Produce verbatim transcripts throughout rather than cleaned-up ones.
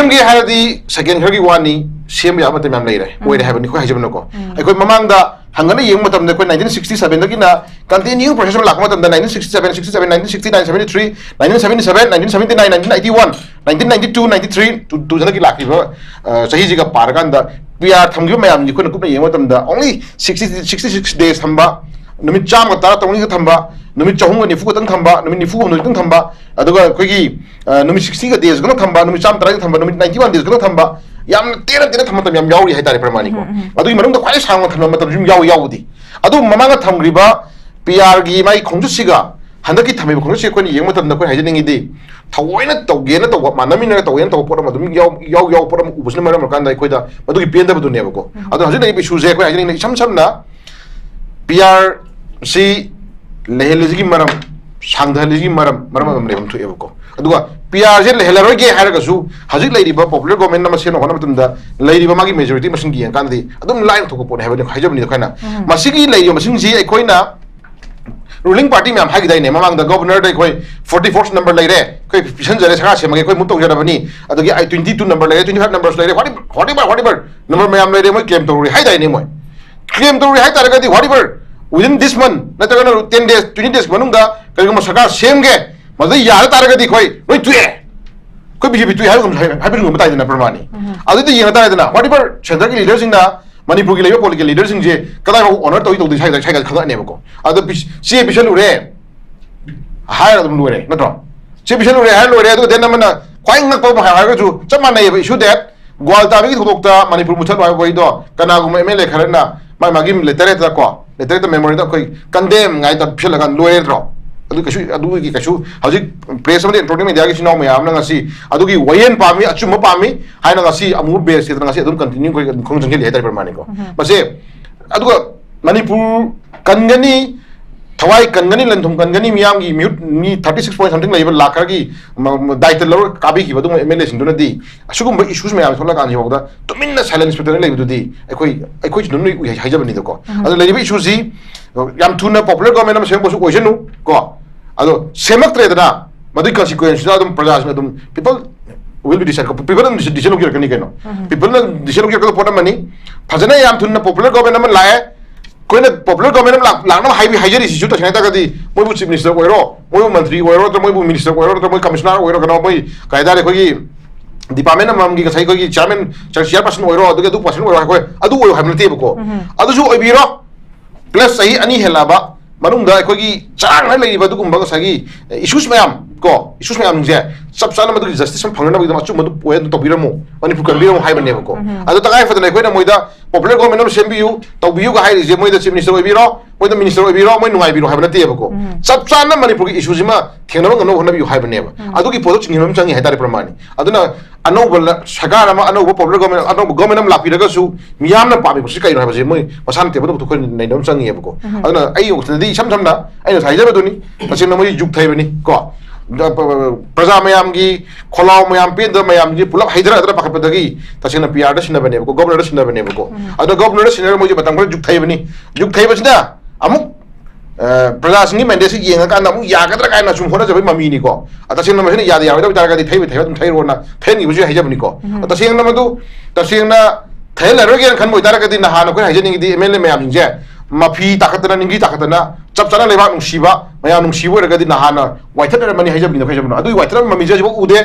ꯁꯦꯝꯒꯦ ꯍꯥꯏꯔꯗꯤ ꯁꯦꯀꯦꯟ ꯈꯔꯒꯤ ꯋꯥꯅꯤ, ꯁꯦꯝꯕ ꯌꯥꯕ ꯃꯇꯝ ꯌꯥꯝ ꯂꯩꯔꯦ, ꯑꯣꯏꯔꯦ ꯍꯥꯏꯕꯅꯤ ꯑꯩꯈꯣꯏ ꯍꯥꯏꯖꯕꯅꯀꯣ꯫ ꯑꯩꯈꯣꯏ ꯃꯃꯥꯡꯗ ꯍꯪꯒꯠꯅ ꯌꯦꯡꯕ ꯃꯇꯝꯗ ꯑꯩꯈꯣꯏ ꯅꯥꯏꯟꯇꯤꯟ ꯁꯤꯛꯁꯇꯤ ꯁꯚꯦꯟꯗꯒꯤꯅ ꯀꯟꯇꯤꯅ꯭ꯌꯨ ꯄ꯭ꯔꯣꯁꯦꯁ ꯑꯃ ꯂꯥꯛꯄ ꯃꯇꯝꯗ nineteen sixty seven, sixty seven, nineteen sixty nine, seventy three, nineteen seventy nine, nineteen eighty one, nineteen ninety two, nineteen three, two ꯊꯥꯎꯖꯟꯗꯒꯤ ꯂꯥꯛꯈꯤꯕ, ꯑ, ꯆꯍꯤꯁꯤꯒ ꯄꯥꯔꯀꯥꯟꯗ ꯄꯤ ꯑꯥꯔ ꯊꯝꯈꯤꯕ ꯃꯌꯥꯝꯁꯤ ꯑꯩꯈꯣꯏꯅ ꯀꯨꯞꯅ ꯌꯦꯡꯕ ꯃꯇꯝꯗ only sixty, sixty six days ꯊꯝꯕ, ꯅꯨꯃꯤꯠ ꯆꯥꯝꯃꯒ ꯇꯔꯥ ꯇꯔꯨꯛꯅꯤꯒ ꯊꯝꯕ, ꯅꯨꯃꯤꯠ ꯆꯍꯨꯝꯒ ꯅꯤꯐꯨ ꯈꯛꯇꯪ ꯊꯝꯕ, ꯅꯨꯃꯤꯠ ꯅꯤꯐꯨ ꯍꯨꯝꯗꯣꯏ ꯈꯛꯇꯪ ꯊꯝꯕ, ꯑꯗꯨꯒ ꯑꯩꯈꯣꯏꯒꯤ, ꯑ, ꯅꯨꯃꯤꯠ ꯁꯤꯛꯁꯇꯤꯒ ꯗꯦꯁ ꯈꯛꯇꯪ ꯊꯝꯕ, ꯅꯨꯃꯤꯠ ꯆꯥꯝꯃ ꯇꯔꯥꯒꯤ ꯊꯝꯕ, ꯅꯨꯃꯤꯠ ꯅꯥꯏꯟꯇꯤ ꯋꯥꯟ ꯗꯦꯁ ꯈꯛꯇꯪ ꯊꯝꯕ, ꯌꯥꯝꯅ ꯇꯦꯟꯅ ꯇꯦꯟꯅ ꯊꯝꯕ ꯃꯇꯝ ꯌꯥꯝ ꯌꯥꯎꯔꯤ ꯍꯥꯏꯇꯥꯔꯦ ꯄ꯭ꯔꯃꯥꯅꯤꯀꯣ꯫ ꯑꯗꯨꯒꯤ ꯃꯅꯨꯡꯗ ꯈ꯭ꯋꯥꯏꯗꯒꯤ ꯁꯥꯡꯅ ꯊꯝꯕ ꯃꯇꯝꯁꯨ ꯑꯗꯨꯝ ꯌꯥꯎꯏ ꯌꯥꯎꯕꯗꯤ꯫ ꯑꯗꯨ ꯃꯃꯥꯡꯗ ꯊꯝꯈ꯭ꯔꯤꯕ ꯄꯤ ꯑꯥꯔꯒꯤ ꯃꯥꯒꯤ ꯈꯣꯡꯆꯠꯁꯤꯒ ꯍꯟꯗꯛꯀꯤ ꯊꯝꯃꯤꯕ ꯈꯣꯡꯆꯠꯁꯤ ꯑꯩꯈꯣꯏꯅ ꯌꯦꯡꯕ ꯃꯇꯝꯗ ꯑꯩꯈꯣꯏ ꯍꯥꯏꯖꯅꯤꯡꯉꯤꯗꯤ, ꯊꯑꯣꯏꯅ ꯇꯧꯒꯦꯅ ꯇꯧꯕ, ꯃꯥꯟꯅꯃꯤꯟꯅꯔ ꯇꯧꯒꯦꯅ ꯇꯧꯕ ꯄꯣꯠ ꯑꯃ ꯑꯗꯨꯝ ꯌꯥꯎ ꯌꯥꯎ ꯌꯥꯎꯕ ꯄꯣꯠ ꯑꯃ ꯎꯕꯁꯤꯅ ꯃꯔꯝ ꯑꯣꯏꯔꯀꯥꯟꯗ ꯑꯩꯈꯣꯏꯗ ꯃꯗꯨꯒꯤ ꯄꯦꯟꯗꯕꯗꯨꯅꯦꯕꯀꯣ꯫ ꯑꯗꯣ ꯍꯧꯖꯤꯛ ꯂꯩꯔꯤꯕ ꯏꯁꯨꯁꯦ ꯑꯩꯈꯣꯏ ꯍꯥꯏꯖꯅꯤꯡꯉꯤ, ꯏꯁꯝ ꯁꯝꯅ ꯄꯤ ꯑꯥꯔ ꯁꯤ ꯂꯩꯍꯜꯂꯤꯁꯤꯒꯤ ꯃꯔꯝ, ꯁꯥꯡꯊꯍꯜꯂꯤꯁꯤꯒꯤ ꯃꯔꯝ, ꯃꯔꯝ ꯑꯗꯨꯝ ꯂꯩꯐꯝ ꯊꯣꯛꯑꯦꯕꯀꯣ꯫ ꯑꯗꯨꯒ ꯄꯤ ꯑꯥꯔꯁꯦ ꯂꯩꯍꯜꯂꯔꯣꯏꯒꯦ ꯍꯥꯏꯔꯒꯁꯨ ꯍꯧꯖꯤꯛ ꯂꯩꯔꯤꯕ ꯄꯣꯄꯨꯂꯔ ꯒꯣꯔꯃꯦꯟ ꯑꯃ ꯁꯦꯝꯅ ꯍꯣꯠꯅꯕ ꯃꯇꯝꯗ ꯂꯩꯔꯤꯕ ꯃꯥꯒꯤ ꯃꯦꯖꯣꯔꯤꯇꯤ ꯃꯁꯤꯡ ꯌꯦꯡꯉꯀꯥꯟꯗꯗꯤ ꯑꯗꯨꯝ ꯂꯥꯏꯅ ꯊꯣꯛꯄ ꯄꯣꯠꯅꯤ ꯍꯥꯏꯕꯅꯤ, ꯍꯥꯏꯖꯕꯅꯤꯗ ꯑꯩꯈꯣꯏꯅ꯫ ꯃꯁꯤꯒꯤ ꯂꯩꯔꯤꯕ ꯃꯁꯤꯡꯁꯤ ꯑꯩꯈꯣꯏꯅ ꯔꯨꯂꯤꯡ ꯄꯥꯔꯇꯤ ꯃꯌꯥꯝ ꯍꯥꯏꯈꯤꯗꯥꯏꯅꯦ ꯃꯃꯥꯡꯗ, ꯒꯣꯕꯔꯅꯔꯗ ꯑꯩꯈꯣꯏ ꯐꯣꯔꯇꯤ ꯐꯣꯔ ꯅꯝꯕꯔ ꯂꯩꯔꯦ, ꯑꯩꯈꯣꯏ ꯄꯤꯁꯟꯖꯔꯦ, ꯁꯔꯀꯥꯔ ꯁꯦꯝꯃꯒꯦ, ꯑꯩꯈꯣꯏ ꯃꯨꯞ ꯇꯧꯖꯔꯕꯅꯤ, ꯑꯗꯒꯤ ꯑꯩ ꯇ꯭ꯋꯦꯟꯇꯤ ꯇꯨ ꯅꯝꯕꯔ ꯂꯩꯔꯦ, ꯇ꯭ꯋꯦꯟꯇꯤ ꯐꯥꯏꯚ ꯅꯝꯕꯔꯁꯨ ꯂꯩꯔꯦ, ꯋꯥꯠ ꯏꯚꯔ ꯋꯥꯠ ꯏꯚꯔ ꯅꯝꯕꯔ ꯃꯌꯥꯝ ꯂꯩꯔꯦ, ꯃꯣꯏ ꯀ꯭ꯂꯦꯝ ꯇꯧꯔꯨꯔꯦ ꯍꯥꯏꯗꯥꯏꯅꯦ ꯃꯣꯏ꯫ ꯀ꯭ꯂꯦꯝ ꯇꯧꯔꯨꯔꯦ ꯍꯥꯏ ꯇꯥꯔꯒꯗꯤ ꯋꯥꯠ ꯏꯚꯔ ꯋꯤꯗꯤꯟ ꯗꯤꯁ ꯃꯟ ꯅꯠꯇ꯭ꯔꯒꯅ ꯇꯦꯟ ꯗꯦꯖ, ꯇ꯭ꯋꯦꯟꯇꯤ ꯗꯦꯖꯀꯤ ꯃꯅꯨꯡꯗ ꯀꯔꯤꯒꯨꯝꯕ ꯁꯔꯀꯥꯔ ꯁꯦꯝꯒꯦ, ꯃꯗꯨꯗ ꯌꯥꯗ ꯇꯥꯔꯒꯗꯤ ꯑꯩꯈꯣꯏ ꯂꯣꯏ ꯇꯣꯛꯑꯦ, ꯑꯩꯈꯣꯏ ꯕꯤ ꯖꯦ ꯄꯤ ꯇꯣꯛꯑꯦ ꯍꯥꯏꯕꯒꯨꯝ ꯍꯥꯏꯕꯒꯨꯝꯕ ꯇꯥꯏꯗꯅ ꯄ꯭ꯔꯃꯥꯅꯤ꯫ ꯑꯗꯨꯗꯤ ꯌꯦꯡꯉ ꯇꯥꯔꯦꯗꯅ ꯋꯥꯠ ꯏꯚꯔ ꯁꯦꯟꯇꯔꯒꯤ ꯂꯤꯗꯔꯁꯤꯡꯅ ꯃꯅꯤꯄꯨꯔꯒꯤ ꯂꯩꯕ ꯄꯣꯂꯤꯇꯤꯀꯦꯜ ꯂꯤꯗꯔꯁꯤꯡꯁꯦ ꯀꯗꯥꯏꯐꯥꯎ ꯑꯣꯅꯔ ꯇꯧꯏ ꯇꯧꯗꯣꯏ ꯁ꯭ꯋꯥꯏꯗ ꯁ꯭ꯋꯥꯏꯗ ꯈꯪꯉꯛꯑꯅꯦꯕꯀꯣ꯫ ꯑꯗꯣ ꯄꯤ-, ꯆꯦ ꯄꯤꯁꯜꯂꯨꯔꯦ ꯍꯥꯏꯔꯒ ꯑꯗꯨꯝ ꯂꯣꯏꯔꯦ ꯅꯠꯇ꯭ꯔꯣ? ꯆꯦ ꯄꯤꯁꯜꯂꯨꯔꯦ ꯍꯥꯏꯔ ꯂꯣꯏꯔꯦ꯫ ꯑꯗꯨꯒ ꯗꯦꯟ ꯑꯃꯅ ꯈ꯭ꯋꯥꯏ ꯉꯛꯄ ꯑꯃ ꯍꯥꯏꯔꯒꯁꯨ ꯆꯞ ꯃꯥꯟꯅꯩꯌꯦꯕ ꯏꯁꯨ ꯗꯦꯠ ꯒ꯭ꯋꯥꯜ ꯇꯥꯕꯒꯤ ꯊꯧꯗꯣꯛꯇ ꯃꯅꯤꯄꯨꯔ ꯃꯨꯠꯊꯠꯂꯣ ꯍꯥꯏꯕ ꯋꯥꯍꯩꯗꯣ ꯀꯅꯥꯒꯨꯝꯕ ꯑꯦꯝ ꯑꯦꯜ ꯑꯦ ꯈꯔꯅ ꯃꯥꯒꯤ ꯃꯥꯒꯤ ꯂꯦꯇꯔꯦꯠꯇ ꯀꯣ, ꯂꯦꯇꯔꯦꯠꯇ ꯃꯦꯃꯣꯔꯦꯟꯗꯝ ꯑꯩꯈꯣꯏ ꯀꯟꯗꯦꯝ ꯉꯥꯏ ꯇꯧꯔ ꯄꯤꯁꯜꯂꯀꯥꯟ ꯂꯣꯏꯔꯦ ꯅꯠꯇ꯭ꯔꯣ? ꯑꯗꯨ ꯀꯩꯁꯨ, ꯑꯗꯨꯒꯤ ꯀꯩꯁꯨ ꯍꯧꯖꯤꯛ ꯄ꯭ꯔꯦꯁ ꯑꯃꯗꯤ ꯏꯂꯦꯛꯇ꯭ꯔꯣꯅꯤꯛ ꯃꯦꯗꯤꯌꯥꯒꯤ ꯏꯆꯤꯟ ꯏꯅꯥꯎ ꯃꯌꯥꯝꯅ ꯉꯁꯤ ꯑꯗꯨꯒꯤ ꯋꯥꯌꯦꯜ ꯄꯥꯝꯃꯤ, ꯑꯆꯨꯝꯕ ꯄꯥꯝꯃꯤ ꯍꯥꯏꯅ ꯉꯁꯤ ꯑꯃꯨꯛ ꯕꯦꯁ ꯁꯤꯗꯅ ꯉꯁꯤ ꯑꯗꯨꯝ ꯀꯟꯇꯤꯅ꯭ꯌꯨ ꯑꯩꯈꯣꯏ ꯑꯗꯨꯝ ꯈꯣꯡ ꯆꯪꯁꯤꯜꯂꯤ ꯍꯥꯏꯇꯥꯔꯦ ꯄ꯭ꯔꯃꯥꯅꯤꯀꯣ꯫ ꯃꯁꯦ ꯑꯗꯨꯒ ꯃꯅꯤꯄꯨꯔ ꯀꯟꯒꯅꯤ, ꯊꯋꯥꯏ ꯀꯟꯒꯅꯤ, ꯂꯟ ꯊꯨꯝ ꯀꯟꯒꯅꯤ, ꯃꯤꯌꯥꯝꯒꯤ ꯃꯤꯍꯨꯠ ꯃꯤ ꯊꯥꯔꯇꯤ ꯁꯤꯛꯁ ꯄꯣꯏꯟ ꯁꯝꯊꯤꯡ ꯂꯩꯕ ꯂꯥꯛ ꯈꯔꯒꯤ ꯃ-, ꯃ-, ꯗꯥꯏꯇ ꯂꯧꯔ ꯀꯥꯕꯤꯈꯤꯕ ꯑꯗꯨꯒꯨꯝꯕ ꯑꯦꯝ ꯑꯦꯜ ꯑꯦꯁꯤꯡꯗꯨꯅꯗꯤ ꯑꯁꯤꯒꯨꯝꯕ ꯏꯁꯨꯁ ꯃꯌꯥꯝ ꯊꯣꯛꯂꯛꯀꯥꯟꯁꯤꯐꯥꯎꯗ ꯇꯨꯃꯤꯟꯅ ꯁꯥꯏꯂꯦꯟꯁ ꯄꯤꯗꯅ ꯂꯩꯕꯗꯨꯗꯤ ꯑꯩꯈꯣꯏ, ꯑꯩꯈꯣꯏꯁꯨ ꯑꯗꯨꯝ ꯂꯣꯏ ꯎꯏ ꯍꯥꯏ-, ꯍꯥꯏꯖꯕꯅꯤꯗꯀꯣ꯫ ꯑꯗꯣ ꯂꯩꯔꯤꯕ ꯏꯁꯨꯁꯤ ꯌꯥꯝ ꯊꯨꯅ ꯄꯣꯄꯨꯂꯔ ꯒꯣꯔꯃꯦꯟ ꯑꯃ ꯁꯦꯝꯕꯁꯨ ꯑꯣꯏꯁꯅꯨ ꯀꯣ, ꯑꯗꯣ ꯁꯦꯝꯃꯛꯇ꯭ꯔꯦꯗꯅ ꯃꯗꯨꯒꯤ ꯀꯟꯁꯤꯀ꯭ꯋꯦꯟꯁꯇꯨꯗ ꯑꯗꯨꯝ ꯄ꯭ꯔꯖꯥꯁꯤꯡ ꯑꯗꯨꯝ people Will be decided. People ꯅ decision ꯂꯧꯖꯔꯛꯀꯅꯤ ꯀꯩꯅꯣ꯫ People ꯅ decision ꯂꯧꯖꯔꯛꯀꯗꯕ ꯄꯣꯠ ꯑꯃꯅꯤ꯫ ꯐꯖꯅ ꯌꯥꯝ ꯊꯨꯅ popular government ꯑꯃ ꯂꯥꯛꯑꯦ꯫ ꯑꯩꯈꯣꯏꯅ popular government ꯑꯃ ꯂꯥꯛ-, ꯂꯥꯛꯅꯕ ꯍꯥꯏꯕꯤ-, ꯍꯥꯏꯖꯔꯤꯁꯤꯁꯨ ꯇꯁꯦꯡꯅ ꯍꯥꯏ ꯇꯥꯔꯒꯗꯤ ꯃꯣꯏꯕꯨ chief minister ꯑꯣꯏꯔꯣ, ꯃꯣꯏꯕꯨ ꯃꯟꯇ꯭ꯔꯤ ꯑꯣꯏꯔꯣ, ꯅꯠꯇ꯭ꯔꯒ ꯃꯣꯏꯕꯨ minister ꯑꯣꯏꯔꯣ, ꯅꯠꯇ꯭ꯔꯒ ꯃꯣꯏ commissioner ꯑꯣꯏꯔꯣ, ꯀꯩꯅꯣ, ꯃꯣꯏ ꯀꯩ ꯍꯥꯏꯇꯥꯔꯦ, ꯑꯩꯈꯣꯏꯒꯤ department ꯑꯃꯃꯝꯒꯤ ꯉꯁꯥꯏ ꯑꯩꯈꯣꯏꯒꯤ chairman, chair person ꯑꯣꯏꯔꯣ, ꯑꯗꯨꯒꯤ ꯑꯗꯨ person ꯑꯣꯏꯔꯣ, ꯑꯩꯈꯣꯏ ꯑꯗꯨ ꯑꯣꯏꯌꯨ ꯍꯥꯏꯕ ꯅꯠꯇꯦꯕꯀꯣ꯫ ꯑꯗꯨꯁꯨ ꯑꯣꯏꯕꯤꯔꯣ꯫ Plus ꯆꯍꯤ ꯑꯅꯤ ꯍꯦꯜꯂꯛꯑꯕ ꯃꯅꯨꯡꯗ ꯑꯩꯈꯣꯏꯒꯤ ꯆꯔꯥꯡꯅ ꯂꯩꯔꯤꯕ ꯑꯗꯨꯒꯨꯝꯕ ꯉꯁꯥꯏꯒꯤ issues ꯃꯌꯥꯝ ꯀꯣ, issues ꯃꯌꯥꯝꯁꯦ ꯆꯞ ꯆꯥꯅ ꯃꯗꯨꯒꯤ justice ꯑꯃ ꯐꯪꯅꯅꯕꯒꯤꯗꯃꯛ ꯑꯆꯨꯝꯕꯗꯨ point ꯑꯗꯨ ꯇꯧꯕꯤꯔꯝꯃꯨ, ꯃꯅꯤꯄꯨꯔ ꯀꯟꯕꯤꯔꯝꯃꯨ ꯍꯥꯏꯕꯅꯦꯕꯀꯣ꯫ ꯑꯗꯣ ꯇꯉꯥꯏ ꯐꯗꯅ ꯑꯩꯈꯣꯏꯅ ꯃꯣꯏꯗ popular government ꯑꯃ ꯁꯦꯝꯕꯤꯌꯨ, ꯇꯧꯕꯤꯌꯨꯒ ꯍꯥꯏꯔꯤꯁꯦ ꯃꯣꯏꯗ chief minister ꯑꯣꯏꯕꯤꯔꯣ, ꯃꯣꯏꯗ minister ꯑꯣꯏꯕꯤꯔꯣ, ꯃꯣꯏ ꯅꯨꯡꯉꯥꯏꯕꯤꯔꯣ ꯍꯥꯏꯕ ꯅꯠꯇꯦꯕꯀꯣ꯫ ꯆꯞ ꯆꯥꯅ ꯃꯅꯤꯄꯨꯔꯒꯤ issueꯁꯤꯃ ꯊꯦꯡꯅꯕ ꯉꯝꯅꯕ ꯍꯣꯠꯅꯕꯤꯌꯨ ꯍꯥꯏꯕꯅꯦꯕ꯫ ꯑꯗꯨꯒꯤ ꯄꯣꯠꯇꯣ ꯆꯤꯡꯁꯤꯟꯕ ꯑꯃ ꯆꯪꯉꯤ ꯍꯥꯏꯇꯥꯔꯦ ꯄ꯭ꯔꯃꯥꯅꯤ꯫ ꯑꯗꯨꯅ ꯑꯅꯧꯕ ꯂ-, ꯁꯔꯀꯥꯔ ꯑꯃ, ꯑꯅꯧꯕ popular government, ꯑꯅꯧꯕ government ꯑꯃ ꯂꯥꯛꯄꯤꯔꯒꯁꯨ ꯃꯤꯌꯥꯝꯅ ꯄꯥꯝꯃꯤꯕꯁꯤ ꯀꯩꯅꯣ ꯍꯥꯏꯕꯁꯦ ꯃꯣꯏ ꯃꯁꯥꯅ table ꯇꯧꯊꯣꯛ ꯑꯩꯈꯣꯏ ꯅꯩꯅꯕ ꯑꯃ ꯆꯪꯉꯤꯑꯕꯀꯣ꯫ ꯑꯗꯨꯅ ꯑꯩ ꯋꯥꯈꯜꯗꯗꯤ ꯏꯁꯝ ꯁꯝꯅ ꯑꯩꯅ ꯉꯁꯥꯏ ꯍꯥꯏꯖꯕꯗꯨꯅꯤ, ꯇꯁꯦꯡꯅ ꯃꯣꯏ ꯌꯨꯛ ꯊꯩꯕꯅꯤ ꯀꯣ꯫ ꯄ꯭ꯔꯖꯥ ꯃꯌꯥꯝꯒꯤ ꯈꯣꯜꯂꯥꯎ ꯃꯌꯥꯝ ꯄꯦꯟꯗꯕ ꯃꯌꯥꯝꯁꯤ ꯄꯨꯂꯞ ꯍꯩꯊꯔꯛꯇꯅ ꯄꯥꯈꯠꯄꯗꯒꯤ ꯇꯁꯦꯡꯅ P R ꯗ ꯁꯤꯟꯅꯕꯅꯦꯕꯀꯣ, governor ꯗ ꯁꯤꯟꯅꯕꯅꯦꯕꯀꯣ꯫ ꯑꯗꯣ governor ꯗ ꯁꯤꯟꯅꯔꯒ ꯃꯣꯏꯁꯦ ꯃꯇꯝ ꯈꯔ ꯌꯨꯛ ꯊꯩꯕꯅꯤ꯫ ꯌꯨꯛ ꯊꯩꯕꯁꯤꯅ ꯑꯃꯨꯛ ꯑ, ꯄ꯭ꯔꯖꯥꯁꯤꯡꯒꯤ mandate ꯁꯤ ꯌꯦꯡꯉꯀꯥꯟꯗ ꯑꯃꯨꯛ ꯌꯥꯒꯗ꯭ꯔꯥ ꯀꯥꯏꯅ ꯁꯨꯝ ꯍꯣꯠꯅꯖꯕꯒꯤ ꯃꯃꯤꯅꯤꯀꯣ꯫ ꯑ, ꯇꯁꯦꯡꯅ ꯃꯁꯤꯅ ꯌꯥꯗ ꯌꯥꯔꯣꯏꯗꯕ ꯑꯣꯏꯇꯥꯔꯒꯗꯤ ꯊꯩꯕ ꯊꯩꯕ ꯑꯗꯨꯝ ꯊꯩꯔꯣꯅ ꯊꯩꯍꯟꯈꯤꯕꯁꯨ ꯌꯥꯏ ꯍꯥꯏꯖꯕꯅꯤꯀꯣ꯫ ꯑ, ꯇꯁꯦꯡꯅ ꯃꯗꯨ, ꯇꯁꯦꯡꯅ ꯊꯩꯍꯜꯂꯔꯣꯏꯒꯦꯅ ꯈꯟꯕ ꯑꯣꯏꯇꯥꯔꯒꯗꯤ ꯅꯍꯥꯟ ꯑꯩꯈꯣꯏꯅ ꯍꯥꯏꯖꯅꯤꯡꯉꯤꯗꯤ M L A ꯃꯌꯥꯝꯁꯤꯡꯁꯦ ꯃꯐꯤ ꯇꯥꯈꯠꯇꯅ, ꯅꯤꯡꯒꯤ ꯇꯥꯈꯠꯇꯅ, ꯆꯞ ꯆꯥꯅ ꯂꯩꯕꯥꯛ ꯅꯨꯡꯁꯤꯕ, ꯃꯌꯥꯝ ꯅꯨꯡꯁꯤꯕ ꯑꯣꯏꯔꯒꯗꯤ ꯅꯍꯥꯟꯅ ꯋꯥꯏꯊꯠꯅꯔꯝꯃꯅꯤ ꯍꯥꯏꯖꯕꯅꯤꯗ, ꯍꯥꯏꯖꯕꯅꯣ꯫ ꯑꯗꯨꯒꯤ ꯋꯥꯏꯊꯠꯅꯕ ꯃꯃꯤꯁꯦ ꯍꯧꯖꯤꯛꯐꯥꯎ ꯎꯗꯦ꯫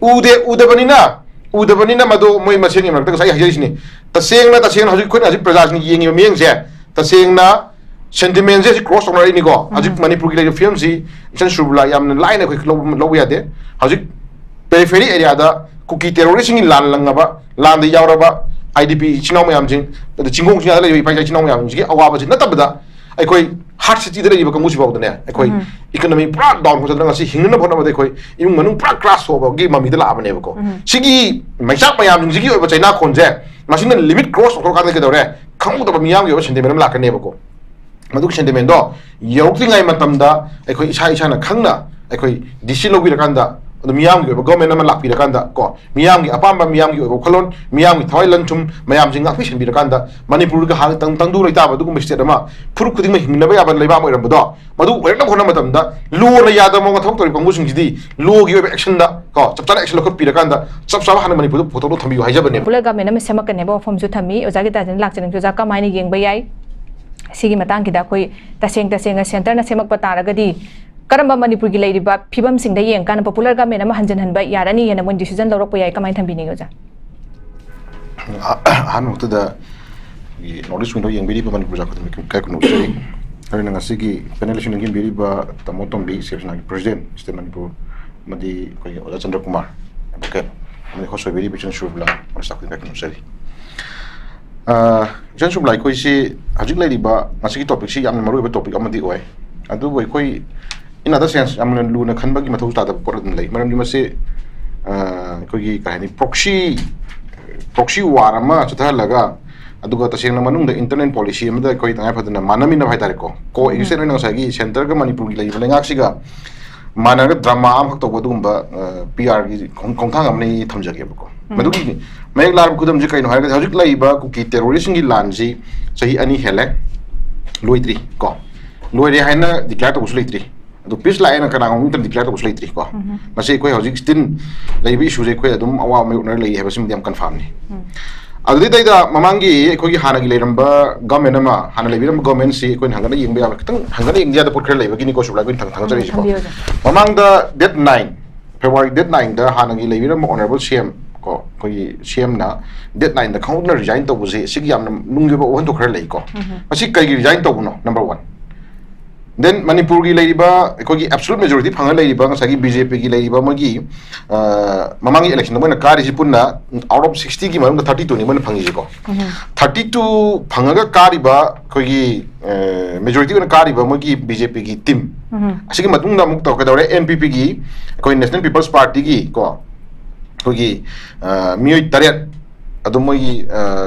ꯎꯗꯦ, ꯎꯗꯕꯅꯤꯅ, ꯎꯗꯕꯅꯤꯅ ꯃꯗꯨ ꯃꯣꯏ ꯃꯁꯦꯟꯒꯤ ꯃꯔꯛꯇ ꯉꯁꯥꯏ ꯍꯥꯏꯖꯔꯤꯁꯤꯅꯤ꯫ ꯇꯁꯦꯡꯅ, ꯇꯁꯦꯡꯅ ꯍꯧꯖꯤꯛ ꯑꯩꯈꯣꯏꯅ ꯍꯧꯖꯤꯛ ꯄ꯭ꯔꯖꯥꯁꯤꯡꯅ ꯌꯦꯡꯉꯤꯕ ꯃꯤꯠꯌꯦꯡꯁꯦ ꯇꯁꯦꯡꯅ sentiment ꯁꯦ ꯍꯧꯖꯤꯛ cross ꯇꯧꯅꯔꯛꯏꯅꯤꯀꯣ꯫ ꯍꯧꯖꯤꯛ ꯃꯅꯤꯄꯨꯔꯒꯤ ꯂꯩꯔꯤꯕ ꯐꯤꯕꯝꯁꯤ ꯏꯆꯟ ꯁꯨꯔꯕꯂꯥ ꯌꯥꯝꯅ ꯂꯥꯏꯅ ꯑꯩꯈꯣꯏ ꯂꯧꯕ, ꯂꯧꯕ ꯌꯥꯗꯦ꯫ ꯍꯧꯖꯤꯛ periphery area ꯗ ꯀꯨꯀꯤ terrorist ꯁꯤꯡꯒꯤ ꯂꯥꯟ ꯂꯪꯉꯕ, ꯂꯥꯟꯗ ꯌꯥꯎꯔꯕ I D P ꯏꯆꯤꯟ ꯏꯅꯥꯎ ꯃꯌꯥꯝꯁꯤꯡ, ꯑꯗ ꯆꯤꯡꯈꯣꯡ ꯆꯤꯡꯌꯥꯗ ꯂꯩꯔꯤꯕ ꯏꯄꯥ ꯏꯆꯥ ꯏꯆꯤꯟ ꯏꯅꯥꯎ ꯃꯌꯥꯝꯁꯤꯡꯁꯤꯒꯤ ꯑꯋꯥꯕꯁꯤ ꯅꯠꯇꯕꯗ ꯑꯩꯈꯣꯏ heart city ꯗ ꯂꯩꯔꯤꯕ ꯀꯥꯡꯕꯨꯁꯤ ꯐꯥꯎꯗꯅꯦ, ꯑꯩꯈꯣꯏ economy ꯄꯨꯔꯥ down ꯐꯖꯅ ꯉꯁꯤ ꯍꯤꯡꯅꯅꯕ ꯍꯣꯠꯅꯕꯗ ꯑꯩꯈꯣꯏ ꯏꯃꯨꯡ ꯃꯅꯨꯡ ꯄꯨꯔꯥ crash ꯊꯣꯛꯑꯕꯒꯤ ꯃꯃꯤꯗ ꯂꯥꯛꯑꯕꯅꯦꯕꯀꯣ꯫ ꯁꯤꯒꯤ ꯃꯩꯆꯥꯛ ꯃꯌꯥꯝꯁꯤꯡꯁꯤꯒꯤ ꯑꯣꯏꯕ ꯆꯩꯅꯥꯈꯣꯟꯁꯦ ꯃꯁꯤꯅ limit cross ꯇꯧꯊꯣꯛꯑꯀꯥꯟꯗ ꯀꯩꯗꯧꯔꯦ? ꯈꯪꯍꯧꯗꯕ ꯃꯤꯌꯥꯝꯒꯤ ꯑꯣꯏꯕ sentiment ꯑꯃ ꯂꯥꯛꯀꯅꯦꯕꯀꯣ꯫ ꯃꯗꯨꯒꯤ sentiment ꯗꯣ ꯌꯧꯔꯛꯇ꯭ꯔꯤꯉꯩ ꯃꯇꯝꯗ ꯑꯩꯈꯣꯏ ꯏꯁꯥ ꯏꯁꯥꯅ ꯈꯪꯅ ꯑꯩꯈꯣꯏ decision ꯂꯧꯕꯤꯔꯀꯥꯟꯗ ꯑꯗꯨ ꯃꯤꯌꯥꯝꯒꯤ ꯑꯣꯏꯕ ꯒꯣꯔꯃꯦꯟ ꯑꯃ ꯂꯥꯛꯄꯤꯔꯀꯥꯟꯗ ꯀꯣ, ꯃꯤꯌꯥꯝꯒꯤ ꯑꯄꯥꯝꯕ, ꯃꯤꯌꯥꯝꯒꯤ ꯑꯣꯏꯕ ꯋꯥꯈꯜꯂꯣꯟ, ꯃꯤꯌꯥꯝꯒꯤ ꯊꯋꯥꯏ ꯂꯟꯊꯨꯝ ꯃꯌꯥꯝꯁꯤ ꯉꯥꯛꯄꯤ ꯁꯦꯟꯕꯤꯔꯀꯥꯟꯗ ꯃꯅꯤꯄꯨꯔꯒ ꯍꯥꯟꯅ ꯇꯪ-, ꯇꯪꯗꯨ ꯂꯩꯇꯥꯕ ꯑꯗꯨꯒꯨꯝꯕ ꯁ꯭ꯇꯦꯠ ꯑꯃ, ꯐꯨꯔꯨꯞ ꯈꯨꯗꯤꯡꯃꯛ ꯍꯤꯡꯃꯤꯟꯅꯕ ꯌꯥꯕ ꯂꯩꯕꯥꯛ ꯑꯃ ꯑꯣꯏꯔꯝꯕꯗꯣ, ꯃꯗꯨ ꯑꯣꯏꯔꯛꯅꯕ ꯍꯣꯠꯅꯕ ꯃꯇꯝꯗ ꯂꯣꯅ ꯌꯥꯗꯕ ꯃꯑꯣꯡꯗ ꯊꯕꯛ ꯇꯧꯔꯤꯕ ꯀꯥꯡꯕꯨꯁꯤꯡꯁꯤꯗꯤ ꯂꯣꯒꯤ ꯑꯣꯏꯕ ꯑꯦꯛꯁꯟꯗ ꯀꯣ, ꯆꯞ ꯆꯥꯅ ꯑꯦꯛꯁꯟ ꯂꯧꯈꯠꯄꯤꯔꯀꯥꯟꯗ ꯆꯞ ꯆꯥꯕ ꯍꯥꯟꯅ ꯃꯅꯤꯄꯨꯔꯗ ꯄꯨꯊꯣꯛꯅꯕ ꯊꯝꯕꯤꯌꯨ ꯍꯥꯏꯖꯕꯅꯦꯕ꯫ ꯄꯣꯄꯨꯂꯔ ꯒꯚꯔꯟꯃꯦꯟ ꯑꯃ ꯁꯦꯝꯃꯛꯀꯅꯦꯕ ꯋꯥꯐꯝꯁꯨ ꯊꯝꯃꯤ꯫ ꯑꯣꯖꯥꯒꯤ ꯇꯥꯖꯤꯟ ꯂꯥꯛꯆꯅꯤꯡꯁꯨ ꯑꯣꯖꯥ ꯀꯃꯥꯏꯅ ꯌꯦꯡꯕ ꯌꯥꯏ? ꯁꯤꯒꯤ ꯃꯇꯥꯡꯒꯤꯗ ꯑꯩꯈꯣꯏ ꯇꯁꯦꯡ ꯇꯁꯦꯡꯅ ꯁꯦꯟꯇꯔꯅ ꯁꯦꯝꯃꯛꯄ ꯇꯥꯔꯒꯗꯤ ꯀꯔꯝꯕ ꯃꯅꯤꯄꯨꯔꯒꯤ ꯂꯩꯔꯤꯕ ꯐꯤꯕꯝꯁꯤꯡꯗ ꯌꯦꯡꯀꯥꯟꯗ ꯄꯣꯄꯨꯂꯔ ꯒꯚꯔꯟꯃꯦꯟ ꯑꯃ ꯍꯟꯖꯤꯟꯍꯟꯕ ꯌꯥꯔꯅꯤ ꯍꯥꯏꯅ ꯃꯣꯏꯅ ꯗꯤꯁꯤꯖꯟ ꯂꯧꯔꯛꯄ ꯌꯥꯏ? ꯀꯃꯥꯏꯅ ꯊꯝꯕꯤꯅꯤꯡꯉꯤ ꯑꯣꯖꯥ? ꯑꯍꯥꯟꯕ ꯃꯛꯇꯗ ꯑꯩꯈꯣꯏꯒꯤ ꯅꯣꯔꯠ ꯏꯁ ꯋꯤꯡꯗꯣ ꯌꯦꯡꯕꯤꯔꯤꯕ ꯃꯅꯤꯄꯨꯔ ꯖꯥꯠ ꯈꯨꯗꯤꯡꯃꯛꯀꯤ ꯏꯀꯥꯏ ꯈꯨꯝꯅꯖꯔꯤ꯫ ꯑꯗꯨꯅ ꯉꯁꯤꯒꯤ ꯄꯦꯅꯦꯜ ꯑꯁꯤ ꯂꯦꯡꯁꯤꯟꯕꯤꯔꯤꯕ ꯇꯥꯃꯣ ꯇꯣꯝꯕꯤ, ꯁꯤꯕ ꯁꯦꯅꯥꯒꯤ ꯄ꯭ꯔꯦꯁꯤꯗꯦꯟꯠ, ꯁ꯭ꯇꯦꯠ ꯃꯅꯤꯄꯨꯔ, ꯑꯃꯗꯤ ꯑꯩꯈꯣꯏꯒꯤ ꯑꯣꯖꯥ ꯆꯟꯗ꯭ꯔꯀꯨꯃꯥꯔ, ꯑꯦꯗꯚꯣꯀꯦꯠ, ꯑꯃꯗꯤ ꯍꯣꯁ ꯑꯣꯏꯕꯤꯔꯤꯕ ꯏꯆꯟ ꯁꯨꯔꯕꯤꯂꯥ, ꯃꯣꯏ ꯁ꯭ꯇꯥꯐ ꯈꯨꯗꯤꯡꯃꯛ ꯏꯀꯥꯏ ꯈꯨꯝꯅꯖꯔꯤ꯫ ꯑ, ꯏꯆꯟ ꯁꯨꯔꯕꯤꯂꯥ, ꯑꯩꯈꯣꯏꯁꯤ ꯍꯧꯖꯤꯛ ꯂꯩꯔꯤꯕ ꯉꯁꯤꯒꯤ ꯇꯣꯄꯤꯛꯁꯤ ꯌꯥꯝꯅ ꯃꯔꯨꯑꯣꯏꯕ ꯇꯣꯄꯤꯛ ꯑꯃꯗꯤ ꯑꯣꯏ꯫ ꯑꯗꯨꯕꯨ ꯑꯩꯈꯣꯏ in other sense ꯌꯥꯝꯅ ꯂꯨꯅ ꯈꯟꯕꯒꯤ ꯃꯊꯧꯁꯨ ꯇꯥꯗꯕ ꯄꯣꯠ ꯑꯗꯨꯝ ꯂꯩ꯫ ꯃꯔꯝꯗꯤ ꯃꯁꯤ, ꯑ, ꯑꯩꯈꯣꯏꯒꯤ ꯀꯩ ꯍꯥꯏꯅꯤ, ꯄ꯭ꯔꯣꯛꯁꯤ, ꯄ꯭ꯔꯣꯛꯁꯤ ꯋꯥꯔ ꯑꯃ ꯆꯠꯊꯍꯜꯂꯒ, ꯑꯗꯨꯒ ꯇꯁꯦꯡꯅ ꯃꯅꯨꯡꯗ ꯏꯟꯇꯔꯅꯦꯜ ꯄꯣꯂꯤꯁꯤ ꯑꯃꯗ ꯑꯩꯈꯣꯏ ꯇꯉꯥꯏ ꯐꯗꯅ ꯃꯥꯟꯅꯃꯤꯟꯅꯕ ꯍꯥꯏꯇꯥꯔꯦꯀꯣ, ꯀꯣ ꯎꯝ꯫ ꯑꯦꯛꯖꯤꯁꯇꯦꯟ ꯑꯣꯏꯅ ꯉꯁꯥꯏꯒꯤ ꯁꯦꯟꯇꯔꯒ ꯃꯅꯤꯄꯨꯔꯒꯤ ꯂꯩꯔꯤꯕ ꯂꯩꯉꯥꯛꯁꯤꯒ ꯃꯥꯟꯅꯔꯒ ꯗ꯭ꯔꯃꯥ ꯑꯃꯈꯛ ꯇꯧꯕ ꯑꯗꯨꯒꯨꯝꯕ, ꯑ, ꯄꯤ ꯑꯥꯔꯒꯤ ꯈꯣꯡ-, ꯈꯣꯡꯊꯥꯡ ꯑꯃꯅꯤ ꯊꯝꯖꯒꯦꯕꯀꯣ꯫ ꯎꯝ꯫ ꯃꯗꯨꯒꯤ ꯃꯌꯦꯛ ꯂꯥꯔꯕ ꯈꯨꯗꯝꯁꯤ ꯀꯩꯅꯣ ꯍꯥꯏꯔꯒꯗꯤ, ꯍꯧꯖꯤꯛ ꯂꯩꯔꯤꯕ ꯀꯨꯀꯤ ꯇꯦꯔꯣꯔꯤꯁꯁꯤꯡꯒꯤ ꯂꯥꯟꯁꯤ ꯆꯍꯤ ꯑꯅꯤ ꯍꯦꯜꯂꯦ, ꯂꯣꯏꯗ꯭ꯔꯤ ꯀꯣ꯫ ꯂꯣꯏꯔꯦ ꯍꯥꯏꯅ ꯗꯤꯀ꯭ꯂꯦꯌꯔ ꯇꯧꯕꯁꯨ ꯂꯩꯇ꯭ꯔꯤ꯫ ꯑꯗꯨ ꯄꯤꯁ ꯂꯥꯛꯑꯦꯅ ꯀꯅꯥꯒꯨꯝꯕ ꯑꯃꯇ ꯗꯤꯀ꯭ꯂꯦꯌꯔ ꯇꯧꯕꯁꯨ ꯂꯩꯇ꯭ꯔꯤ ꯀꯣ꯫ ꯎꯝ꯫ ꯃꯁꯤ ꯑꯩꯈꯣꯏ ꯍꯧꯖꯤꯛ ꯁ꯭ꯇꯤꯜ ꯂꯩꯔꯤꯕ ꯏꯁꯨꯁꯦ ꯑꯩꯈꯣꯏ ꯑꯗꯨꯝ ꯑꯋꯥꯕ ꯃꯥꯌꯣꯛꯅꯔ ꯂꯩ ꯍꯥꯏꯕꯁꯤꯃꯗꯤ ꯌꯥꯝ ꯀꯟꯐꯥꯔꯝꯅꯤ꯫ ꯎꯝ꯫ ꯑꯗꯨꯗꯩꯗ ꯃꯃꯥꯡꯒꯤ ꯑꯩꯈꯣꯏꯒꯤ ꯍꯥꯟꯅꯒꯤ ꯂꯩꯔꯝꯕ ꯒꯚꯔꯟꯃꯦꯟ ꯑꯃ, ꯍꯥꯟꯅ ꯂꯩꯕꯤꯔꯝꯕ ꯒꯚꯔꯟꯃꯦꯟꯁꯤ ꯑꯩꯈꯣꯏꯅ ꯍꯪꯒꯠꯅ ꯌꯦꯡꯕ ꯌꯥꯕ, ꯈꯤꯇꯪ ꯍꯪꯒꯠꯅ ꯌꯦꯡꯕ ꯌꯥꯗꯕ ꯄꯣꯠ ꯈꯔ ꯂꯩꯕꯒꯤꯅꯤꯀꯣ, ꯁꯨꯕ꯭ꯂꯥ, ꯑꯩꯈꯣꯏꯅ ꯊꯥꯡ-, ꯊꯥꯡꯒꯠꯆꯔꯛꯏꯁꯦꯀꯣ꯫ ꯊꯝꯕꯤꯌꯨ, ꯊꯝꯕꯤꯌꯨ꯫ ꯃꯃꯥꯡꯗ ꯗꯦꯠ ꯅꯥꯏꯟ, ꯐꯦꯕ꯭ꯔꯨꯋꯥꯔꯤ ꯗꯦꯠ ꯅꯥꯏꯟꯗ ꯍꯥꯟꯅꯒꯤ ꯂꯩꯕꯤꯔꯝꯕ ꯑꯣꯅꯔꯦꯕꯜ ꯁꯤ ꯑꯦꯝ ꯀꯣ, ꯑꯩꯈꯣꯏꯒꯤ ꯁꯤ ꯑꯦꯝꯅ ꯗꯦꯠ ꯅꯥꯏꯟꯗ ꯈꯪꯍꯧꯗꯅ ꯔꯤꯖꯥꯏꯟ ꯇꯧꯕꯁꯦ, ꯁꯤꯒꯤ ꯌꯥꯝꯅ ꯅꯨꯡꯒꯤ ꯑꯣꯏꯕ ꯋꯥꯍꯟꯊꯣꯛ ꯈꯔ ꯂꯩꯀꯣ꯫ ꯎꯝ꯫ ꯃꯁꯤ ꯀꯩꯒꯤ ꯔꯤꯖꯥꯏꯟ ꯇꯧꯕꯅꯣ? Number one. ꯗꯦꯟ ꯃꯅꯤꯄꯨꯔꯒꯤ ꯂꯩꯔꯤꯕ, ꯑꯩꯈꯣꯏꯒꯤ ꯑꯦꯕꯁꯣꯂꯨꯠ ꯃꯦꯖꯣꯔꯤꯇꯤ ꯐꯪꯉ ꯂꯩꯔꯤꯕ ꯉꯁꯥꯏꯒꯤ ꯕꯤ ꯖꯦ ꯄꯤꯒꯤ ꯂꯩꯔꯤꯕ ꯃꯣꯏꯒꯤ, ꯑ, ꯃꯃꯥꯡꯒꯤ ꯏꯂꯦꯛꯁꯟꯗ ꯃꯣꯏꯅ ꯀꯥꯔꯤꯁꯤ ꯄꯨꯟꯅ out of sixtyꯒꯤ ꯃꯅꯨꯡꯗ thirty twoꯅꯤ ꯃꯣꯏꯅ ꯐꯪꯉꯤꯁꯤꯀꯣ꯫ ꯎꯝ꯫ Thirty two ꯐꯪꯉꯒ ꯀꯥꯔꯤꯕ ꯑꯩꯈꯣꯏꯒꯤ, ꯑ, ꯃꯦꯖꯣꯔꯤꯇꯤ ꯑꯣꯏꯅ ꯀꯥꯔꯤꯕ ꯃꯣꯏꯒꯤ ꯕꯤ ꯖꯦ ꯄꯤꯒꯤ ꯇꯤꯝ꯫ ꯎꯝ꯫ ꯑꯁꯤꯒꯤ ꯃꯇꯨꯡꯗ ꯑꯃꯨꯛ ꯇꯧꯔꯛꯀꯗꯧꯔꯦ ꯑꯦꯟ ꯄꯤ ꯄꯤꯒꯤ, ꯑꯩꯈꯣꯏ ꯅꯦꯁꯅꯦꯜ ꯄꯤꯄꯜꯁ ꯄꯥꯔꯇꯤꯒꯤ ꯀꯣ, ꯑꯩꯈꯣꯏꯒꯤ, ꯑ, ꯃꯤꯑꯣꯏ ꯇꯔꯦꯠ ꯑꯗꯨꯝ ꯃꯣꯏꯒꯤ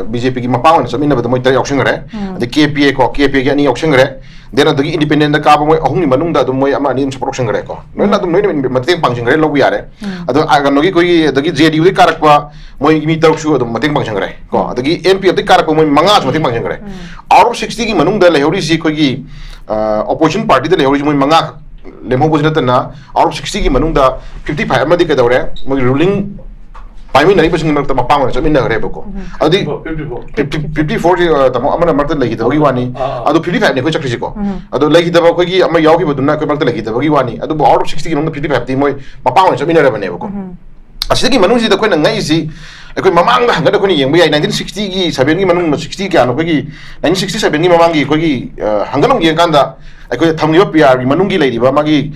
ꯕꯤ ꯖꯦ ꯄꯤꯒꯤ ꯃꯄꯥ ꯑꯣꯏꯅ ꯆꯠꯃꯤꯟꯅꯕꯗ ꯃꯣꯏ ꯇꯔꯦꯠ ꯌꯥꯎꯁꯟꯈ꯭ꯔꯦ꯫ ꯎꯝ. ꯑꯗꯩ ꯀꯦ ꯄꯤ ꯑꯦ ꯀꯣ, ꯀꯦ ꯄꯤ ꯑꯦꯒꯤ ꯑꯅꯤ ꯌꯥꯎꯁꯟꯈ꯭ꯔꯦ꯫ ꯗꯦꯟ ꯑꯗꯒꯤ ꯏꯟꯗꯤꯄꯦꯟꯗꯦꯟꯗ ꯀꯥꯕ ꯃꯣꯏ ꯑꯍꯨꯝꯒꯤ ꯃꯅꯨꯡꯗ ꯑꯗꯨꯝ ꯃꯣꯏ ꯑꯃ ꯑꯅꯤ ꯑꯗꯨꯝ ꯁꯄꯣꯔꯠ ꯇꯧꯁꯟꯈ꯭ꯔꯦꯀꯣ꯫ ꯂꯣꯏꯅ ꯑꯗꯨꯝ ꯂꯣꯏꯅ ꯃꯇꯦꯡ ꯄꯥꯡꯁꯤꯟꯈ꯭ꯔꯦ, ꯂꯧꯕ ꯌꯥꯔꯦ꯫ ꯎꯝ. ꯑꯗꯣ ꯑ, ꯀꯩꯅꯣꯒꯤ ꯑꯩꯈꯣꯏꯒꯤ ꯑꯗꯒꯤ ꯖꯦ ꯗꯤ ꯌꯨꯗꯒꯤ ꯀꯥꯔꯛꯄ ꯃꯣꯏ ꯃꯤ ꯇꯔꯨꯛꯁꯨ ꯑꯗꯨꯝ ꯃꯇꯦꯡ ꯄꯥꯡꯁꯤꯟꯈ꯭ꯔꯦ ꯀꯣ꯫ ꯑꯗꯒꯤ ꯑꯦꯟ ꯄꯤ ꯑꯦꯐꯇꯒꯤ ꯀꯥꯔꯛꯄ ꯃꯣꯏ ꯃꯉꯥꯁꯨ ꯃꯇꯦꯡ ꯄꯥꯡꯁꯤꯟꯈ꯭ꯔꯦ꯫ ꯎꯝ. ꯑꯥꯎꯠ ꯑꯣꯐ ꯁꯤꯛꯁꯇꯤꯒꯤ ꯃꯅꯨꯡꯗ ꯂꯩꯍꯧꯔꯤꯁꯤ ꯑꯩꯈꯣꯏꯒꯤ ꯑꯣꯄꯣꯖꯤꯁꯟ ꯄꯥꯔꯇꯤꯗ ꯂꯩꯍꯧꯔꯤꯁꯤ ꯃꯣꯏ ꯃꯉꯥ ꯂꯦꯝꯍꯧꯕꯁꯤ ꯅꯠꯇꯅ, ꯑꯥꯎꯠ ꯑꯣꯐ ꯁꯤꯛꯁꯇꯤꯒꯤ ꯃꯅꯨꯡꯗ ꯐꯤꯐꯇꯤ ꯐꯥꯏꯚ ꯑꯃꯗꯤ ꯀꯩꯗꯧꯔꯦ, ꯃꯣꯏꯒꯤ ꯔꯨꯂꯤꯡ ꯄꯥꯏꯃꯤꯟꯅꯔꯤꯕꯁꯤꯡꯒꯤ ꯃꯔꯛꯇ ꯃꯄꯥ ꯑꯣꯏꯅ ꯆꯠꯃꯤꯟꯅꯈ꯭ꯔꯦꯕꯀꯣ꯫ ꯎꯝ. ꯑꯗꯨꯗꯤ ꯐꯤꯐꯇꯤ ꯐꯣꯔ ꯐꯤꯐꯇꯤ ꯐꯣꯔꯁꯤ ꯇꯥꯃꯣ ꯑꯃꯅ ꯃꯔꯛꯇ ꯂꯩꯈꯤꯗꯕꯒꯤ ꯋꯥꯅꯤ꯫ ꯑꯥ. ꯑꯗꯣ ꯐꯤꯐꯇꯤ ꯐꯥꯏꯚꯅꯤ ꯑꯩꯈꯣꯏ ꯆꯠꯈ꯭ꯔꯤꯁꯤꯀꯣ꯫ ꯎꯝ. ꯑꯗꯣ ꯂꯩꯈꯤꯗꯕ ꯑꯩꯈꯣꯏꯒꯤ ꯑꯃ ꯌꯥꯎꯈꯤꯕꯗꯨꯅ ꯑꯩꯈꯣꯏ ꯃꯔꯛꯇ ꯂꯩꯈꯤꯗꯕꯒꯤ ꯋꯥꯅꯤ꯫ ꯑꯗꯨꯕꯨ ꯑꯥꯎꯠ ꯑꯣꯐ ꯁꯤꯛꯁꯇꯤꯒꯤ ꯃꯅꯨꯡꯗ ꯐꯤꯐꯇꯤ ꯐꯥꯏꯚꯇꯤ ꯃꯣꯏ ꯃꯄꯥ ꯑꯣꯏꯅ ꯆꯠꯃꯤꯟꯅꯔꯕꯅꯦꯕꯀꯣ꯫ ꯎꯝ. ꯑꯁꯤꯗꯒꯤ ꯃꯅꯨꯡꯁꯤꯗ ꯑꯩꯈꯣꯏꯅ ꯉꯛꯏꯁꯤ, ꯑꯩꯈꯣꯏ ꯃꯃꯥꯡꯗ ꯍꯪꯒꯠ ꯑꯩꯈꯣꯏꯅ ꯌꯦꯡꯕ ꯌꯥꯏ, ꯅꯥꯏꯟꯇꯤꯟ ꯁꯤꯛꯁꯇꯤꯒꯤ ꯁꯚꯦꯟꯒꯤ ꯃꯅꯨꯡꯗ, ꯁꯤꯛꯁꯇꯤ ꯀꯌꯥꯅꯣ, ꯑꯩꯈꯣꯏꯒꯤ ꯅꯥꯏꯟꯇꯤꯟ ꯁꯤꯛꯁꯇꯤ ꯁꯚꯦꯟꯒꯤ ꯃꯃꯥꯡꯒꯤ ꯑꯩꯈꯣꯏꯒꯤ ꯑ, ꯍꯪꯒꯠ ꯑꯃꯨꯛ ꯌꯦꯡꯀꯥꯟꯗ ꯑꯩꯈꯣꯏ ꯊꯝꯈꯤꯕ ꯄꯤ ꯑꯥꯔꯒꯤ ꯃꯅꯨꯡꯒꯤ ꯂꯩꯔꯤꯕ ꯃꯥꯒꯤ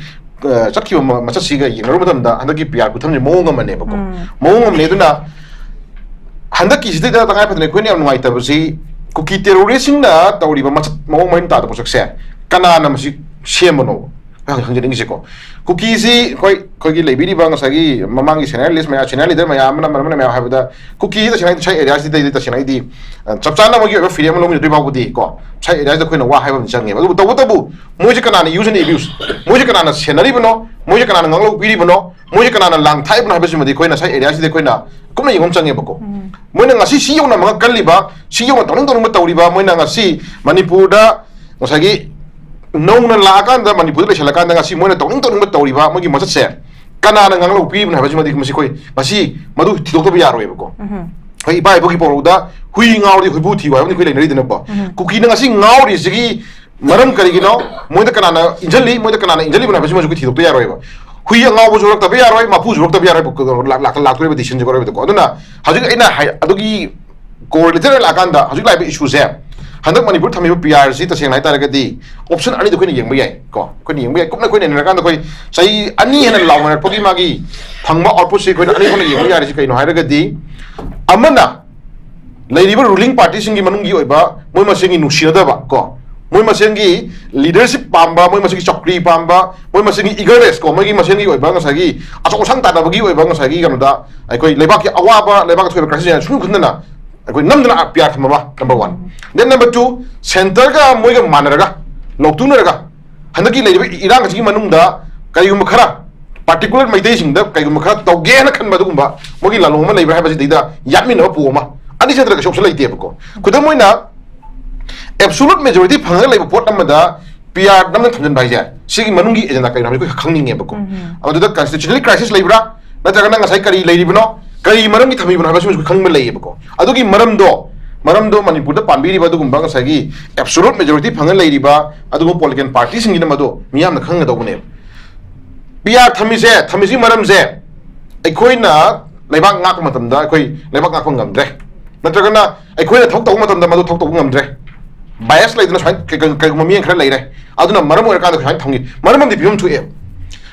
ꯑ, ꯆꯠꯈꯤꯕ ꯃ- ꯃꯆꯠꯁꯤꯒ ꯌꯦꯡꯅꯔꯨꯕ ꯃꯇꯝꯗ ꯍꯟꯗꯛꯀꯤ ꯄꯤ ꯑꯥꯔ ꯈꯨꯊꯝꯁꯦ ꯃꯑꯣꯡ ꯑꯃꯅꯦꯕꯀꯣ꯫ ꯎꯝ. ꯃꯑꯣꯡ ꯑꯃꯅꯦ꯫ ꯑꯗꯨꯅ ꯍꯟꯗꯛꯀꯤꯁꯤꯗ ꯇꯉꯥꯏ ꯐꯗꯅ ꯑꯩꯈꯣꯏꯅ ꯌꯥꯝ ꯅꯨꯡꯉꯥꯏꯇꯕꯁꯤ, ꯀꯨꯀꯤ ꯇꯦꯔꯣꯔꯤꯁꯁꯤꯡꯅ ꯇꯧꯔꯤꯕ ꯃꯆꯠ ꯃꯑꯣꯡ ꯃꯔꯤꯟ ꯇꯥꯗꯕ ꯄꯣꯠꯁꯛꯁꯦ ꯀꯅꯥꯅ ꯃꯁꯤ ꯁꯦꯝꯕꯅꯣ? ꯑꯩꯈꯣꯏ ꯍꯪꯖꯅꯤꯡꯉꯤꯁꯦꯀꯣ꯫ ꯀꯨꯀꯤꯁꯤ ꯑꯩꯈꯣꯏ ꯑꯩꯈꯣꯏꯒꯤ ꯂꯩꯕꯤꯔꯤꯕ ꯉꯁꯥꯏꯒꯤ ꯃꯃꯥꯡꯒꯤ ꯁꯦꯅꯤꯌꯔ ꯂꯤꯁ ꯃꯌꯥꯝ, ꯁꯦꯅꯤꯌꯔ ꯂꯤꯗꯔ ꯃꯌꯥꯝ ꯑꯃꯅ, ꯑꯃꯅ, ꯑꯃꯅ ꯃꯌꯥꯝ ꯍꯥꯏꯕꯗ, ꯀꯨꯀꯤꯁꯤꯗ ꯁꯦꯅꯤꯌꯔ ꯁꯥꯏ ꯑꯦꯔꯤꯌꯥꯁꯤꯗꯩꯗꯤ ꯇꯁꯦꯡꯅ ꯑꯩꯗꯤ ꯑ, ꯆꯞ ꯆꯥꯅ ꯃꯣꯏꯒꯤ ꯑꯣꯏꯕ ꯐ꯭ꯔꯤꯗꯝ ꯂꯧꯃꯤꯟꯅꯗ꯭ꯔꯤ ꯐꯥꯎꯕꯗꯤ ꯀꯣ, ꯁꯥꯏ ꯑꯦꯔꯤꯌꯥꯁꯤꯗ ꯑꯩꯈꯣꯏꯅ ꯋꯥ ꯍꯥꯏꯕ ꯑꯃ ꯆꯪꯉꯦꯕ꯫ ꯑꯗꯨꯕꯨ ꯇꯧꯕꯇꯕꯨ ꯃꯣꯏꯁꯦ ꯀꯅꯥꯅ ꯌꯨꯁ ꯑꯦꯟ ꯑꯦꯕ꯭ꯌꯨꯁ, ꯃꯣꯏꯁꯦ ꯀꯅꯥꯅ ꯁꯦꯟꯅꯔꯤꯕꯅꯣ, ꯃꯣꯏꯁꯦ ꯀꯅꯥꯅ ꯉꯥꯡꯂꯧ ꯄꯤꯔꯤꯕꯅꯣ, ꯃꯣꯏꯁꯦ ꯀꯅꯥꯅ ꯂꯥꯡ ꯊꯥꯛꯏꯕꯅꯣ ꯍꯥꯏꯕꯁꯤꯃꯗꯤ ꯑꯩꯈꯣꯏꯅ ꯁꯥꯏ ꯑꯦꯔꯤꯌꯥꯁꯤꯗ ꯑꯩꯈꯣꯏꯅ ꯀꯨꯞꯅ ꯌꯦꯡꯕ ꯑꯃ ꯆꯪꯉꯦꯕꯀꯣ꯫ ꯎꯝ. ꯃꯣꯏꯅ ꯉꯁꯤ ꯁꯤ ꯌꯧꯅ ꯃꯉꯛ ꯀꯜꯂꯤꯕ, ꯁꯤ ꯌꯧꯅ ꯇꯧꯅꯤꯡ ꯇꯧꯅꯤꯡꯕ ꯇꯧꯔꯤꯕ, ꯃꯣꯏꯅ ꯉꯁꯤ ꯃꯅꯤꯄꯨꯔꯗ ꯉꯁꯥꯏꯒꯤ ꯅꯧꯅ ꯂꯥꯛꯑꯀꯥꯟꯗ, ꯃꯅꯤꯄꯨꯔꯗ ꯂꯩꯁꯜꯂꯀꯥꯟꯗ ꯉꯁꯤ ꯃꯣꯏꯅ ꯇꯧꯅꯤꯡ ꯇꯧꯅꯤꯡꯕ ꯇꯧꯔꯤꯕ ꯃꯣꯏꯒꯤ ꯃꯆꯠꯁꯦ ꯀꯅꯥꯅ ꯉꯥꯡꯂꯧ ꯄꯤꯔꯤꯕꯅꯣ ꯍꯥꯏꯕꯁꯤꯃꯗꯤ ꯃꯁꯤ ꯑꯩꯈꯣꯏ ꯉꯁꯤ ꯃꯗꯨ ꯊꯤꯗꯣꯛꯇꯕ ꯌꯥꯔꯣꯏꯕꯀꯣ꯫ ꯎꯝ. ꯑꯩꯈꯣꯏ ꯏꯄꯥ ꯏꯄꯨꯒꯤ ꯄꯥꯎꯔꯧꯗ "ꯍꯨꯏ ꯉꯥꯎꯔꯗꯤ ꯍꯨꯏꯕꯨ ꯊꯤꯌꯨ" ꯍꯥꯏꯕ ꯑꯩꯈꯣꯏ ꯂꯩꯅꯔꯤꯗꯅꯀꯣ꯫ ꯎꯝ. ꯀꯨꯀꯤꯅ ꯉꯁꯤ ꯉꯥꯎꯔꯤꯁꯤꯒꯤ ꯃꯔꯝ ꯀꯔꯤꯒꯤꯅꯣ? ꯃꯣꯏꯗ ꯀꯅꯥꯅ ꯏꯟꯖꯜꯂꯤ? ꯃꯣꯏꯗ ꯀꯅꯥꯅ ꯏꯟꯖꯜꯂꯤꯕꯅꯣ ꯍꯥꯏꯕꯁꯤꯃꯁꯨ ꯑꯩꯈꯣꯏ ꯊꯤꯗꯣꯛꯇ ꯌꯥꯔꯣꯏꯕ꯫ ꯍꯨꯏ ꯑꯉꯥꯎꯕꯁꯨ ꯍꯨꯔꯛꯇꯕ ꯌꯥꯔꯣꯏ, ꯃꯄꯨꯁꯨ ꯍꯨꯔꯛꯇꯕ ꯌꯥꯔꯣꯏ, ꯂꯥꯛ-, ꯂꯥꯛ-, ꯂꯥꯛꯇꯣꯔꯤꯕ ꯗꯤꯁꯤꯖꯟꯁꯦ ꯀꯣ꯫ ꯑꯗꯨꯅ ꯍꯧꯖꯤꯛ ꯑꯩꯅ ꯍꯥꯏ-, ꯑꯗꯨꯒꯤ ꯀꯣꯔ ꯂꯤꯇꯔꯦꯜ ꯂꯥꯛꯑꯀꯥꯟꯗ ꯍꯧꯖꯤꯛ ꯂꯥꯛꯏꯕ ꯏꯁꯨꯁꯦ, ꯍꯟꯗꯛ ꯃꯅꯤꯄꯨꯔ ꯊꯝꯃꯤꯕ ꯄꯤ ꯑꯥꯔꯁꯤ ꯇꯁꯦꯡꯅ ꯍꯥꯏꯇꯥꯔꯒꯗꯤ ꯑꯣꯞꯁꯟ ꯑꯅꯤꯗ ꯑꯩꯈꯣꯏꯅ ꯌꯦꯡꯕ ꯌꯥꯏ ꯀꯣ꯫ ꯑꯩꯈꯣꯏꯅ ꯌꯦꯡꯕ ꯌꯥꯏ꯫ ꯀꯨꯞꯅ ꯑꯩꯈꯣꯏꯅ ꯌꯦꯡꯅꯔꯀꯥꯟꯗ ꯑꯩꯈꯣꯏ ꯆꯍꯤ ꯑꯅꯤ ꯍꯦꯟꯅ ꯂꯥꯎꯅꯔꯛꯄꯒꯤ ꯃꯥꯒꯤ ꯐꯪꯕ ꯑꯥꯎꯠꯄꯨꯠꯁꯤ ꯑꯩꯈꯣꯏꯅ ꯑꯅꯤ ꯊꯣꯛꯅ ꯌꯦꯡꯕ ꯌꯥꯔꯤꯁꯤ ꯀꯩꯅꯣ ꯍꯥꯏꯔꯒꯗꯤ, ꯑꯃꯅ ꯂꯩꯔꯤꯕ ꯔꯨꯂꯤꯡ ꯄꯥꯔꯇꯤꯁꯤꯡꯒꯤ ꯃꯅꯨꯡꯒꯤ ꯑꯣꯏꯕ ꯃꯣꯏ ꯃꯁꯦꯟꯒꯤ ꯅꯨꯡꯁꯤꯅꯗꯕ ꯀꯣ, ꯃꯣꯏ ꯃꯁꯦꯟꯒꯤ ꯂꯤꯗꯔꯁꯤꯞ ꯄꯥꯝꯕ, ꯃꯣꯏ ꯃꯁꯦꯟꯒꯤ ꯆꯧꯀ꯭ꯔꯤ ꯄꯥꯝꯕ, ꯃꯣꯏ ꯃꯁꯦꯟꯒꯤ ꯏꯒꯣꯔꯦꯁ ꯀꯣ, ꯃꯣꯏꯒꯤ ꯃꯁꯦꯟꯒꯤ ꯑꯣꯏꯕ ꯉꯁꯥꯏꯒꯤ ꯑꯆꯧ ꯑꯁꯥꯡ ꯇꯥꯟꯅꯕꯒꯤ ꯑꯣꯏꯕ ꯉꯁꯥꯏꯒꯤ ꯀꯩꯅꯣꯗ ꯑꯩꯈꯣꯏ ꯂꯩꯕꯥꯛꯀꯤ ꯑꯋꯥꯕ, ꯂꯩꯕꯥꯛꯇ ꯊꯣꯛꯏꯕ ꯀ꯭ꯔꯥꯏꯁꯤꯁ ꯁꯨꯝ ꯈꯟꯗꯅ ꯑꯩꯈꯣꯏ ꯅꯝꯗꯅ ꯄꯤꯌꯥꯔ ꯊꯝꯃꯕ, number one. Then number two, ꯁꯦꯟꯇꯔꯒ ꯃꯣꯏꯒ ꯃꯥꯟꯅꯔꯒ, ꯂꯧꯇꯨꯅꯔꯒ, ꯍꯟꯗꯛꯀꯤ ꯂꯩꯔꯤꯕ ꯏꯔꯥꯡ ꯑꯁꯤꯒꯤ ꯃꯅꯨꯡꯗ ꯀꯔꯤꯒꯨꯝꯕ ꯈꯔ ꯄꯥꯔꯇꯤꯀꯨꯂꯔ ꯃꯩꯇꯩꯁꯤꯡꯗ ꯀꯔꯤꯒꯨꯝꯕ ꯈꯔ ꯇꯧꯒꯦꯅ ꯈꯟꯕ ꯑꯗꯨꯒꯨꯝꯕ ꯃꯣꯏꯒꯤ ꯂꯥꯂꯣꯡ ꯑꯃ ꯂꯩꯕ꯭ꯔꯥ ꯍꯥꯏꯕꯁꯤꯗꯩꯗ ꯌꯥꯠꯃꯤꯟꯅꯕ ꯄꯣ ꯑꯃ, ꯑꯅꯤ ꯆꯠꯇ꯭ꯔꯒ ꯀꯩꯁꯨ ꯑꯣꯞꯁꯟ ꯂꯩꯇꯦꯕꯀꯣ꯫ ꯈꯨꯗꯝ ꯑꯣꯏꯅ, ꯑꯦꯕꯁꯣꯂꯨꯠ ꯃꯦꯖꯣꯔꯤꯇꯤ ꯐꯪꯉꯒ ꯂꯩꯕ ꯄꯣꯠ ꯑꯃꯗ ꯄꯤ ꯑꯥꯔ ꯅꯝꯅ ꯊꯝꯖꯤꯟꯕ ꯍꯥꯏꯁꯦ, ꯁꯤꯒꯤ ꯃꯅꯨꯡꯒꯤ ꯑꯦꯖꯦꯟꯗꯥ ꯀꯔꯤꯅꯣ ꯍꯥꯏꯕꯁꯤ ꯑꯩꯈꯣꯏ ꯈꯪꯅꯤꯡꯉꯦꯕꯀꯣ꯫ ꯎꯝ꯫ ꯑꯗꯨꯗ ꯀꯟꯁꯇꯤꯇ꯭ꯌꯨꯁꯅꯦꯜ ꯀ꯭ꯔꯥꯏꯁꯤꯁ ꯂꯩꯕ꯭ꯔꯥ, ꯅꯠꯇ꯭ꯔꯒꯅ ꯉꯁꯥꯏ ꯀꯔꯤ ꯂꯩꯔꯤꯕꯅꯣ, ꯀꯔꯤ ꯃꯔꯝꯒꯤ ꯊꯝꯃꯤꯕꯅꯣ ꯍꯥꯏꯕꯁꯤꯃꯁꯨ ꯑꯩꯈꯣꯏ ꯈꯪꯕ ꯂꯩꯌꯦꯕꯀꯣ꯫ ꯑꯗꯨꯒꯤ ꯃꯔꯝꯗꯣ, ꯃꯔꯝꯗꯣ ꯃꯅꯤꯄꯨꯔꯗ ꯄꯥꯟꯕꯤꯔꯤꯕ ꯑꯗꯨꯒꯨꯝꯕ ꯉꯁꯥꯏꯒꯤ ꯑꯦꯕꯁꯣꯂꯨꯠ ꯃꯦꯖꯣꯔꯤꯇꯤ ꯐꯪꯉ ꯂꯩꯔꯤꯕ ꯑꯗꯨꯒꯨꯝꯕ ꯄꯣꯂꯤꯇꯤꯀꯦꯜ ꯄꯥꯔꯇꯤꯁꯤꯡꯁꯤꯅ ꯃꯗꯨ ꯃꯤꯌꯥꯝꯅ ꯈꯪꯒꯗꯧꯕꯅꯦꯕ꯫ ꯄꯤ ꯑꯥꯔ ꯊꯝꯃꯤꯁꯦ, ꯊꯝꯃꯤꯁꯤꯒꯤ ꯃꯔꯝꯁꯦ, ꯑꯩꯈꯣꯏꯅ ꯂꯩꯕꯥꯛ ꯉꯥꯛꯄ ꯃꯇꯝꯗ ꯑꯩꯈꯣꯏ ꯂꯩꯕꯥꯛ ꯉꯥꯛꯄ ꯉꯝꯗ꯭ꯔꯦ, ꯅꯠꯇ꯭ꯔꯒꯅ ꯑꯩꯈꯣꯏꯅ ꯊꯕꯛ ꯇꯧꯕ ꯃꯇꯝꯗ ꯃꯗꯨ ꯊꯕꯛ ꯇꯧꯕ ꯉꯝꯗ꯭ꯔꯦ, ꯕꯥꯏꯁ ꯂꯩꯗꯅ ꯁꯨꯃꯥꯏꯅ ꯀꯩ-, ꯀꯩ-, ꯀꯩꯒꯨꯝꯕ ꯃꯤ ꯈꯔ ꯂꯩꯔꯦ, ꯑꯗꯨꯅ ꯃꯔꯝ ꯑꯣꯏꯔꯀꯥꯟꯗ ꯁꯨꯃꯥꯏꯅ ꯊꯝꯈꯤ꯫ ꯃꯔꯝ ꯑꯃꯗꯤ ꯄꯤꯐꯝ ꯊꯣꯛꯑꯦ꯫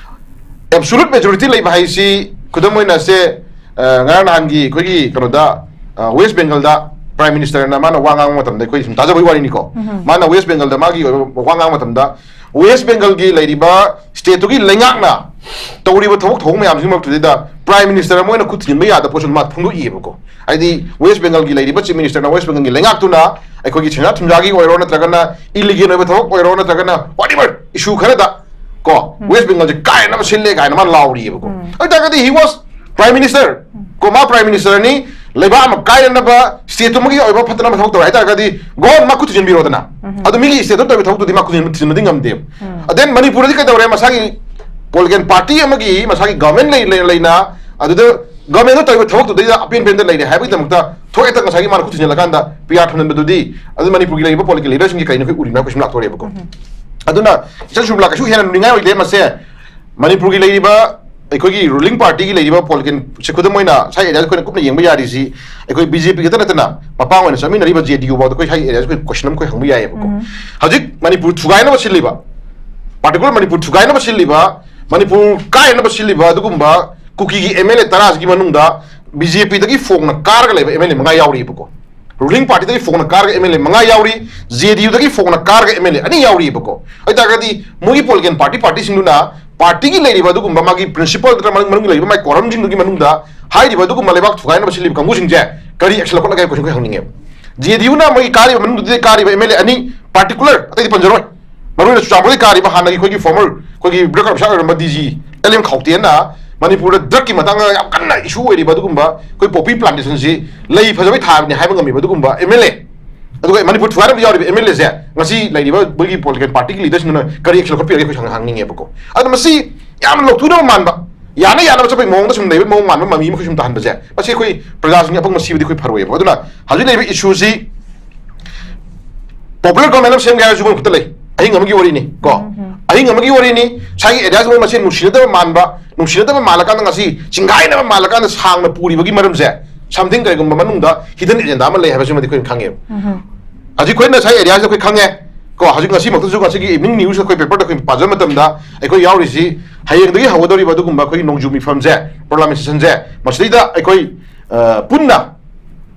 ꯑꯦꯕꯁꯣꯂꯨꯠ ꯃꯦꯖꯣꯔꯤꯇꯤ ꯂꯩꯕ ꯍꯥꯏꯁꯤ, ꯈꯨꯗꯝ ꯑꯣꯏꯅ ꯁꯦ, ꯑ, ꯉꯔꯥꯡ ꯅꯍꯥꯟꯒꯤ ꯑꯩꯈꯣꯏꯒꯤ ꯀꯩꯅꯣꯗ, ꯑ, ꯋꯦꯁ ꯕꯦꯡꯒꯜꯗ ꯄ꯭ꯔꯥꯏꯝ ꯃꯤꯅꯤꯁꯇꯔꯅ ꯃꯥꯅ ꯋꯥ ꯉꯥꯡꯕ ꯃꯇꯝꯗ, ꯑꯩꯈꯣꯏ ꯁꯨꯝ ꯇꯥꯖꯕꯒꯤ ꯋꯥꯔꯤꯅꯤꯀꯣ, ꯎꯝ꯫ ꯃꯥꯅ ꯋꯦꯁ ꯕꯦꯡꯒꯜꯗ ꯃꯥꯒꯤ ꯑꯣꯏꯕ ꯋꯥ ꯉꯥꯡꯕ ꯃꯇꯝꯗ, ꯋꯦꯁ ꯕꯦꯡꯒꯜꯒꯤ ꯂꯩꯔꯤꯕ ꯁ꯭ꯇꯦꯠꯇꯨꯒꯤ ꯂꯩꯉꯥꯛꯅ ꯇꯧꯔꯤꯕ ꯊꯕꯛ ꯊꯧꯑꯣꯡ ꯃꯌꯥꯝꯁꯤꯒꯤ ꯃꯔꯛꯇꯨꯗꯩꯗ ꯄ꯭ꯔꯥꯏꯝ ꯃꯤꯅꯤꯁꯇꯔ ꯑꯃ ꯑꯣꯏꯅ ꯈꯨꯠ ꯊꯤꯟꯖꯤꯟꯕ ꯌꯥꯗꯕ ꯄꯣꯠꯁꯨ ꯃꯥ ꯐꯣꯡꯗꯣꯛꯏꯑꯕꯀꯣ꯫ ꯍꯥꯏꯗꯤ, ꯋꯦꯁ ꯕꯦꯡꯒꯜꯒꯤ ꯂꯩꯔꯤꯕ ꯆꯤꯐ ꯃꯤꯅꯤꯁꯇꯔꯅ, ꯋꯦꯁ ꯕꯦꯡꯒꯜꯒꯤ ꯂꯩꯉꯥꯛꯇꯨꯅ ꯑꯩꯈꯣꯏꯒꯤ ꯁꯦꯟꯖꯥ ꯊꯨꯝꯖꯥꯒꯤ ꯑꯣꯏꯔꯣ, ꯅꯠꯇ꯭ꯔꯒꯅ ꯏꯂꯤꯒꯦꯜ ꯑꯣꯏꯕ ꯊꯕꯛ ꯑꯣꯏꯔꯣ, ꯅꯠꯇ꯭ꯔꯒꯅ whatever issue ꯈꯔꯗ ꯀꯣ, ꯎꯝ꯫ ꯋꯦꯁ ꯕꯦꯡꯒꯜꯁꯦ ꯀꯥꯏꯅꯕ ꯁꯤꯜꯂꯦ ꯀꯥꯏꯅ ꯃꯥ ꯂꯥꯎꯔꯤꯑꯕꯀꯣ꯫ ꯎꯝ꯫ ꯑꯗꯨ ꯑꯣꯏꯇꯥꯔꯒꯗꯤ he was prime minister, ꯎꯝ꯫ ꯀꯣ, ꯃꯥ ꯄ꯭ꯔꯥꯏꯝ ꯃꯤꯅꯤꯁꯇꯔꯅꯤ, ꯂꯩꯕꯥꯛ ꯑꯃ ꯀꯥꯏꯅꯅꯕ, ꯁ꯭ꯇꯦꯠꯇꯨꯃꯒꯤ ꯑꯣꯏꯕ ꯐꯠꯇꯅꯕ ꯊꯕꯛ ꯇꯧꯔꯦ ꯍꯥꯏꯇꯥꯔꯒꯗꯤ, ꯒꯣ, ꯃꯥ ꯈꯨꯠ ꯊꯤꯟꯖꯤꯟꯕꯤꯔꯣꯗꯅ꯫ ꯎꯝ꯫ ꯑꯗꯨ ꯃꯤꯒꯤ ꯁ꯭ꯇꯦꯠꯇꯨꯅ ꯇꯧꯔꯤꯕ ꯊꯕꯛꯇꯨꯗꯤ ꯃꯥ ꯈꯨꯠ ꯊꯤꯟꯖꯤꯟꯕ, ꯊꯤꯟꯖꯤꯟꯕꯗꯤ ꯉꯝꯗꯦꯕ꯫ ꯎꯝ꯫ ꯑꯗ ꯃꯅꯤꯄꯨꯔꯗꯗꯤ ꯀꯩꯗꯧꯔꯦ? ꯃꯁꯥꯒꯤ ꯄꯣꯂꯤꯇꯤꯀꯦꯜ ꯄꯥꯔꯇꯤ ꯑꯃꯒꯤ, ꯃꯁꯥꯒꯤ ꯒꯚꯔꯟꯃꯦꯟ ꯂꯩ-, ꯂꯩ-, ꯂꯩꯅ, ꯑꯗꯨꯗ ꯒꯚꯔꯟꯃꯦꯟꯅ ꯇꯧꯔꯤꯕ ꯊꯕꯛꯇꯨꯗꯩꯗ ꯑꯄꯦꯟ ꯄꯦꯟꯗ ꯂꯩꯔꯦ ꯍꯥꯏꯕꯒꯤꯗꯃꯛꯇ ꯊꯣꯛ ꯍꯦꯛꯇ ꯉꯁꯥꯏꯒꯤ ꯃꯥꯅ ꯈꯨꯠ ꯊꯤꯟꯖꯤꯜꯂꯀꯥꯟꯗ ꯄꯤ ꯑꯥꯔ ꯊꯝꯖꯤꯟꯕꯗꯨꯗꯤ, ꯑꯗꯨ ꯃꯅꯤꯄꯨꯔꯒꯤ ꯂꯩꯔꯤꯕ ꯄꯣꯂꯤꯇꯤꯀꯦꯜ ꯂꯤꯗꯔꯁꯤꯡꯒꯤ ꯀꯩꯅꯣ ꯑꯩꯈꯣꯏ ꯎꯔꯤꯕ ꯀꯣꯏꯁꯟ ꯂꯥꯛꯇꯣꯔꯦꯕꯀꯣ꯫ ꯎꯝ꯫ ꯑꯗꯨꯅ ꯏꯆꯟ ꯁꯨꯕꯂꯥ, ꯀꯩꯁꯨ ꯍꯦꯟꯅ ꯂꯨꯅꯤꯡꯉꯥꯏ ꯑꯣꯏꯗꯦ ꯃꯁꯦ꯫ ꯃꯅꯤꯄꯨꯔꯒꯤ ꯂꯩꯔꯤꯕ, ꯑꯩꯈꯣꯏꯒꯤ ꯔꯨꯂꯤꯡ ꯄꯥꯔꯇꯤꯒꯤ ꯂꯩꯔꯤꯕ ꯄꯣꯂꯤꯇꯤꯀꯦꯜ ꯁꯦ, ꯈꯨꯗꯝ ꯑꯣꯏꯅ ꯁꯥꯏ ꯑꯦꯔꯤꯌꯥꯗ ꯑꯩꯈꯣꯏꯅ ꯀꯨꯞꯅ ꯌꯦꯡꯕ ꯌꯥꯔꯤꯁꯤ, ꯑꯩꯈꯣꯏ ꯕꯤ ꯖꯦ ꯄꯤ ꯈꯛꯇ ꯅꯠꯇꯅ ꯃꯄꯥꯡ ꯑꯣꯏꯅ ꯆꯠꯃꯤꯟꯅꯔꯤꯕ ꯖꯦ ꯗꯤ ꯌꯨ ꯐꯥꯎꯗ ꯑꯩꯈꯣꯏ ꯁꯥꯏ ꯑꯦꯔꯤꯌꯥꯗ ꯑꯩꯈꯣꯏ ꯀꯣꯏꯁꯟ ꯑꯃ ꯑꯩꯈꯣꯏ ꯍꯪꯕ ꯌꯥꯏꯌꯦꯕꯀꯣ꯫ ꯎꯝ꯫ ꯍꯧꯖꯤꯛ ꯃꯅꯤꯄꯨꯔ ꯊꯨꯒꯥꯏꯅꯕ ꯁꯤꯜꯂꯤꯕ, ꯄꯥꯔꯇꯤꯀꯨꯂꯔ ꯃꯅꯤꯄꯨꯔ ꯊꯨꯒꯥꯏꯅꯕ ꯁꯤꯜꯂꯤꯕ, ꯃꯅꯤꯄꯨꯔ ꯀꯥꯏꯅꯕ ꯁꯤꯜꯂꯤꯕ ꯑꯗꯨꯒꯨꯝꯕ ꯀꯨꯀꯤꯒꯤ ꯑꯦꯝ ꯑꯦꯜ ꯑꯦ ꯇꯔꯥꯁꯤꯒꯤ ꯃꯅꯨꯡꯗ ꯕꯤ ꯖꯦ ꯄꯤꯗꯒꯤ ꯐꯣꯡꯅ ꯀꯥꯔꯒ ꯂꯩꯕ ꯑꯦꯝ ꯑꯦꯜ ꯑꯦ ꯃꯉꯥ ꯌꯥꯎꯔꯤꯕꯀꯣ꯫ ꯔꯨꯂꯤꯡ ꯄꯥꯔꯇꯤꯗꯒꯤ ꯐꯣꯡꯅ ꯀꯥꯔꯒ ꯑꯦꯝ ꯑꯦꯜ ꯑꯦ ꯃꯉꯥ ꯌꯥꯎꯔꯤ, ꯖꯦ ꯗꯤ ꯌꯨꯗꯒꯤ ꯐꯣꯡꯅ ꯀꯥꯔꯒ ꯑꯦꯝ ꯑꯦꯜ ꯑꯦ ꯑꯅꯤ ꯌꯥꯎꯔꯤꯕꯀꯣ꯫ ꯑꯗꯨ ꯇꯥꯔꯒꯗꯤ ꯃꯣꯏꯒꯤ ꯄꯣꯂꯤꯇꯤꯀꯦꯜ ꯄꯥꯔꯇꯤ ꯄꯥꯔꯇꯤꯁꯤꯡꯗꯨꯅ ꯄꯥꯔꯇꯤꯒꯤ ꯂꯩꯔꯤꯕ ꯑꯗꯨꯒꯨꯝꯕ ꯃꯥꯒꯤ ꯄ꯭ꯔꯤꯟꯁꯤꯄꯜ ꯅꯠꯇ꯭ꯔꯒ ꯃꯅꯨꯡ ꯃꯅꯨꯡꯒꯤ ꯂꯩꯔꯤꯕ ꯃꯥꯒꯤ ꯀꯣꯔꯝꯁꯤꯡꯗꯨꯒꯤ ꯃꯅꯨꯡꯗ ꯍꯥꯏꯔꯤꯕ ꯑꯗꯨꯒꯨꯝꯕ ꯂꯩꯕꯥꯛ ꯊꯨꯒꯥꯏꯅꯕ ꯁꯤꯜꯂꯤꯕ ꯀꯥꯡꯕꯨꯁꯤꯡꯁꯦ ꯀꯔꯤ ꯑꯦꯛꯁꯟ ꯂꯧꯈꯠꯂꯒꯦ ꯍꯥꯏꯕ ꯀꯣꯏꯁꯟ ꯑꯩꯈꯣꯏ ꯍꯪꯅꯤꯡꯉꯦꯕ꯫ ꯖꯦ ꯗꯤ ꯌꯨꯅ ꯃꯣꯏꯒꯤ ꯀꯥꯔꯤꯕ ꯃꯅꯨꯡꯗꯨꯗꯤ ꯀꯥꯔꯤꯕ ꯑꯦꯝ ꯑꯦꯜ ꯑꯦ ꯑꯅꯤ, ꯄꯥꯔꯇꯤꯀꯨꯂꯔ ꯑꯇꯩꯗꯤ ꯄꯟꯖꯔꯣꯏ, ꯃꯔꯨꯑꯣꯏꯅ ꯆꯨꯔꯆꯥꯟꯄꯨꯔꯗꯒꯤ ꯀꯥꯔꯤꯕ ꯍꯥꯟꯅꯒꯤ ꯑꯩꯈꯣꯏꯒꯤ ꯐꯣꯔꯃꯔ ꯑꯩꯈꯣꯏꯒꯤ ꯕ꯭ꯔꯦꯛ ꯑꯣꯐꯤꯁꯥꯔ ꯑꯣꯏꯔꯝꯕ ꯗꯤ ꯖꯤ ꯑꯦꯜ ꯑꯦꯝ ꯈꯥꯎꯇꯦꯟꯅ ꯃꯅꯤꯄꯨꯔꯗ ꯗ꯭ꯔꯛꯀꯤ ꯃꯇꯥꯡꯗ ꯌꯥꯝ ꯀꯟꯅ ꯏꯁꯨ ꯑꯣꯏꯔꯤꯕ ꯑꯗꯨꯒꯨꯝꯕ ꯑꯩꯈꯣꯏ ꯄꯣꯄꯤ ꯄ꯭ꯂꯥꯟꯇꯦꯁꯟꯁꯤ ꯂꯩ ꯐꯖꯕꯩ ꯊꯥꯕꯅꯤ ꯍꯥꯏꯕ ꯉꯝꯃꯤꯕ ꯑꯗꯨꯒꯨꯝꯕ ꯑꯦꯝ ꯑꯦꯜ ꯑꯦ, ꯑꯗꯨꯒ ꯃꯅꯤꯄꯨꯔ ꯊꯨꯒꯥꯏꯅꯕ ꯌꯥꯎꯔꯤꯕ ꯑꯦꯝ ꯑꯦꯜ ꯑꯦꯁꯦ ꯉꯁꯤ ꯂꯩꯔꯤꯕ ꯃꯣꯏꯒꯤ ꯄꯣꯂꯤꯇꯤꯀꯦꯜ ꯄꯥꯔꯇꯤꯒꯤ ꯂꯤꯗꯔꯁꯤꯡꯗꯨꯅ ꯀꯔꯤ ꯑꯦꯛꯁꯟ ꯂꯧꯈꯠꯄꯤꯔꯒꯦ ꯑꯩꯈꯣꯏ ꯍꯪ- ꯍꯪꯅꯤꯡꯉꯦꯕꯀꯣ꯫ ꯑꯗꯣ ꯃꯁꯤ ꯌꯥꯝꯅ ꯂꯧꯊꯣꯛꯅꯕ ꯃꯥꯟꯕ, ꯌꯥꯅ ꯌꯥꯅꯕ ꯆꯠꯄꯒꯤ ꯃꯑꯣꯡꯗ ꯁꯨꯝ ꯂꯩꯕ ꯃꯑꯣꯡ ꯃꯥꯟꯕ ꯃꯃꯤ ꯑꯃ ꯑꯩꯈꯣꯏ ꯁꯨꯝ ꯇꯥꯍꯟꯕꯁꯦ, ꯃꯁꯤ ꯑꯩꯈꯣꯏ ꯄ꯭ꯔꯖꯥꯁꯤꯡꯒꯤ ꯑꯄꯪꯕ ꯁꯤꯕꯗꯤ ꯑꯩꯈꯣꯏ ꯐꯔꯣꯏꯌꯦꯕ꯫ ꯑꯗꯨꯅ ꯍꯧꯖꯤꯛ ꯂꯩꯔꯤꯕ ꯏꯁꯨꯁꯤ ꯄꯣꯄꯨꯂꯔ ꯒꯣꯔꯃꯦꯟ ꯑꯃ ꯁꯦꯝꯒꯦ ꯍꯥꯏꯔꯁꯨ ꯃꯣꯏ ꯈꯨꯠꯇ ꯂꯩ, ꯑꯍꯤꯡ ꯑꯃꯒꯤ ꯋꯥꯔꯤꯅꯤ ꯀꯣ꯫ ꯑꯍꯤꯡ ꯑꯃꯒꯤ ꯋꯥꯔꯤꯅꯤ꯫ ꯉꯁꯥꯏꯒꯤ ꯑꯦꯔꯤꯌꯥꯁꯤ ꯃꯣꯏ ꯃꯁꯦꯟ ꯅꯨꯡꯁꯤꯅꯗꯕ ꯃꯥꯟꯕ, ꯅꯨꯡꯁꯤꯅꯗꯕ ꯃꯥꯜꯂꯀꯥꯟꯗ ꯉꯁꯤ ꯆꯤꯡꯒꯥꯏꯅꯕ ꯃꯥꯜꯂꯀꯥꯟꯗ ꯁꯥꯡꯅ ꯄꯨꯔꯤꯕꯒꯤ ꯃꯔꯝꯁꯦ, ꯁꯝꯊꯤꯡ ꯀꯔꯤꯒꯨꯝꯕ ꯃꯅꯨꯡꯗ ꯍꯤꯗꯟ ꯑꯦꯖꯦꯟꯗꯥ ꯑꯃ ꯂꯩ ꯍꯥꯏꯕꯁꯤꯃꯗꯤ ꯑꯩꯈꯣꯏꯅ ꯈꯪꯉꯦꯕ꯫ ꯍꯧꯖꯤꯛ ꯑꯩꯈꯣꯏꯅ ꯉꯁꯥꯏ ꯑꯦꯔꯤꯌꯥꯁꯤꯗ ꯑꯩꯈꯣꯏ ꯈꯪꯉꯦ ꯀꯣ꯫ ꯍꯧꯖꯤꯛ ꯉꯁꯤꯃꯛꯇꯁꯨ ꯉꯁꯤꯒꯤ ꯏꯚꯤꯅꯤꯡ ꯅ꯭ꯌꯨꯁ ꯑꯩꯈꯣꯏ ꯄꯦꯄꯔꯗ ꯑꯩꯈꯣꯏ ꯄꯥꯖꯕ ꯃꯇꯝꯗ ꯑꯩꯈꯣꯏ ꯌꯥꯎꯔꯤꯁꯤ ꯍꯌꯦꯡꯗꯒꯤ ꯍꯧꯒꯗꯧꯔꯤꯕ ꯑꯗꯨꯒꯨꯝꯕ ꯑꯩꯈꯣꯏꯒꯤ ꯅꯣꯡꯖꯨ ꯃꯤꯐꯝꯁꯦ, ꯄꯥꯔꯂꯤꯌꯥꯃꯦꯟ ꯁꯦꯁꯟꯁꯦ, ꯃꯁꯤꯗꯩꯗ ꯑꯩꯈꯣꯏ, ꯑ, ꯄꯨꯟꯅ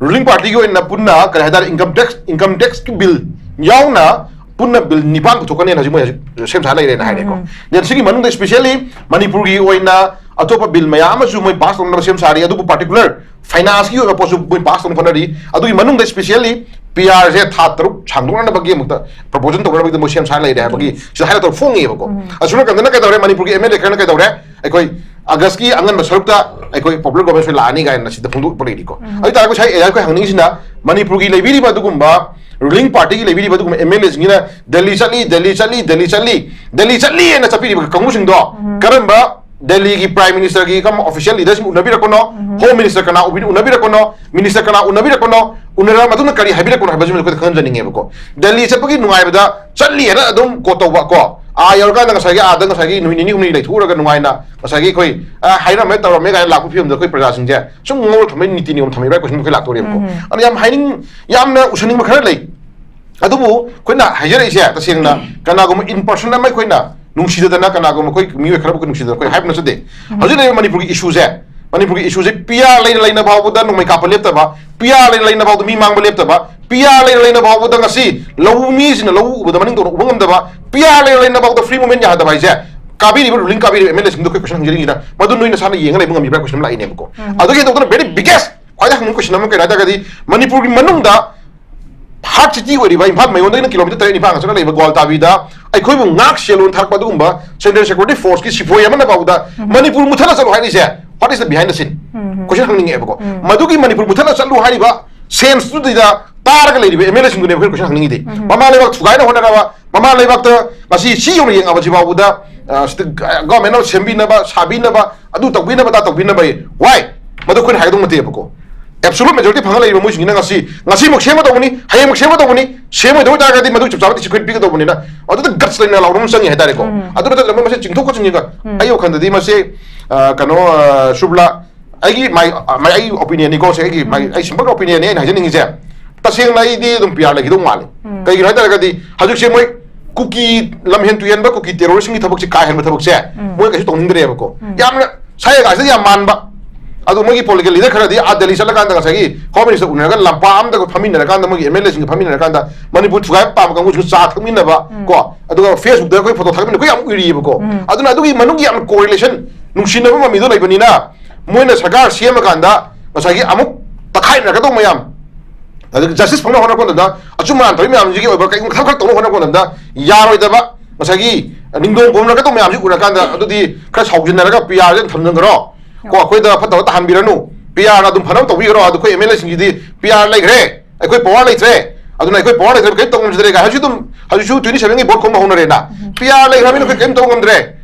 ꯔꯨꯂꯤꯡ ꯄꯥꯔꯇꯤꯒꯤ ꯑꯣꯏꯅ ꯄꯨꯟꯅ ꯀꯔꯤ ꯍꯥꯏꯇꯥꯔꯦ, ꯏꯟꯀꯝ ꯇꯦꯛꯁ, ꯏꯟꯀꯝ ꯇꯦꯛꯁꯀꯤ ꯕꯤꯜ ꯌꯥꯎꯅ ꯄꯨꯟꯅ ꯕꯤꯜ ꯅꯤꯄꯥꯟ ꯄꯨꯊꯣꯛꯀꯅꯦꯅ ꯍꯧꯖꯤꯛ ꯃꯣꯏ ꯍꯧꯖꯤꯛ ꯁꯦꯝ ꯁꯥ ꯂꯩꯔꯦꯅ ꯍꯥꯏꯔꯦꯀꯣ꯫ ꯎꯝ꯫ Then ꯁꯤꯒꯤ ꯃꯅꯨꯡꯗ specially ꯃꯅꯤꯄꯨꯔꯒꯤ ꯑꯣꯏꯅ ꯑꯇꯣꯞꯄ ꯕꯤꯜ ꯃꯌꯥꯝ ꯑꯃꯁꯨ ꯃꯣꯏ ꯄꯥꯁ ꯇꯧꯅꯕ ꯁꯦꯝ ꯁꯥꯔꯤ, ꯑꯗꯨꯕꯨ ꯄꯥꯔꯇꯤꯀꯨꯂꯔ ꯐꯥꯏꯅꯥꯟꯁꯀꯤ ꯑꯣꯏꯕ ꯄꯣꯠꯁꯨ ꯃꯣꯏ ꯄꯥꯁ ꯇꯧꯅꯕ ꯍꯣꯠꯅꯔꯤ꯫ ꯑꯗꯨꯒꯤ ꯃꯅꯨꯡꯗ specially ꯄꯤ ꯑꯥꯔꯁꯦ ꯊꯥ ꯇꯔꯨꯛ ꯁꯥꯡꯗꯣꯛꯅꯅꯕꯒꯤ ꯑꯃꯨꯛꯇ ꯄ꯭ꯔꯄꯣꯖꯜ ꯇꯧꯅꯕꯒꯤꯗ ꯃꯣꯏ ꯁꯦꯝ ꯁꯥ ꯂꯩꯔꯦ ꯍꯥꯏꯕꯒꯤ ꯁꯤꯗ ꯍꯥꯏꯔ ꯇꯧꯔ ꯐꯣꯡꯉꯦꯕꯀꯣ꯫ ꯎꯝ꯫ ꯑꯁꯨꯝ ꯅꯥꯀꯟꯗꯅ ꯀꯩꯗꯧꯔꯦ, ꯃꯅꯤꯄꯨꯔꯒꯤ ꯑꯦꯝ ꯑꯦꯜ ꯑꯦ ꯈꯔꯅ ꯀꯩꯗꯧꯔꯦ, ꯑꯩꯈꯣꯏ ꯑꯥꯒꯁꯀꯤ ꯑꯉꯟꯕ ꯁꯔꯨꯛꯇ ꯑꯩꯈꯣꯏ ꯄꯣꯄꯨꯂꯔ ꯒꯣꯔꯃꯦꯟ ꯂꯥꯛꯑꯅꯤ ꯀꯥꯏꯅ ꯁꯤꯗ ꯐꯣꯡꯗꯣꯛꯄ ꯂꯩꯔꯤꯀꯣ꯫ ꯎꯝ꯫ ꯑꯗꯨ ꯇꯥꯔꯒꯁꯨ ꯉꯁꯥꯏ ꯑꯩꯈꯣꯏ ꯍꯪꯅꯤꯡꯉꯤꯁꯤꯅ ꯃꯅꯤꯄꯨꯔꯒꯤ ꯂꯩꯕꯤꯔꯤꯕ ꯑꯗꯨꯒꯨꯝꯕ ꯔꯨꯂꯤꯡ ꯄꯥꯔꯇꯤꯒꯤ ꯂꯩꯕꯤꯔꯤꯕ ꯑꯗꯨꯒꯨꯝꯕ ꯑꯦꯝ ꯑꯦꯜ ꯑꯦꯁꯤꯡꯁꯤꯅ ꯗꯦꯜꯂꯤ ꯆꯠꯂꯤ, ꯗꯦꯜꯂꯤ ꯆꯠꯂꯤ, ꯗꯦꯜꯂꯤ ꯆꯠꯂꯤ, ꯗꯦꯜꯂꯤ ꯆꯠꯂꯤ ꯍꯥꯏꯅ ꯆꯠꯄꯤꯔꯤꯕ ꯀꯥꯡꯕꯨꯁꯤꯡꯗꯣ ꯎꯝ꯫ ꯀꯔꯝꯕ ꯗꯦꯜꯂꯤꯒꯤ ꯄ꯭ꯔꯥꯏꯝ ꯃꯤꯅꯤꯁꯇꯔꯒꯤ ꯀꯝ ꯑꯣꯐꯤꯁꯤꯌꯦꯜ ꯂꯤꯗꯔꯁꯤꯡ ꯎꯅꯕꯤꯔꯛꯄꯅꯣ? ꯎꯝ꯫ ꯍꯣꯝ ꯃꯤꯅꯤꯁꯇꯔ ꯀꯅꯥ ꯎꯕꯤ-, ꯎꯅꯕꯤꯔꯛꯄꯅꯣ? ꯃꯤꯅꯤꯁꯇꯔ ꯀꯅꯥ ꯎꯅꯕꯤꯔꯛꯄꯅꯣ? ꯎꯅꯔꯕ ꯃꯇꯨꯡꯗ ꯀꯔꯤ ꯍꯥꯏꯕꯤꯔꯛꯄꯅꯣ ꯍꯥꯏꯕꯁꯤꯃꯁꯨ ꯑꯩꯈꯣꯏꯗ ꯈꯪꯍꯟꯖꯅꯤꯡꯉꯦꯕꯀꯣ꯫ ꯗꯦꯜꯂꯤ ꯆꯠꯄꯒꯤ ꯅꯨꯡꯉꯥꯏꯕꯗ ꯆꯠꯂꯤ ꯍꯥꯏꯅ ꯑꯗꯨꯝ ꯀꯣꯠ ꯇꯧꯕ ꯀꯣ, ꯑꯥ ꯌꯧꯔꯀꯥꯟꯗ ꯉꯁꯥꯏꯒꯤ ꯑꯥꯗ ꯉꯁꯥꯏꯒꯤ ꯅꯨꯃꯤꯠ ꯅꯤꯅꯤ ꯍꯨꯝꯅꯤ ꯂꯩꯊꯣꯛꯎꯔꯒ ꯅꯨꯡꯉꯥꯏꯅ ꯉꯁꯥꯏꯒꯤ ꯑꯩꯈꯣꯏ, "ꯑ, ꯍꯥꯏꯔꯝꯃꯦ ꯇꯧꯔꯝꯃꯦ" ꯀꯥꯏꯅ ꯂꯥꯛꯄ ꯐꯤꯕꯝꯗ ꯑꯩꯈꯣꯏ ꯄ꯭ꯔꯖꯥꯁꯤꯡꯁꯦ ꯁꯨꯝ ꯉꯧꯔ ꯊꯝꯕꯒꯤ ꯅꯤꯇꯤ ꯅꯤꯌꯣꯝ ꯊꯝꯃꯤꯕ꯭ꯔꯥ ꯀꯣꯏꯁꯟ ꯑꯩꯈꯣꯏ ꯂꯥꯛꯇꯧꯔꯦꯕꯀꯣ꯫ ꯎꯝ꯫ ꯑꯗꯨꯅ ꯌꯥꯝ ꯍꯥꯏꯅꯤꯡ-, ꯌꯥꯝꯅ ꯎꯁꯟꯅꯤꯡꯕ ꯈꯔ ꯂꯩ꯫ ꯑꯗꯨꯕꯨ ꯑꯩꯈꯣꯏꯅ ꯍꯥꯏꯖꯔꯛꯏꯁꯦ ꯇꯁꯦꯡꯅ ꯀꯅꯥꯒꯨꯝꯕ in person ꯑꯃ ꯑꯩꯈꯣꯏꯅ ꯅꯨꯡꯁꯤꯗꯗꯅ, ꯀꯅꯥꯒꯨꯝꯕ ꯑꯩꯈꯣꯏ ꯃꯤꯑꯣꯏ ꯈꯔꯕꯨ ꯑꯩꯈꯣꯏ ꯅꯨꯡꯁꯤꯗꯅ ꯑꯩꯈꯣꯏ ꯍꯥꯏꯕ ꯅꯠꯆꯗꯦ꯫ ꯎꯝ꯫ ꯍꯧꯖꯤꯛ ꯂꯩꯔꯤꯕ ꯃꯅꯤꯄꯨꯔꯒꯤ ꯏꯁꯨꯁꯦ ꯃꯅꯤꯄꯨꯔꯒꯤ ꯏꯁꯨꯁꯦ ꯄꯤ ꯑꯥꯔ ꯂꯩꯅ ꯂꯩꯅ ꯐꯥꯎꯕꯗ ꯅꯣꯡꯃꯩ ꯀꯥꯞꯄ ꯂꯦꯞꯇꯕ, ꯄꯤ ꯑꯥꯔ ꯂꯩꯅ ꯂꯩꯅ ꯐꯥꯎꯕꯗ ꯃꯤ ꯃꯥꯡꯕ ꯂꯦꯞꯇꯕ, ꯄꯤ ꯑꯥꯔ ꯂꯩꯅ ꯂꯩꯅ ꯐꯥꯎꯕꯗ ꯉꯁꯤ ꯂꯧꯎ ꯃꯤꯁꯤꯡꯅ ꯂꯧꯎ ꯎꯕꯗ ꯃꯅꯤꯡ ꯇꯧꯅ ꯎꯕ ꯉꯝꯗꯕ, ꯄꯤ ꯑꯥꯔ ꯂꯩꯅ ꯂꯩꯅ ꯐꯥꯎꯕꯗ ꯐ꯭ꯔꯤ ꯃꯨꯚꯃꯦꯟ ꯌꯥꯗꯕ ꯍꯥꯏꯁꯦ, ꯀꯥꯕꯤꯔꯤꯕ ꯔꯨꯂꯤꯡ ꯀꯥꯕꯤꯔꯤꯕ ꯑꯦꯝ ꯑꯦꯜ ꯑꯦꯁꯤꯡꯗꯣ ꯑꯩꯈꯣꯏ ꯀꯣꯏꯁꯟ ꯍꯪꯖꯅꯤꯡꯉꯤꯗ, ꯃꯗꯨ ꯅꯣꯏ ꯅꯁꯥꯅ ꯌꯦꯡꯉ ꯂꯩꯕ ꯉꯝꯃꯤꯕ꯭ꯔꯥ ꯀꯣꯏꯁꯟ ꯑꯃ ꯂꯥꯛꯏꯅꯦꯕꯀꯣ꯫ ꯑꯗꯨꯒꯤ ꯍꯦꯟꯗꯣꯛꯇꯅ very biggest, ꯈ꯭ꯋꯥꯏꯗꯩ ꯍꯪꯅꯤꯡꯕ ꯀꯣꯏꯁꯟ ꯑꯃ ꯀꯩꯅꯣ ꯍꯥꯏ ꯇꯥꯔꯒꯗꯤ, ꯃꯅꯤꯄꯨꯔꯒꯤ ꯃꯅꯨꯡꯗ ꯍꯥꯔꯠ ꯁꯤꯇꯤ ꯑꯣꯏꯔꯤꯕ ꯏꯝꯐꯥꯜ ꯃꯌꯣꯟꯗꯒꯤꯅ ꯀꯤꯂꯣꯃꯤꯇꯔ ꯇꯔꯦꯠ ꯅꯤꯄꯥꯟ ꯆꯠꯅ ꯂꯩꯕ ꯒ꯭ꯋꯥꯜꯇꯥꯕꯤꯗ ꯑꯩꯈꯣꯏꯕꯨ ꯉꯥꯛ ꯁꯦꯜꯂꯣꯅ ꯊꯥꯔꯛꯄ ꯑꯗꯨꯒꯨꯝꯕ ꯁꯦꯟꯇ꯭ꯔꯦꯜ ꯁꯦꯀ꯭ꯌꯨꯔꯤꯇꯤ ꯐꯣꯔꯁꯀꯤ ꯁꯤꯄꯣꯏ ꯑꯃꯅ ꯐꯥꯎꯕꯗ ꯃꯅꯤꯄꯨꯔ ꯃꯨꯊꯠꯂ ꯆꯠꯂꯣ ꯍꯥꯏꯔꯤꯁꯦ, what is the behind the scene? ꯀꯣꯏꯁꯟ ꯍꯪꯅꯤꯡꯉꯦꯕꯀꯣ꯫ ꯃꯗꯨꯒꯤ ꯃꯅꯤꯄꯨꯔ ꯃꯨꯊꯠꯂ ꯆꯠꯂꯨ ꯍꯥꯏꯔꯤꯕ ꯁꯦꯟꯁꯇꯨꯗ ꯇꯥꯔꯒ ꯂꯩꯔꯤꯕ ꯑꯦꯝ ꯑꯦꯜ ꯑꯦꯁꯤꯡꯗꯨꯅꯦꯕ ꯑꯩꯈꯣꯏꯅ ꯀꯣꯏꯁꯟ ꯍꯪꯅꯤꯡꯉꯤꯗꯤ꯫ ꯃꯃꯥ ꯂꯩꯕꯥꯛ ꯊꯨꯒꯥꯏꯅ ꯍꯣꯠꯅꯔꯕ, ꯃꯃꯥ ꯂꯩꯕꯥꯛꯇ ꯉꯁꯤ ꯁꯤ ꯌꯧꯅ ꯌꯦꯡꯉꯕꯁꯤ ꯐꯥꯎꯕꯗ, ꯑ, ꯁꯤꯗ ꯒ-, ꯒꯣꯔꯃꯦꯟꯅ ꯁꯦꯝꯕꯤꯅꯕ, ꯁꯥꯕꯤꯅꯕ, ꯑꯗꯨ ꯇꯧꯕꯤꯅꯕ, ꯑꯗꯥ ꯇꯧꯕꯤꯅꯕ꯫ Why? ꯃꯗꯨ ꯑꯩꯈꯣꯏꯅ ꯍꯥꯏꯒꯗꯧ ꯅꯠꯇꯦꯕꯀꯣ꯫ ꯑꯦꯕꯁꯣꯂꯨꯠ ꯃꯦꯖꯣꯔꯤꯇꯤ ꯐꯪꯉ ꯂꯩꯔꯤꯕ ꯃꯣꯏꯁꯤꯡꯁꯤꯅ ꯉꯁꯤ, ꯉꯁꯤꯃꯛ ꯁꯦꯝꯒꯗꯧꯕꯅꯤ, ꯍꯌꯦꯡꯃꯛ ꯁꯦꯝꯒꯗꯧꯕꯅꯤ, ꯁꯦꯝꯃꯣꯏꯗꯧ ꯑꯣꯏꯇꯥꯔꯒꯗꯤ ꯃꯗꯨꯒꯤ ꯆꯞ ꯆꯥꯕ ꯗꯤꯁꯤꯄ꯭ꯂꯤꯟ ꯄꯤꯒꯗꯧꯕꯅꯤꯅ, ꯑꯗꯨꯗ ꯒꯠꯁ ꯂꯩꯅ ꯂꯥꯎꯕ ꯑꯃ ꯆꯪꯉꯤ ꯍꯥꯏꯇꯥꯔꯦꯀꯣ꯫ ꯑꯗꯨ ꯅꯠꯇꯅ ꯃꯣꯏ ꯃꯁꯤ ꯆꯤꯡꯊꯣꯛꯄ ꯆꯤꯡꯁꯤꯟꯒ, ꯑꯩ ꯋꯥꯈꯜꯗꯗꯤ ꯃꯁꯤ, ꯑ, ꯀꯩꯅꯣ, ꯑ, ꯁꯨꯕ꯭ꯂꯥ, ꯑꯩꯒꯤ ꯃꯥꯏ, ꯃꯥꯏ, ꯑꯩꯒꯤ ꯑꯣꯄꯤꯅꯤꯌꯟꯅꯤꯀꯣ ꯁꯦ, ꯑꯩꯒꯤ ꯃꯥꯏ, ꯑꯩ ꯁꯤꯝꯄꯜ ꯑꯣꯄꯤꯅꯤꯌꯟꯅꯤ ꯑꯩꯅ ꯍꯥꯏꯖꯅꯤꯡꯉꯤꯁꯦ꯫ ꯇꯁꯦꯡꯅ ꯑꯩꯗꯤ ꯑꯗꯨꯝ ꯄꯤ ꯑꯥꯔ ꯂꯩꯈꯤꯗꯧ ꯃꯥꯜꯂꯤ꯫ ꯀꯩꯒꯤꯅꯣ ꯍꯥꯏꯇꯥꯔꯒꯗꯤ ꯍꯧꯖꯤꯛꯁꯦ ꯃꯣꯏ ꯀꯨꯀꯤ ꯂꯝꯍꯦꯟ ꯇꯨꯍꯦꯟꯕ, ꯀꯨꯀꯤ ꯇꯦꯔꯣꯔꯤꯁꯝꯒꯤ ꯊꯕꯛꯁꯦ ꯀꯥ ꯍꯦꯟꯕ ꯊꯕꯛꯁꯦ ꯃꯣꯏ ꯀꯩꯁꯨ ꯇꯧꯅꯤꯡꯗ꯭ꯔꯦꯕꯀꯣ꯫ ꯌꯥꯝꯅ ꯁꯥꯏ ꯀꯥꯁꯤꯗ ꯌꯥꯝ ꯃꯥꯟꯕ꯫ ꯑꯗꯣ ꯃꯣꯏꯒꯤ ꯄꯣꯂꯤꯇꯤꯀꯦꯜ ꯂꯤꯗꯔ ꯈꯔꯗꯤ ꯑꯥ ꯗꯦꯜꯂꯤ ꯆꯠꯂꯀꯥꯟꯗ ꯉꯁꯥꯏꯒꯤ ꯍꯣꯝ ꯃꯤꯅꯤꯁꯇꯔ ꯎꯅꯔꯒ ꯂꯝꯄꯥꯛ ꯑꯝꯗꯒ ꯐꯝꯃꯤꯟꯅꯔꯀꯥꯟꯗ, ꯃꯣꯏꯒꯤ ꯑꯦꯝ ꯑꯦꯜ ꯑꯦꯁꯤꯡꯒ ꯐꯝꯃꯤꯟꯅꯔꯀꯥꯟꯗ ꯃꯅꯤꯄꯨꯔ ꯊꯨꯒꯥꯏꯕ ꯄꯥꯝꯕ ꯀꯥꯡꯕꯨꯁꯤꯡꯒ ꯆꯥ ꯊꯛꯃꯤꯟꯅꯕ ꯀꯣ, ꯑꯗꯨꯒ ꯐꯦꯁꯕꯨꯛꯇ ꯑꯩꯈꯣꯏ ꯐꯣꯇꯣ ꯊꯥꯒꯠꯃꯤꯟꯅ ꯑꯩꯈꯣꯏ ꯌꯥꯝ ꯎꯏꯔꯤꯌꯦꯕꯀꯣ꯫ ꯑꯗꯨꯅ ꯑꯗꯨꯒꯤ ꯃꯅꯨꯡꯒꯤ ꯌꯥꯝ ꯀꯣꯔꯤꯂꯦꯁꯟ, ꯅꯨꯡꯁꯤꯅꯕ ꯃꯃꯤꯗꯣ ꯂꯩꯕꯅꯤꯅ ꯃꯣꯏꯅ ꯁꯔꯀꯥꯔ ꯁꯦꯝꯃꯀꯥꯟꯗ ꯉꯁꯥꯏꯒꯤ ꯑꯃꯨꯛ ꯇꯛꯈꯥꯏꯅꯔꯛꯀꯗꯧꯕ ꯃꯌꯥꯝ, ꯑꯗꯨꯒ ꯖꯁꯇꯤꯁ ꯐꯪꯅꯕ ꯍꯣꯠꯅꯔꯛꯄ ꯃꯇꯝꯗ ꯑꯆꯨꯝ ꯑꯔꯥꯟ ꯇꯧꯔꯤ ꯃꯌꯥꯝꯁꯤꯒꯤ ꯑꯣꯏꯕ ꯀꯩꯒꯨꯝꯕ ꯊꯕꯛ ꯈꯔ ꯇꯧꯅꯕ ꯍꯣꯠꯅꯔꯛꯄ ꯃꯇꯝꯗ ꯌꯥꯔꯣꯏꯗꯕ, ꯉꯁꯥꯏꯒꯤ ꯅꯤꯡꯗꯣꯡ ꯄꯣꯝꯅꯔꯛꯀꯗꯧꯕ ꯃꯌꯥꯝꯁꯤ ꯎꯔꯀꯥꯟꯗ ꯑꯗꯨꯗꯤ ꯈꯔ ꯁꯥꯎꯖꯤꯟꯅꯔꯒ ꯄꯤ ꯑꯥꯔꯁꯦ ꯑꯗꯨꯝ ꯊꯝꯖꯤꯟꯈ꯭ꯔꯣ ꯀꯣ, ꯑꯩꯈꯣꯏꯗ ꯐꯠꯇꯕ ꯇꯥꯍꯟꯕꯤꯔꯅꯨ, ꯄꯤ ꯑꯥꯔꯅ ꯑꯗꯨꯝ ꯐꯅꯕ ꯇꯧꯕꯤꯈ꯭ꯔꯣ꯫ ꯑꯗꯨ ꯑꯩꯈꯣꯏ ꯑꯦꯝ ꯑꯦꯜ ꯑꯦꯁꯤꯡꯁꯤꯗꯤ ꯄꯤ ꯑꯥꯔ ꯂꯩꯈ꯭ꯔꯦ, ꯑꯩꯈꯣꯏ ꯄꯋꯥꯔ ꯂꯩꯇ꯭ꯔꯦ, ꯑꯗꯨꯅ ꯑꯩꯈꯣꯏ ꯄꯋꯥꯔ ꯂꯩꯇ꯭ꯔꯦ, ꯀꯔꯤꯝ ꯇꯧꯕ ꯉꯝꯖꯗ꯭ꯔꯦ ꯀꯥꯏ ꯍꯧꯖꯤꯛ ꯑꯗꯨꯝ, ꯍꯧꯖꯤꯛꯁꯨ ꯇ꯭ꯋꯦꯟꯇꯤ ꯁꯚꯦꯟꯒꯤ ꯚꯣꯠ ꯈꯣꯝꯕ ꯍꯧꯅꯔꯦꯅ꯫ ꯄꯤ ꯑꯥꯔ ꯂꯩꯈ꯭ꯔꯕꯅꯤꯅ ꯑꯩꯈꯣꯏ ꯀꯔꯤꯝ ꯇꯧꯕ ꯉꯝꯗ꯭ꯔꯦ,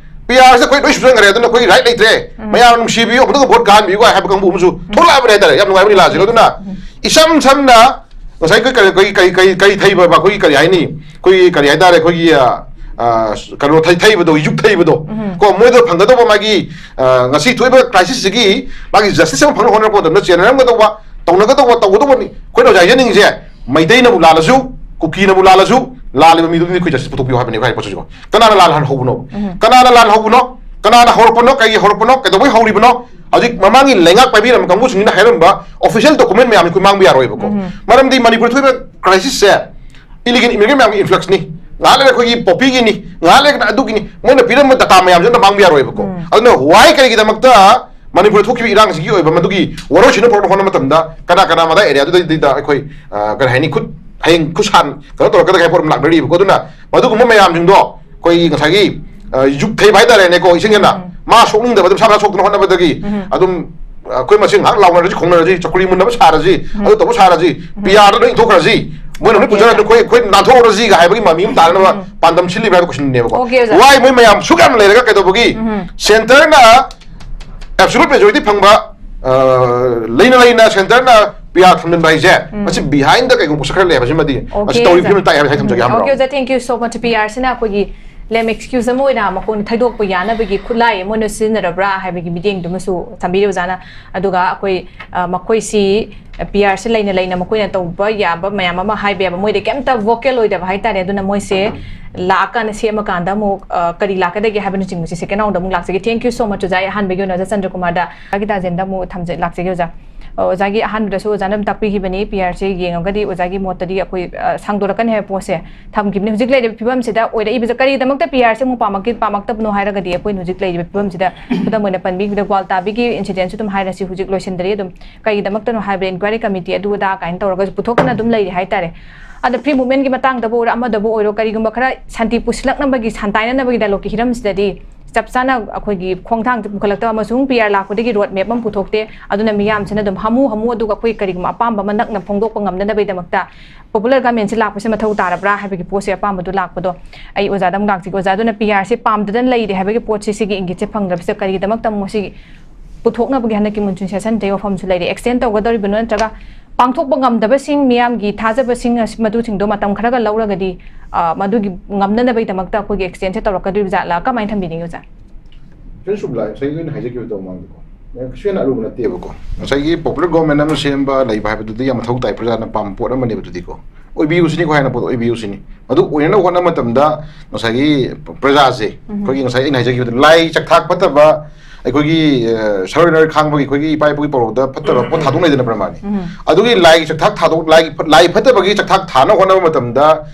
ꯄꯤ ꯑꯥꯔꯁꯦ ꯑꯩꯈꯣꯏ ꯂꯣꯏ ꯁꯨꯖꯟꯈ꯭ꯔꯦ, ꯑꯗꯨꯅ ꯑꯩꯈꯣꯏꯒꯤ ꯔꯥꯏꯠ ꯂꯩꯇ꯭ꯔꯦ, ꯃꯌꯥꯝꯅ ꯅꯨꯡꯁꯤꯕꯤꯌꯨ, ꯑꯃꯨꯛꯇꯪ ꯚꯣꯠ ꯀꯥꯍꯟꯕꯤꯌꯨ ꯀꯥꯏ ꯍꯥꯏꯕ ꯀꯥꯡꯕꯨ ꯑꯃꯁꯨ ꯊꯣꯛꯂꯛꯑꯕꯅꯦ ꯍꯥꯏꯇꯥꯔꯦ꯫ ꯌꯥꯝ ꯅꯨꯡꯉꯥꯏꯕ ꯂꯤꯂꯥꯁꯦ꯫ ꯑꯗꯨꯅ ꯏꯁꯝ ꯁꯝꯅ ꯉꯁꯥꯏ ꯑꯩꯈꯣꯏ ꯀꯔꯤ, ꯀꯔꯤ, ꯀꯔꯤ, ꯀꯔꯤ, ꯀꯔꯤ ꯊꯩꯕ, ꯑꯩꯈꯣꯏꯒꯤ ꯀꯔꯤ ꯍꯥꯏꯅꯤ, ꯑꯩꯈꯣꯏꯒꯤ ꯀꯔꯤ ꯍꯥꯏꯇꯥꯔꯦ, ꯑꯩꯈꯣꯏꯒꯤ, ꯑ, ꯑ, ꯀꯩꯅꯣ ꯊꯩ-, ꯊꯩꯕꯗꯣ, ꯌꯨꯛ ꯊꯩꯕꯗꯣ ꯀꯣ, ꯃꯣꯏꯗ ꯐꯪꯒꯗꯧꯕ ꯃꯥꯒꯤ, ꯑ, ꯉꯁꯤ ꯊꯣꯛꯏꯕ ꯀ꯭ꯔꯥꯏꯁꯤꯁꯁꯤꯒꯤ ꯃꯥꯒꯤ ꯖꯁꯇꯤꯁ ꯑꯃ ꯐꯪꯅꯕ ꯍꯣꯠꯅꯔꯛꯄ ꯃꯇꯝꯗ ꯆꯦꯟꯅꯔꯝꯒꯗꯧꯕ, ꯇꯧꯅꯒꯗꯧꯕ, ꯇꯧꯒꯗꯧꯕꯅꯤ꯫ ꯑꯩꯈꯣꯏꯅ ꯍꯧꯖꯤꯛ ꯍꯥꯏꯖꯅꯤꯡꯉꯤꯁꯦ ꯃꯩꯇꯩꯅꯕꯨ ꯂꯥꯜꯂꯁꯨ, ꯀꯨꯀꯤꯅꯕꯨ ꯂꯥꯜꯂꯁꯨ, ꯂꯥꯜꯂꯤꯕ ꯃꯤꯗꯨꯗꯤ ꯑꯩꯈꯣꯏ ꯖꯁꯇꯤꯁ ꯄꯨꯊꯣꯛꯄꯤꯌꯨ ꯍꯥꯏꯕꯅꯦ ꯑꯩꯈꯣꯏ ꯍꯥꯏꯔꯤꯕ ꯄꯣꯠꯁꯤꯀꯣ꯫ ꯀꯅꯥꯅ ꯂꯥꯜ ꯍꯧꯕꯅꯣ? ꯀꯅꯥꯅ ꯂꯥꯜ ꯍꯧꯕꯅꯣ? ꯀꯅꯥꯅ ꯍꯧꯔꯛꯄꯅꯣ? ꯀꯩꯒꯤ ꯍꯧꯔꯛꯄꯅꯣ? ꯀꯩꯗꯧꯕꯩ ꯍꯧꯔꯤꯕꯅꯣ? ꯍꯧꯖꯤꯛ ꯃꯃꯥꯡꯒꯤ ꯂꯩꯉꯥꯛ ꯄꯥꯏꯕꯤꯔꯝꯕ ꯀꯥꯡꯕꯨꯁꯤꯡꯁꯤꯅ ꯍꯥꯏꯔꯝꯕ official document ꯃꯌꯥꯝꯁꯤ ꯑꯩꯈꯣꯏ ꯃꯥꯡꯕ ꯌꯥꯔꯣꯏꯕꯀꯣ꯫ ꯎꯝ꯫ ꯃꯔꯝꯗꯤ ꯃꯅꯤꯄꯨꯔ ꯊꯣꯛꯏꯕ crisis ꯁꯦ illegal immigrant ꯃꯌꯥꯝꯒꯤ influx ꯅꯤ, ꯉꯥꯏꯍꯥꯛ ꯂꯩꯔꯒ ꯑꯩꯈꯣꯏꯒꯤ ꯄꯣꯄꯤꯒꯤꯅꯤ, ꯉꯥꯏꯍꯥꯛ ꯂꯩꯔꯒꯅ ꯑꯗꯨꯒꯤꯅꯤ, ꯃꯣꯏꯅ ꯄꯤꯔꯝꯕ data ꯃꯌꯥꯝꯁꯤ ꯑꯝꯇ ꯃꯥꯡꯕ ꯌꯥꯔꯣꯏꯕꯀꯣ꯫ ꯎꯝ꯫ ꯑꯗꯨꯅ why, ꯀꯔꯤꯒꯤꯗꯃꯛꯇ ꯃꯅꯤꯄꯨꯔꯗ ꯊꯣꯛꯈꯤꯕ ꯏꯔꯥꯡꯁꯤꯒꯤ ꯑꯣꯏꯕ ꯃꯗꯨꯒꯤ ꯋꯥꯔꯣꯏꯁꯤꯟ ꯄꯨꯔꯛꯅꯕ ꯍꯣꯠꯅꯕ ꯃꯇꯝꯗ ꯀꯅꯥ ꯀꯅꯥ ꯃꯗꯥꯏ area ꯗꯨꯗꯩꯗ ꯑꯩꯈꯣꯏ, ꯑ, ꯀꯔꯤ ꯍꯥꯏꯅꯤ, ꯈꯨꯠ, ꯍꯌꯦꯡ ꯈꯨꯠꯁꯥꯟ ꯀꯩꯅꯣ ꯇꯧꯔꯛꯀꯗꯒꯦ ꯍꯥꯏꯕ ꯄꯣꯠ ꯑꯃ ꯂꯥꯛꯅꯔꯤꯕꯀꯣ꯫ ꯑꯗꯨꯅ ꯃꯗꯨꯒꯨꯝꯕ ꯃꯌꯥꯝꯁꯤꯡꯗꯣ ꯑꯩꯈꯣꯏꯒꯤ ꯉꯁꯥꯏꯒꯤ, ꯑ, ꯌꯨꯛꯊꯩꯕ ꯍꯥꯏꯇꯥꯔꯦꯅꯦꯀꯣ, ꯏꯁꯤꯡ ꯍꯦꯟꯅ ꯎꯝ꯫ ꯃꯥ ꯁꯣꯛꯅꯤꯡꯗꯕꯗ ꯃꯁꯥ ꯃꯁꯥ ꯁꯣꯛꯇꯅ ꯍꯣꯠꯅꯕꯗꯒꯤ ꯎꯝ꯫ ꯑꯗꯨꯝ, ꯑ, ꯑꯩꯈꯣꯏ ꯃꯁꯦꯟ ꯉꯥꯏꯍꯥꯛ ꯂꯥꯎꯅꯔꯁꯤ, ꯈꯣꯡꯅꯔꯁꯤ, ꯆꯧꯀ꯭ꯔꯤ ꯃꯨꯟꯅꯕ ꯁꯥꯔꯁꯤ, ꯎꯝ꯫ ꯑꯗꯨ ꯇꯧꯕ ꯁꯥꯔꯁꯤ, ꯎꯝ꯫ ꯄꯤꯌꯥꯔꯗ ꯂꯣꯏ ꯏꯟꯊꯣꯛꯈ꯭ꯔꯁꯤ, ꯃꯣꯏꯅ ꯂꯣꯏ OK꯫ ꯄꯨꯖꯔꯁꯤ, ꯑꯩꯈꯣꯏ, ꯑꯩꯈꯣꯏ ꯅꯥꯟꯊꯣꯛꯍꯧꯔꯁꯤꯒ ꯍꯥꯏꯕꯒꯤ ꯃꯃꯤ ꯑꯃ ꯇꯥꯅꯅꯕ ꯎꯝ꯫ ꯄꯥꯟꯗꯝ ꯁꯤꯜꯂꯤꯕ꯭ꯔꯥ ꯍꯥꯏꯕ question ꯅꯦꯕꯀꯣ꯫ OK, ꯑꯣꯖꯥ꯫ Why ꯃꯣꯏ ꯃꯌꯥꯝ ꯁꯨꯛ ꯌꯥꯝ ꯂꯩꯔꯒ ꯀꯩꯗꯧꯕꯒꯤ ꯎꯝ꯫ Centre ꯅ absolute majority ꯐꯪꯕ, ꯑ, ꯂꯩꯅ ꯂꯩꯅ Centre ꯅ ꯄꯤꯌꯥꯔ ꯊꯝꯖꯤꯟꯕ ꯍꯥꯏꯁꯦ, ꯎꯝ꯫ ꯃꯁꯤ behind ꯗ ꯀꯩꯒꯨꯝꯕ ꯄꯣꯠꯁꯛ ꯈꯔ ꯂꯩ ꯍꯥꯏꯕꯁꯤꯃꯗꯤ, OK, ꯃꯁꯤ ꯇꯧꯔꯤꯕ ꯑꯣꯖꯥ꯫ ꯐꯤꯕꯝ ꯇꯥꯛꯑꯦ ꯍꯥꯏꯕꯁꯤ ꯑꯩ ꯊꯝꯖꯒꯦ, ꯎꯝ꯫ ꯍꯥꯏꯕ꯭ꯔꯣ? OK, ꯑꯣꯖꯥ, thank you so much꯫ ꯄꯤꯌꯥꯔꯁꯤꯅ ꯑꯩꯈꯣꯏꯒꯤ ꯂꯦꯝ excuse ꯑꯃ ꯑꯣꯏꯅ ꯃꯈꯣꯏꯅ ꯊꯩꯗꯣꯛꯄ ꯌꯥꯅꯕꯒꯤ ꯈꯨꯠꯂꯥꯏ ꯑꯃ ꯑꯣꯏꯅ ꯁꯤꯖꯤꯟꯅꯔꯕ꯭ꯔꯥ ꯍꯥꯏꯕꯒꯤ ꯃꯤꯠꯌꯦꯡꯗꯨꯃꯁꯨ ꯊꯝꯕꯤꯔꯦ ꯑꯣꯖꯥꯅ꯫ ꯑꯗꯨꯒ ꯑꯩꯈꯣꯏ, ꯑ, ꯃꯈꯣꯏꯁꯤ ꯄꯤꯌꯥꯔꯁꯤ ꯂꯩꯅ ꯂꯩꯅ ꯃꯈꯣꯏꯅ ꯇꯧꯕ ꯌꯥꯕ ꯃꯌꯥꯝ ꯑꯃ ꯍꯥꯏꯕ ꯌꯥꯕ, ꯃꯣꯏꯗ ꯀꯩꯝꯇ vocal ꯑꯣꯏꯗꯕ ꯍꯥꯏꯇꯥꯔꯦ꯫ ꯑꯗꯨꯅ ꯃꯣꯏꯁꯦ ꯂꯥꯛꯑꯀꯥꯟꯗ, ꯁꯦꯝꯃꯀꯥꯟꯗ ꯑꯃꯨꯛ, ꯑ, ꯀꯔꯤ ꯂꯥꯛꯀꯗꯒꯦ ꯍꯥꯏꯕꯅꯆꯤꯡꯕꯁꯦ second round ꯗ ꯑꯃꯨꯛ ꯂꯥꯛꯆꯒꯦ꯫ Thank you so much ꯑꯣꯖꯥ꯫ ꯑꯩ ꯑꯍꯥꯟꯕꯒꯤ ꯑꯣꯏꯅ ꯑꯣꯖꯥ ꯆꯟꯗ꯭ꯔꯀꯨꯃꯥꯔꯗ, ꯑꯣꯖꯥꯒꯤ ꯇꯥꯖꯦꯟꯗ ꯑꯃꯨꯛ ꯊꯝꯖ-, ꯂꯥꯛꯆꯒꯦ ꯑꯣꯖꯥ꯫ ꯑ, ꯑꯣꯖꯥꯒꯤ ꯑꯍꯥꯟꯕꯗꯁꯨ ꯑꯣꯖꯥꯅ ꯑꯗꯨꯝ ꯇꯥꯛꯄꯤꯈꯤꯕꯅꯤ, ꯄꯤꯌꯥꯔꯁꯦ ꯌꯦꯡꯉꯒꯗꯤ ꯑꯣꯖꯥꯒꯤ ꯃꯣꯠꯇꯗꯤ ꯑꯩꯈꯣꯏ, ꯑ, ꯁꯥꯡꯗꯣꯔꯛꯀꯅꯤ ꯍꯥꯏꯕ ꯄꯣꯠꯁꯦ ꯊꯝꯈꯤꯕꯅꯤ꯫ ꯍꯧꯖꯤꯛ ꯂꯩꯔꯤꯕ ꯐꯤꯕꯝꯁꯤꯗ ꯑꯣꯏꯔꯛꯏꯕꯁꯦ ꯀꯔꯤꯒꯤꯗꯃꯛꯇ ꯄꯤꯌꯥꯔꯁꯦ ꯑꯃꯨꯛ ꯄꯥꯝꯃꯛꯀꯦ-, ꯄꯥꯝꯃꯛꯇꯕꯅꯣ ꯍꯥꯏꯔꯒꯗꯤ, ꯑꯩꯈꯣꯏꯅ ꯍꯧꯖꯤꯛ ꯂꯩꯔꯤꯕ ꯐꯤꯕꯝꯁꯤꯗ ꯈꯨꯗꯝ ꯑꯣꯏꯅ ꯄꯟꯕꯤꯈꯤꯕꯗ ꯒ꯭ꯋꯥꯜꯇꯥꯕꯤꯒꯤ incident ꯁꯨ ꯑꯗꯨꯝ ꯍꯥꯏꯔꯁꯤ, ꯍꯧꯖꯤꯛ ꯂꯣꯏꯁꯤꯟꯗ꯭ꯔꯤ ꯑꯗꯨꯝ꯫ ꯀꯔꯤꯒꯤꯗꯃꯛꯇꯅꯣ ꯍꯥꯏꯕꯗ inquiry committee ꯑꯗꯨ ꯑꯗꯥ ꯀꯥꯏꯅ ꯇꯧꯔꯒꯁꯨ ꯄꯨꯊꯣꯛꯇꯅ ꯑꯗꯨꯝ ꯂꯩꯔꯤ ꯍꯥꯏꯇꯥꯔꯦ꯫ ꯑꯗ free movement ꯀꯤ ꯃꯇꯥꯡꯗꯕꯨ ꯑꯣꯏꯔꯣ, ꯑꯃꯗꯕꯨ ꯑꯣꯏꯔꯣ, ꯀꯔꯤꯒꯨꯝꯕ ꯈꯔ ꯁꯥꯟꯇꯤ ꯄꯨꯁꯤꯜꯂꯛꯅꯕꯒꯤ, ꯁꯥꯟꯇꯥꯏꯅꯅꯕꯒꯤ dialogue ꯀꯤ ꯍꯤꯔꯝꯁꯤꯗꯗꯤ ꯆꯞ ꯆꯥꯅ ꯑꯩꯈꯣꯏꯒꯤ ꯈꯣꯡꯊꯥꯡꯁꯦ ꯄꯨꯈꯠꯂꯛꯇꯕ ꯑꯃꯁꯨꯡ ꯄꯤꯌꯥꯔ ꯂꯥꯛꯄꯗꯒꯤ road map ꯑꯃ ꯄꯨꯊꯣꯛꯇꯦ꯫ ꯑꯗꯨꯅ ꯃꯤꯌꯥꯝꯁꯤꯅ ꯑꯗꯨꯝ ꯍꯥꯃꯨ ꯍꯥꯃꯨ, ꯑꯗꯨꯒ ꯑꯩꯈꯣꯏ ꯀꯔꯤꯒꯨꯝꯕ ꯑꯄꯥꯝꯕ ꯑꯃ ꯅꯛꯅ ꯐꯣꯡꯗꯣꯛꯄ ꯉꯝꯅꯅꯕꯒꯤꯗꯃꯛꯇ popular government ꯁꯦ ꯂꯥꯛꯄꯁꯦ ꯃꯊꯧ ꯇꯥꯔꯕ꯭ꯔꯥ ꯍꯥꯏꯕꯒꯤ ꯄꯣꯠꯁꯦ ꯑꯄꯥꯝꯕꯗꯣ ꯂꯥꯛꯄꯗꯣ ꯑꯩ ꯑꯣꯖꯥꯗ ꯑꯃꯨꯛ ꯂꯥꯛꯆꯒꯦ꯫ ꯑꯣꯖꯥ, ꯑꯗꯨꯅ ꯄꯤꯌꯥꯔꯁꯦ ꯄꯥꯝꯗꯗꯅ ꯂꯩꯔꯦ ꯍꯥꯏꯕꯒꯤ ꯄꯣꯠꯁꯦ, ꯁꯤꯒꯤ ꯏꯪꯒꯤꯠꯁꯦ ꯐꯪꯗ꯭ꯔꯕꯁꯤꯗ ꯀꯔꯤꯒꯤꯗꯃꯛꯇ ꯑꯃꯨꯛ ꯁꯤꯒꯤ ꯄꯨꯊꯣꯛꯅꯕꯒꯤ ꯍꯟꯗꯛꯀꯤ monsoon session ꯗꯩ ꯋꯥꯐꯝꯁꯨ ꯂꯩꯔꯦ꯫ Extend ꯇꯧꯒꯗꯧꯔꯤꯕꯅꯣ, ꯅꯠꯇ꯭ꯔꯒ ꯄꯥꯡꯊꯣꯛꯄ ꯉꯝꯗꯕꯁꯤꯡ, ꯃꯤꯌꯥꯝꯒꯤ ꯊꯥꯖꯕꯁꯤꯡ ꯑꯁꯤ, ꯃꯗꯨꯁꯤꯡꯗꯣ ꯃꯇꯝ ꯈꯔꯒ ꯂꯧꯔꯒꯗꯤ, ꯑ, ꯃꯗꯨꯒꯤ ꯉꯝꯅꯅꯕꯒꯤꯗꯃꯛꯇ ꯑꯩꯈꯣꯏꯒꯤ extend ꯁꯦ ꯇꯧꯔꯛꯀꯗꯣꯔꯤꯕ ꯖꯥꯠꯂꯥ? ꯀꯃꯥꯏꯅ ꯊꯝꯕꯤꯅꯤꯡꯉꯤ ꯑꯣꯖꯥ? ꯁꯤꯗ ꯁꯨꯝ ꯂꯥꯛꯑꯦ, ꯉꯁꯥꯏꯒꯤ ꯑꯩꯅ ꯍꯥꯏꯖꯈꯤꯕꯗꯣ ꯃꯃꯥꯡꯗꯀꯣ, ꯀꯩꯁꯨ ꯍꯦꯟꯅ ꯑꯔꯨꯕ ꯅꯠꯇꯦꯕꯀꯣ꯫ ꯉꯁꯥꯏꯒꯤ popular government ꯑꯃ ꯁꯦꯝꯕ ꯂꯩꯕ ꯍꯥꯏꯕꯗꯨꯗꯤ ꯌꯥꯝ ꯃꯊꯧ ꯇꯥꯏ, ꯄ꯭ꯔꯖꯥꯅ ꯄꯥꯝꯕ ꯄꯣꯠ ꯑꯃꯅꯦꯕ ꯑꯗꯨꯗꯤꯀꯣ꯫ ꯑꯣꯏꯕꯤꯌꯨ ꯁꯤꯅꯤꯀꯣ, ꯍꯥꯏꯅ ꯄꯣꯠ ꯑꯣꯏꯕꯤꯌꯨ ꯁꯤꯅꯤ꯫ ꯃꯗꯨ ꯑꯣꯏꯅꯅꯕ ꯍꯣꯠꯅꯕ ꯃꯇꯝꯗ ꯉꯁꯥꯏꯒꯤ ꯄ꯭ꯔꯖꯥꯁꯦ, ꯎꯝ꯫ ꯑꯩꯈꯣꯏꯒꯤ ꯉꯁꯥꯏ ꯑꯩꯅ ꯍꯥꯏꯖꯈꯤꯕꯗꯣ, ꯂꯥꯏ ꯆꯥꯛꯊꯥꯛ ꯐꯠꯇꯕ, ꯑꯩꯈꯣꯏꯒꯤ ꯁꯔꯣꯏꯅꯔ ꯈꯥꯡꯕꯒꯤ ꯑꯩꯈꯣꯏꯒꯤ ꯏꯄꯥ ꯏꯄꯨꯒꯤ ꯄꯧꯔꯧꯗ ꯐꯠꯇꯕ ꯄꯣꯠ ꯊꯥꯗꯣꯛꯅꯩꯗꯅ ꯄ꯭ꯔꯃꯥꯅꯤ꯫ ꯑꯗꯨꯒꯤ ꯂꯥꯏꯒꯤ ꯆꯥꯛꯊꯥꯛ ꯊꯥꯗꯣꯛ ꯂꯥꯏꯒꯤ ꯐ- ꯂꯥꯏ ꯐꯠꯇꯕꯒꯤ ꯆꯥꯛꯊꯥꯛ ꯊꯥꯅ ꯍꯣꯠꯅꯕ ꯃꯇꯝꯗ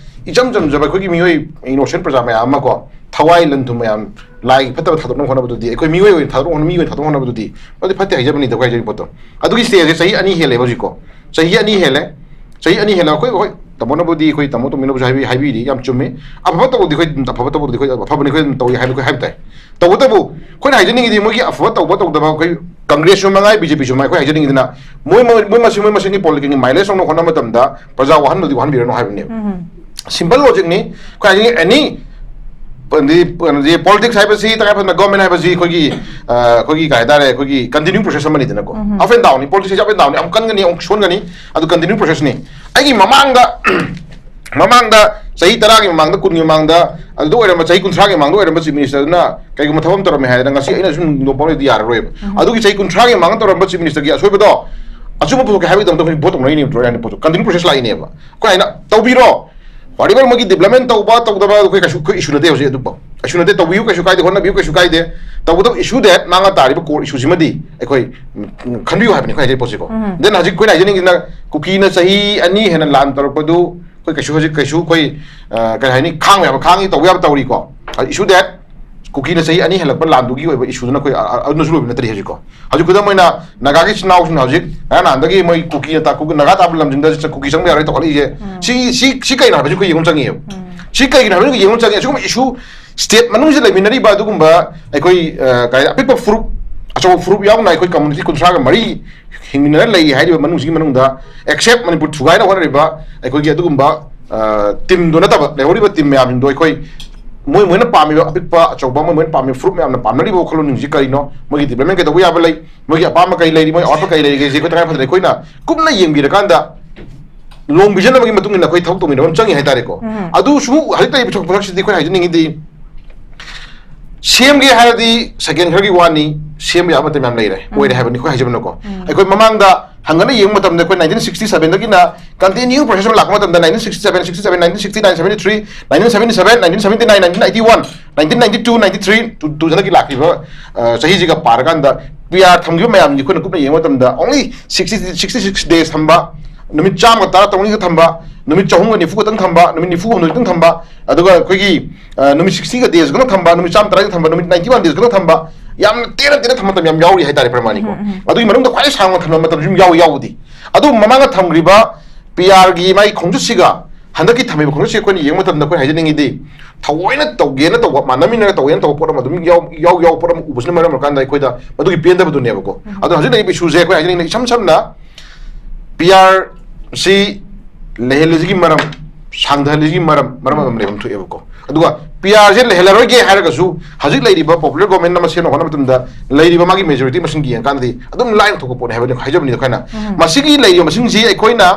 ꯏꯆꯝ ꯆꯝꯖꯕ ꯑꯩꯈꯣꯏꯒꯤ ꯃꯤꯑꯣꯏ ꯏꯅꯣꯁꯦꯟ ꯄ꯭ꯔꯖꯥ ꯃꯌꯥꯝ ꯑꯃ ꯀꯣ, ꯊꯋꯥꯏ ꯂꯟ ꯊꯨꯝ ꯃꯌꯥꯝ ꯂꯥꯏꯒꯤ ꯐꯠꯇꯕ ꯊꯥꯗꯣꯛꯅꯕ ꯍꯣꯠꯅꯕꯗꯨꯗꯤ, ꯑꯩꯈꯣꯏ ꯃꯤꯑꯣꯏ ꯑꯣꯏꯅ ꯊꯥꯗꯣꯛꯅꯕ ꯍꯣꯠꯅ- ꯃꯤ ꯑꯣꯏꯅ ꯊꯥꯗꯣꯛꯅꯕ ꯍꯣꯠꯅꯕꯗꯨꯗꯤ ꯃꯗꯨꯗꯤ ꯐꯠꯇꯦ ꯍꯥꯏꯖꯕꯅꯤꯗ ꯑꯩꯈꯣꯏ ꯍꯥꯏꯖꯔꯤꯕ ꯄꯣꯠꯇꯣ꯫ ꯑꯗꯨꯒꯤ ꯁ꯭ꯇꯦꯖꯁꯦ ꯆꯍꯤ ꯑꯅꯤ ꯍꯦꯜꯂꯦꯕ ꯍꯧꯖꯤꯛꯀꯣ꯫ ꯆꯍꯤ ꯑꯅꯤ ꯍꯦꯜꯂꯦ꯫ ꯆꯍꯤ ꯑꯅꯤ ꯍꯦꯜꯂꯦ꯫ ꯑꯩꯈꯣꯏ, ꯍꯣꯏ, ꯇꯥꯃꯣꯅꯕꯨꯗꯤ, ꯑꯩꯈꯣꯏ ꯇꯥꯃꯣ ꯇꯣꯝꯕꯤꯅꯕꯨꯁꯨ ꯍꯥꯏꯕꯤ-, ꯍꯥꯏꯕꯤꯔꯤ, ꯌꯥꯝ ꯆꯨꯝꯃꯤ꯫ ꯑꯐꯕ ꯇꯧꯕꯗꯤ ꯑꯩꯈꯣꯏ ꯑꯗꯨꯝ, ꯑꯐꯕ ꯇꯧꯕꯗꯤ ꯑꯩꯈꯣꯏ ꯑꯐꯕꯅꯤ, ꯑꯩꯈꯣꯏ ꯑꯗꯨꯝ ꯇꯧꯏ ꯍꯥꯏꯕ ꯑꯩꯈꯣꯏ ꯍꯥꯏꯕ ꯇꯥꯏ꯫ ꯇꯧꯕꯇꯕꯨ ꯑꯩꯈꯣꯏꯅ ꯍꯥꯏꯖꯅꯤꯡꯉꯤꯗꯤ ꯃꯣꯏꯒꯤ ꯑꯐꯕ ꯇꯧꯕ ꯇꯧꯗꯕ, ꯑꯩꯈꯣꯏ ꯀꯪꯒ꯭ꯔꯦꯁꯁꯨ ꯃꯉꯥꯏ, ꯕꯤ ꯖꯦ ꯄꯤꯁꯨ ꯃꯉꯥꯏ, ꯑꯩꯈꯣꯏ ꯍꯥꯏꯖꯅꯤꯡꯉꯤꯗꯅ ꯃꯣꯏ, ꯃꯣꯏ, ꯃꯣꯏ ꯃꯁꯤꯡ, ꯃꯣꯏ ꯃꯁꯤꯡꯒꯤ ꯄꯣꯂꯤꯇꯤꯀꯦꯜꯒꯤ ꯃꯥꯏꯂꯦꯖ ꯂꯧꯅꯕ ꯍꯣꯠꯅꯕ ꯃꯇꯝꯗ ꯄ꯭ꯔꯖꯥ ꯋꯥꯍꯟꯕꯗꯤ ꯋꯥꯍꯟꯕꯤꯔꯅꯨ ꯍꯥꯏꯕꯅꯦꯕ꯫ ꯁꯤꯝꯄꯜ ꯂꯣꯖꯤꯛꯅꯤ꯫ ꯑꯩꯈꯣꯏ ꯍꯥꯏꯅꯤꯡꯉꯤ ꯑꯦꯅꯤ ꯄꯣꯂꯤꯇꯤꯛꯁ ꯍꯥꯏꯕꯁꯤ, ꯇꯉꯥꯏ ꯐꯗꯅ ꯒꯣꯔꯃꯦꯟ ꯍꯥꯏꯕꯁꯤ ꯑꯩꯈꯣꯏꯒꯤ, ꯑ, ꯑꯩꯈꯣꯏꯒꯤ ꯀꯩ ꯍꯥꯏꯇꯥꯔꯦ, ꯑꯩꯈꯣꯏꯒꯤ ꯀꯟꯇꯤꯅ꯭ꯌꯨ ꯄ꯭ꯔꯣꯁꯦꯁ ꯑꯃꯅꯤꯗꯅꯀꯣ꯫ ꯑꯞ ꯑꯦꯟ ꯗꯥꯎꯟꯅꯤ꯫ ꯄꯣꯂꯤꯇꯤꯛꯁ ꯍꯥꯏꯁꯦ ꯑꯞ ꯑꯦꯟ ꯗꯥꯎꯟꯅꯤ꯫ ꯑꯃꯨꯛ ꯀꯟꯒꯅꯤ, ꯑꯃꯨꯛ ꯁꯣꯟꯒꯅꯤ, ꯑꯗꯨ ꯀꯟꯇꯤꯅ꯭ꯌꯨ ꯄ꯭ꯔꯣꯁꯦꯁꯅꯤ꯫ ꯑꯩꯒꯤ ꯃꯃꯥꯡꯗ ꯃꯃꯥꯡꯗ ꯆꯍꯤ ꯇꯔꯥꯒꯤ ꯃꯃꯥꯡꯗ, ꯀꯨꯟꯒꯤ ꯃꯃꯥꯡꯗ, ꯑꯗꯨꯗ ꯑꯣꯏꯔꯝꯕ, ꯆꯍꯤ ꯀꯨꯟꯊ꯭ꯔꯥꯒꯤ ꯃꯃꯥꯡꯗ ꯑꯣꯏꯔꯝꯕ ꯆꯤꯐ ꯃꯤꯅꯤꯁꯇꯔꯗꯨꯅ ꯀꯩꯒꯨꯝꯕ ꯊꯕꯛ ꯑꯃ ꯇꯧꯔꯝꯃꯦ ꯍꯥꯏꯗꯅ ꯉꯁꯤ ꯑꯩꯅ ꯁꯨꯝ ꯅꯣꯛꯄ ꯍꯧꯔꯗꯤ ꯌꯥꯔꯔꯣꯏꯕ꯫ ꯑꯗꯨꯒꯤ ꯆꯍꯤ ꯀꯨꯟꯊ꯭ꯔꯥꯒꯤ ꯃꯃꯥꯡꯗ ꯇꯧꯔꯝꯕ ꯆꯤꯐ ꯃꯤꯅꯤꯁꯇꯔꯒꯤ ꯑꯁꯣꯏꯕꯗꯣ ꯑꯆꯨꯝꯕ ꯄꯨꯊꯣꯛꯀꯦ ꯍꯥꯏꯕꯒꯤꯗꯃꯛꯇ ꯑꯩꯈꯣꯏ ꯚꯣꯠ ꯇꯧꯅꯔꯤꯅꯦꯕ, ꯇꯧꯔꯤꯅꯦ ꯄꯣꯠꯇꯣ꯫ ꯀꯟꯇꯤꯅ꯭ꯌꯨ ꯄ꯭ꯔꯣꯁꯦꯁ ꯂꯥꯛꯏꯅꯦꯕ꯫ ꯑꯩꯈꯣꯏ ꯍꯥꯏꯅ ꯇꯧꯕꯤꯔꯣ, whatever ꯃꯣꯏꯒꯤ ꯗꯤꯕ꯭ꯂꯞꯃꯦꯟ ꯇꯧꯕ ꯇꯧꯗꯕ ꯑꯩꯈꯣꯏ ꯀꯩꯁꯨ, ꯑꯩꯈꯣꯏ ꯏꯁꯨ ꯅꯠꯇꯦ ꯍꯧꯖꯤꯛ ꯑꯗꯨꯕꯨ꯫ ꯏꯁꯨ ꯅꯠꯇꯦ, ꯇꯧꯕꯤꯌꯨ ꯀꯩꯁꯨ ꯀꯥꯏꯗꯦ, ꯍꯣꯠꯅꯕꯤꯌꯨ ꯀꯩꯁꯨ ꯀꯥꯏꯗꯦ꯫ ꯇꯧꯕꯇꯕꯨ ꯏꯁꯨ ꯗꯦꯠ ꯃꯥ ꯉꯥ ꯇꯥꯔꯤꯕ ꯀꯣꯔ ꯏꯁꯨꯁꯤꯃꯗꯤ ꯑꯩꯈꯣꯏ, ꯎꯝ, ꯈꯟꯕꯤꯌꯨ ꯍꯥꯏꯕꯅꯤ ꯑꯩꯈꯣꯏ ꯍꯥꯏꯖꯔꯤꯕ ꯄꯣꯠꯁꯤꯀꯣ꯫ ꯎꯝ꯫ Then ꯍꯧꯖꯤꯛ ꯑꯩꯈꯣꯏꯅ ꯍꯥꯏꯖꯅꯤꯡꯉꯤꯁꯤꯅ ꯀꯨꯀꯤꯅ ꯆꯍꯤ ꯑꯅꯤ ꯍꯦꯟꯅ ꯂꯥꯟ ꯇꯧꯔꯛꯄꯗꯨ ꯑꯩꯈꯣꯏ ꯀꯩꯁꯨ ꯍꯧꯖꯤꯛ ꯀꯩꯁꯨ ꯑꯩꯈꯣꯏ, ꯑ, ꯀꯩ ꯍꯥꯏꯅꯤ, ꯈꯥꯡꯕ ꯌꯥꯕ ꯈꯥꯡꯉꯤ, ꯇꯧꯕ ꯌꯥꯕ ꯇꯧꯔꯤꯀꯣ꯫ ꯏꯁꯨ ꯗꯦꯠ ꯀꯨꯀꯤꯅ ꯆꯍꯤ ꯑꯅꯤ ꯍꯦꯜꯂꯛꯄ ꯂꯥꯟꯗꯨꯒꯤ ꯑꯣꯏꯕ ꯏꯁꯨꯗꯨꯅ ꯑꯩꯈꯣꯏ, ꯑ, ꯑ, ꯑꯗꯨꯅꯁꯨ ꯂꯣꯏꯕ ꯅꯠꯇ꯭ꯔꯤ ꯍꯧꯖꯤꯛꯀꯣ꯫ ꯍꯧꯖꯤꯛ ꯈꯨꯗꯝ ꯑꯣꯏꯅ ꯅꯥꯒꯥꯒꯤ ꯏꯆꯤꯟ ꯏꯅꯥꯎꯁꯤꯡꯅ ꯍꯧꯖꯤꯛ ꯉꯔꯥꯡ ꯅꯍꯥꯟꯗꯒꯤ ꯃꯣꯏ ꯀꯨꯀꯤ ꯇꯥ-, ꯀꯨꯀꯤ ꯅꯥꯒꯥ ꯇꯥꯕ ꯂꯝꯁꯤꯡꯗ ꯆ-, ꯀꯨꯀꯤ ꯆꯪꯕ ꯌꯥꯔꯣꯏ ꯇꯧꯈꯠꯂꯛꯏꯁꯦ꯫ ꯎꯝ꯫ ꯁꯤ, ꯁꯤ, ꯁꯤ ꯀꯩꯅꯣ ꯍꯥꯏꯕꯁꯤ ꯑꯩꯈꯣꯏ ꯌꯦꯡꯕ ꯆꯪꯉꯦꯕ꯫ ꯎꯝ꯫ ꯁꯤ ꯀꯩꯒꯤꯅꯣ ꯍꯥꯏꯕꯁꯤ ꯑꯩꯈꯣꯏ ꯌꯦꯡꯕ ꯆꯪꯉꯦ꯫ ꯑꯁꯤꯒꯨꯝꯕ ꯏꯁꯨ ꯁ꯭ꯇꯦꯠ ꯃꯅꯨꯡꯁꯤꯗ ꯂꯩꯃꯤꯟꯅꯔꯤꯕ ꯑꯗꯨꯒꯨꯝꯕ ꯑꯩꯈꯣꯏ, ꯑ, ꯀꯩ, ꯑꯄꯤꯛꯄ ꯐꯨꯔꯨꯞ, ꯑꯆꯧꯕ ꯐꯨꯔꯨꯞ ꯌꯥꯎꯅ ꯑꯩꯈꯣꯏ ꯀꯝꯃꯨꯅꯤꯇꯤ ꯀꯨꯟꯊ꯭ꯔꯥꯒ ꯃꯔꯤ ꯍꯤꯡꯃꯤꯟꯅꯔ ꯂꯩꯔꯤ ꯍꯥꯏꯔꯤꯕ ꯃꯅꯨꯡꯁꯤꯒꯤ ꯃꯅꯨꯡꯗ ꯑꯦꯛꯁꯦꯞ ꯃꯅꯤꯄꯨꯔ ꯊꯨꯒꯥꯏꯅ ꯍꯣꯠꯅꯔꯤꯕ ꯑꯩꯈꯣꯏꯒꯤ ꯑꯗꯨꯒꯨꯝꯕ, ꯑ, ꯇꯤꯝꯗꯣ ꯅꯠꯇꯕ, ꯂꯩꯍꯧꯔꯤꯕ ꯇꯤꯝ ꯃꯌꯥꯝꯁꯤꯡꯗꯣ ꯑꯩꯈꯣꯏ ꯃꯣꯏ, ꯃꯣꯏꯅ ꯄꯥꯝꯃꯤꯕ ꯑꯄꯤꯛꯄ ꯑꯆꯧꯕ, ꯃꯣꯏ, ꯃꯣꯏꯅ ꯄꯥꯝꯃꯤꯕ ꯐꯨꯔꯨꯞ ꯃꯌꯥꯝꯅ ꯄꯥꯝꯅꯔꯤꯕ ꯋꯥꯈꯜꯂꯣꯟꯁꯤꯡꯁꯤ ꯀꯔꯤꯅꯣ? ꯃꯣꯏꯒꯤ ꯗꯤꯕ꯭ꯂꯞꯃꯦꯟ ꯀꯩꯗꯧꯕ ꯌꯥꯕ ꯂꯩ? ꯃꯣꯏꯒꯤ ꯑꯄꯥꯝꯕ ꯀꯔꯤ ꯂꯩꯔꯤ? ꯃꯣꯏ ꯑꯋꯥꯠꯄ ꯀꯔꯤ ꯂꯩꯔꯤꯒꯦ? ꯁꯤ ꯑꯩꯈꯣꯏ ꯇꯉꯥꯏ ꯐꯗꯅ ꯑꯩꯈꯣꯏꯅ ꯀꯨꯞꯅ ꯌꯦꯡꯕꯤꯔꯀꯥꯟꯗ ꯂꯣꯡ ꯚꯤꯖꯟ ꯑꯃꯒꯤ ꯃꯇꯨꯡ ꯏꯟꯅ ꯑꯩꯈꯣꯏ ꯊꯕꯛ ꯇꯧꯃꯤꯟꯅꯕ ꯑꯃ ꯆꯪꯉꯤ ꯍꯥꯏꯇꯥꯔꯦꯀꯣ꯫ ꯎꯝ꯫ ꯑꯗꯨꯁꯨ ꯍꯧꯖꯤꯛ ꯂꯩꯔꯤꯕ ꯊꯣꯛ-, ꯄꯣꯠꯁꯛꯁꯤꯗꯤ ꯑꯩꯈꯣꯏꯅ ꯍꯥꯏꯖꯅꯤꯡꯉꯤꯗꯤ ꯁꯦꯝꯒꯦ ꯍꯥꯏꯔꯗꯤ ꯁꯦꯀꯦꯟ ꯈꯔꯒꯤ ꯋꯥꯅꯤ, ꯁꯦꯝꯕ ꯌꯥꯕ ꯃꯇꯝ ꯌꯥꯝ ꯂꯩꯔꯦ, ꯎꯝ꯫ ꯑꯣꯏꯔꯦ ꯍꯥꯏꯕꯅꯤ ꯑꯩꯈꯣꯏ ꯍꯥꯏꯖꯕꯅꯀꯣ꯫ ꯎꯝ꯫ ꯑꯩꯈꯣꯏ ꯃꯃꯥꯡꯗ ꯍꯪꯒꯠꯅ ꯌꯦꯡꯕ ꯃꯇꯝꯗ ꯑꯩꯈꯣꯏ nineteen sixty seven ꯗꯒꯤꯅ continue process ꯑꯃ ꯂꯥꯛꯄ ꯃꯇꯝꯗ nineteen sixty seven, sixty seven, nineteen sixty nine, seventy three, nineteen seventy seven, nineteen seventy nine, nineteen eighty one, nineteen ninety two, ninety three, two thousand ꯗꯒꯤ ꯂꯥꯛꯈꯤꯕ ꯆꯍꯤꯁꯤꯒ ꯄꯥꯔꯀꯥꯟꯗ P R ꯊꯝꯈꯤꯕ ꯃꯌꯥꯝꯁꯤ ꯑꯩꯈꯣꯏꯅ ꯀꯨꯞꯅ ꯌꯦꯡꯕ ꯃꯇꯝꯗ only sixty, sixty six days ꯊꯝꯕ, ꯅꯨꯃꯤꯠ ꯆꯥꯝꯃꯒ ꯇꯔꯥ ꯇꯔꯨꯛꯅꯤꯒ ꯊꯝꯕ, ꯅꯨꯃꯤꯠ ꯆꯍꯨꯝꯒ ꯅꯤꯐꯨ ꯈꯛꯇꯪ ꯊꯝꯕ, ꯅꯨꯃꯤꯠ ꯅꯤꯐꯨ ꯍꯨꯝꯗꯣꯏ ꯈꯛꯇꯪ ꯊꯝꯕ, ꯑꯗꯨꯒ ꯑꯩꯈꯣꯏꯒꯤ ꯅꯨꯃꯤꯠ sixty days ꯈꯛꯇꯪ ꯊꯝꯕ, ꯅꯨꯃꯤꯠ ꯆꯥꯝꯃ ꯇꯔꯥ ꯊꯝꯕ, ꯅꯨꯃꯤꯠ ninety one days ꯈꯛꯇꯪ ꯊꯝꯕ, ꯌꯥꯝꯅ ꯇꯦꯟꯅ ꯇꯦꯟꯅ ꯊꯝꯕ ꯃꯇꯝ ꯌꯥꯝ ꯌꯥꯎꯔꯤ ꯍꯥꯏꯇꯥꯔꯦ ꯄ꯭ꯔꯃꯥꯅꯤꯀꯣ꯫ ꯑꯗꯨꯒꯤ ꯃꯅꯨꯡꯗ ꯈ꯭ꯋꯥꯏ ꯁꯥꯡꯅ ꯊꯝꯕ ꯃꯇꯝꯁꯨ ꯑꯗꯨꯝ ꯌꯥꯎꯏ ꯌꯥꯎꯕꯗꯤ꯫ ꯑꯗꯨ ꯃꯃꯥꯡꯗ ꯊꯝꯈ꯭ꯔꯤꯕ ꯄꯤ ꯑꯥꯔꯒꯤ ꯃꯥꯒꯤ ꯈꯣꯡꯆꯠꯁꯤꯒ ꯍꯟꯗꯛꯀꯤ ꯊꯝꯃꯤꯕ ꯈꯣꯡꯆꯠꯁꯤ ꯑꯩꯈꯣꯏꯅ ꯌꯦꯡꯕ ꯃꯇꯝꯗ ꯑꯩꯈꯣꯏ ꯍꯥꯏꯖꯅꯤꯡꯉꯤꯗꯤ, ꯊꯑꯣꯏꯅ ꯇꯧꯒꯦꯅ ꯇꯧꯕ, ꯃꯥꯟꯅꯃꯤꯟꯅꯔꯒ ꯇꯧꯒꯦꯅ ꯇꯧꯕ ꯄꯣꯠ ꯑꯃ ꯑꯗꯨꯝ ꯌꯥꯎ ꯌꯥꯎ ꯌꯥꯎꯕ ꯄꯣꯠ ꯑꯃ ꯎꯕꯁꯤꯅ ꯃꯔꯝ ꯑꯣꯏꯔꯀꯥꯟꯗ ꯑꯩꯈꯣꯏꯗ ꯃꯗꯨꯒꯤ ꯄꯦꯟꯗꯕꯗꯨꯅꯦꯕꯀꯣ꯫ ꯑꯗꯣ ꯍꯧꯖꯤꯛ ꯂꯩꯔꯤꯕ ꯏꯁꯨꯁꯦ ꯑꯩꯈꯣꯏ ꯍꯥꯏꯖꯅꯤꯡꯉꯤꯗ ꯏꯁꯝ ꯁꯝꯅ ꯄꯤ ꯑꯥꯔ ꯁꯤ ꯂꯩꯍꯜꯂꯤꯁꯤꯒꯤ ꯃꯔꯝ, ꯁꯥꯡꯊꯍꯜꯂꯤꯁꯤꯒꯤ ꯃꯔꯝ, ꯃꯔꯝ ꯑꯃ ꯂꯩꯐꯝ ꯊꯣꯛꯑꯦꯕꯀꯣ꯫ ꯑꯗꯨꯒ ꯄꯤ ꯑꯥꯔꯁꯦ ꯂꯩꯍꯜꯂꯔꯣꯏꯒꯦ ꯍꯥꯏꯔꯒꯁꯨ ꯍꯧꯖꯤꯛ ꯂꯩꯔꯤꯕ popular government ꯑꯃ ꯁꯦꯝꯅꯕ ꯍꯣꯠꯅꯕ ꯃꯇꯝꯗ ꯂꯩꯔꯤꯕ ꯃꯥꯒꯤ majority ꯃꯁꯤꯡ ꯌꯦꯡꯉꯀꯥꯟꯗꯗꯤ ꯑꯗꯨꯝ ꯂꯥꯏꯅ ꯊꯣꯛꯄ ꯄꯣꯠꯅꯤ ꯍꯥꯏꯕꯅꯤ, ꯍꯥꯏꯖꯕꯅꯤꯗ ꯑꯩꯈꯣꯏꯅ꯫ ꯃꯁꯤꯒꯤ ꯂꯩꯔꯤꯕ ꯃꯁꯤꯡꯁꯤ ꯑꯩꯈꯣꯏꯅ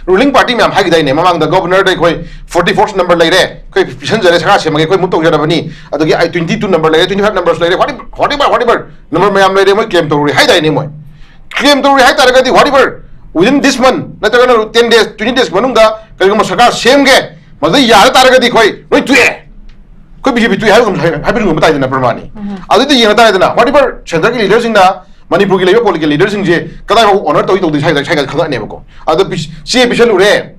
ruling party ꯃꯌꯥꯝ ꯍꯥꯏꯈꯤꯗꯥꯏꯅꯦ ꯃꯃꯥꯡꯗ, governorꯗ ꯑꯩꯈꯣꯏ forty fourth number ꯂꯩꯔꯦ, ꯑꯩꯈꯣꯏ ꯄꯤꯁꯟꯖꯔꯦ, ꯁꯔꯀꯥꯔ ꯁꯦꯝꯃꯒꯦ, ꯑꯩꯈꯣꯏ move ꯇꯧꯖꯔꯕꯅꯤ, ꯑꯗꯒꯤ ꯑꯩ twenty two number ꯂꯩꯔꯦ, twenty five numbers ꯂꯩꯔꯦ, whatever, whatever, whatever number ꯃꯌꯥꯝ ꯂꯩꯔꯦ, ꯃꯣꯏ claim ꯇꯧꯔꯨꯔꯦ ꯍꯥꯏꯗꯥꯏꯅꯦ ꯃꯣꯏ꯫ Claim ꯇꯧꯔꯨꯔꯦ ꯍꯥꯏꯇꯥꯔꯒꯗꯤ whatever, within this month ꯅꯠꯇ꯭ꯔꯒꯅ ten days, twenty days ꯃꯅꯨꯡꯗ ꯀꯔꯤꯒꯨꯝꯕ ꯁꯔꯀꯥꯔ ꯁꯦꯝꯒꯦ, ꯃꯗꯨꯗ ꯌꯥꯗ ꯇꯥꯔꯒꯗꯤ ꯑꯩꯈꯣꯏ ꯂꯣꯏ ꯇꯣꯛꯑꯦ, ꯑꯩꯈꯣꯏ ꯕꯤ ꯖꯦ ꯄꯤ ꯇꯣꯛꯑꯦ ꯍꯥꯏꯕꯒꯨꯝ ꯍꯥꯏ-, ꯍꯥꯏꯕꯒꯨꯝꯕ ꯇꯥꯏꯗꯅ ꯄ꯭ꯔꯃꯥꯅꯤ꯫ ꯑꯗꯨꯗꯤ ꯌꯦꯡꯉ ꯇꯥꯔꯦꯗꯅ, whatever centreꯒꯤ leaderꯁꯤꯡꯅ ꯃꯅꯤꯄꯨꯔꯒꯤ ꯂꯩꯔꯤꯕ political leaderꯁꯤꯡꯁꯦ ꯀꯗꯥꯏꯐꯥꯎ honour ꯇꯧꯏ ꯇꯧꯗꯦ ꯁ꯭ꯋꯥꯏꯗ ꯁ꯭ꯋꯥꯏꯗ ꯈꯪꯉꯛꯅꯦꯕꯀꯣ꯫ ꯑꯗꯣ ꯄꯤ-, ꯆꯦ ꯄꯤꯁꯜꯂꯨꯔꯦ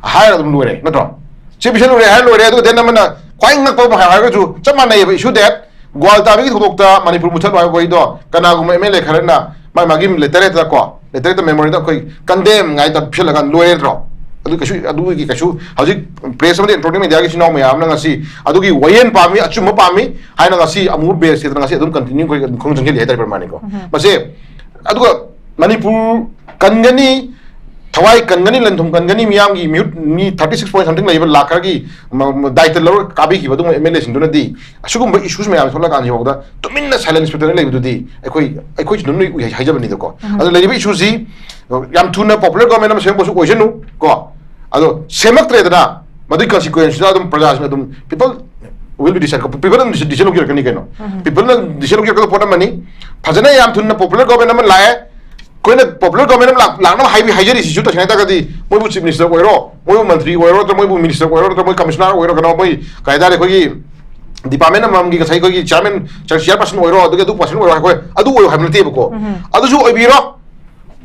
ꯍꯥꯏꯔ ꯑꯗꯨꯝ ꯂꯣꯏꯔꯦ ꯅꯠꯇ꯭ꯔꯣ? ꯆꯦ ꯄꯤꯁꯜꯂꯨꯔꯦ ꯍꯥꯏꯔ ꯂꯣꯏꯔꯦ꯫ ꯑꯗꯨꯒ then ꯑꯃꯅ ꯈ꯭ꯋꯥꯏ ꯉꯛꯄ ꯑꯃ ꯍꯥꯏꯔꯒꯁꯨ ꯆꯞ ꯃꯥꯟꯅꯩꯌꯦꯕ issue that ꯒ꯭ꯋꯥꯜ ꯇꯥꯕꯤꯒꯤ ꯊꯧꯗꯣꯛꯇ ꯃꯅꯤꯄꯨꯔ ꯃꯨꯊꯠꯂꯣ ꯍꯥꯏꯕ ꯋꯥꯔꯤꯗꯣ ꯀꯅꯥꯒꯨꯝꯕ ꯑꯦꯝ ꯑꯦꯜ ꯑꯦ ꯈꯔꯅ ꯃꯥꯏ ꯃꯥꯒꯤ letter ꯍꯦꯛꯇ ꯀꯣ, letter ꯍꯦꯛꯇ memorandum ꯑꯩꯈꯣꯏ condemn ꯍꯥꯏꯅ ꯄꯤꯁꯜꯂꯒ ꯂꯣꯏꯔꯦ ꯅꯠꯇ꯭ꯔꯣ? ꯑꯗꯨ ꯀꯩꯁꯨ, ꯑꯗꯨꯒꯤ ꯀꯩꯁꯨ ꯍꯧꯖꯤꯛ press ꯑꯃꯗꯤ electronic mediaꯒꯤ ꯏꯆꯤꯟ ꯏꯅꯥꯎ ꯃꯌꯥꯝꯅ ꯉꯁꯤ ꯑꯗꯨꯒꯤ ꯋꯥꯌꯦꯜ ꯄꯥꯝꯃꯤ, ꯑꯆꯨꯝꯕ ꯄꯥꯝꯃꯤ ꯍꯥꯏꯅ ꯉꯁꯤ ꯑꯃꯨꯕ badge ꯁꯦꯠꯇꯅ ꯉꯁꯤ ꯑꯗꯨꯝ continue ꯑꯩꯈꯣꯏ ꯑꯗꯨꯝ ꯈꯣꯡ ꯆꯪꯁꯤꯜꯂꯤ ꯍꯥꯏꯇꯥꯔꯦ ꯄ꯭ꯔꯃꯥꯅꯤꯀꯣ꯫ ꯃꯁꯦ ꯑꯗꯨꯒ ꯃꯅꯤꯄꯨꯔ ꯀꯟꯒꯅꯤ, ꯊꯋꯥꯏ ꯀꯟꯒꯅꯤ, ꯂꯟ ꯊꯨꯝ ꯀꯟꯒꯅꯤ, ꯃꯤꯌꯥꯝꯒꯤ ꯃꯤꯍꯨꯠ ꯃꯤ thirty six point something ꯂꯩꯕ ꯂꯥꯛ ꯈꯔꯒꯤ ꯃ-, ꯃ-, ꯗꯥꯏꯇ ꯂꯧꯔ ꯀꯥꯕꯤꯈꯤꯕ ꯑꯗꯨꯒꯨꯝꯕ ꯑꯦꯝ ꯑꯦꯜ ꯑꯦꯁꯤꯡꯗꯨꯅꯗꯤ ꯑꯁꯤꯒꯨꯝꯕ issues ꯃꯌꯥꯝ ꯊꯣꯛꯂꯛꯀꯥꯟꯁꯤ ꯐꯥꯎꯗ ꯇꯨꯃꯤꯟꯅ silent ꯁ꯭ꯄꯤꯇꯔꯗ ꯂꯩꯕꯗꯨꯗꯤ ꯑꯩꯈꯣꯏ, ꯑꯩꯈꯣꯏꯁꯨ ꯑꯗꯨꯝ ꯂꯣꯏ ꯎꯏ ꯍꯥꯏ-, ꯍꯥꯏꯖꯕꯅꯤꯗꯀꯣ꯫ ꯑꯗꯣ ꯂꯩꯔꯤꯕ issueꯁꯤ ꯌꯥꯝ ꯊꯨꯅ popular government ꯑꯃ ꯁꯦꯝꯕꯁꯨ ꯑꯣꯏꯁꯅꯨ ꯀꯣ, ꯑꯗꯣ ꯁꯦꯝꯃꯛꯇ꯭ꯔꯦꯗꯅ ꯃꯗꯨꯒꯤ consequenceꯗ ꯑꯗꯨꯝ ꯄ꯭ꯔꯖꯥꯁꯤꯡ ꯑꯗꯨꯝ people will be decide, people ꯑꯗꯨꯝ decision ꯂꯧꯖꯔꯛꯀꯅꯤ ꯀꯩꯅꯣ꯫ Peopleꯅ decision ꯂꯧꯖꯔꯛꯀꯗꯕ ꯄꯣꯠ ꯑꯃꯅꯤ꯫ ꯐꯖꯅ ꯌꯥꯝ ꯊꯨꯅ popular government ꯑꯃ ꯂꯥꯛꯑꯦ, ꯑꯩꯈꯣꯏꯅ ꯄꯣꯄꯨꯂꯔ ꯒꯣꯔꯃꯦꯟ ꯑꯃ ꯂꯥꯛ- ꯂꯥꯛꯅꯕ ꯍꯥꯏꯕꯤ ꯍꯥꯏꯖꯔꯤꯁꯤꯁꯨ ꯇꯁꯦꯡꯅ ꯍꯥꯏ ꯇꯥꯔꯒꯗꯤ ꯃꯣꯏꯕꯨ ꯆꯤꯐ ꯃꯤꯅꯤꯁꯇꯔ ꯑꯣꯏꯔꯣ, ꯃꯣꯏꯕꯨ ꯃꯟꯇ꯭ꯔꯤ ꯑꯣꯏꯔꯣ, ꯅꯠꯇ꯭ꯔꯒ ꯃꯣꯏꯕꯨ ꯃꯤꯅꯤꯁꯇꯔ ꯑꯣꯏꯔꯣ, ꯅꯠꯇ꯭ꯔꯒ ꯃꯣꯏ ꯀꯃꯤꯁꯅꯔ ꯑꯣꯏꯔꯣ, ꯀꯩꯅꯣ, ꯃꯣꯏ ꯀꯩ ꯍꯥꯏꯇꯥꯔꯦ, ꯑꯩꯈꯣꯏꯒꯤ ꯗꯤꯄꯥꯔꯠꯃꯦꯟ ꯑꯃꯃꯝꯒꯤ ꯉꯁꯥꯏ ꯑꯩꯈꯣꯏꯒꯤ ꯆꯤꯌꯥꯔꯃꯦꯟ, ꯆꯤꯌꯥꯔ ꯄꯥꯔꯁꯟ ꯑꯣꯏꯔꯣ, ꯑꯗꯨꯒꯤ ꯑꯗꯨ ꯄꯥꯔꯁꯟ ꯑꯣꯏꯔꯣ, ꯑꯩꯈꯣꯏ ꯑꯗꯨ ꯑꯣꯏꯌꯨ ꯍꯥꯏꯕ ꯅꯠꯇꯦꯕꯀꯣ꯫ ꯑꯗꯨꯁꯨ ꯑꯣꯏꯕꯤꯔꯣ,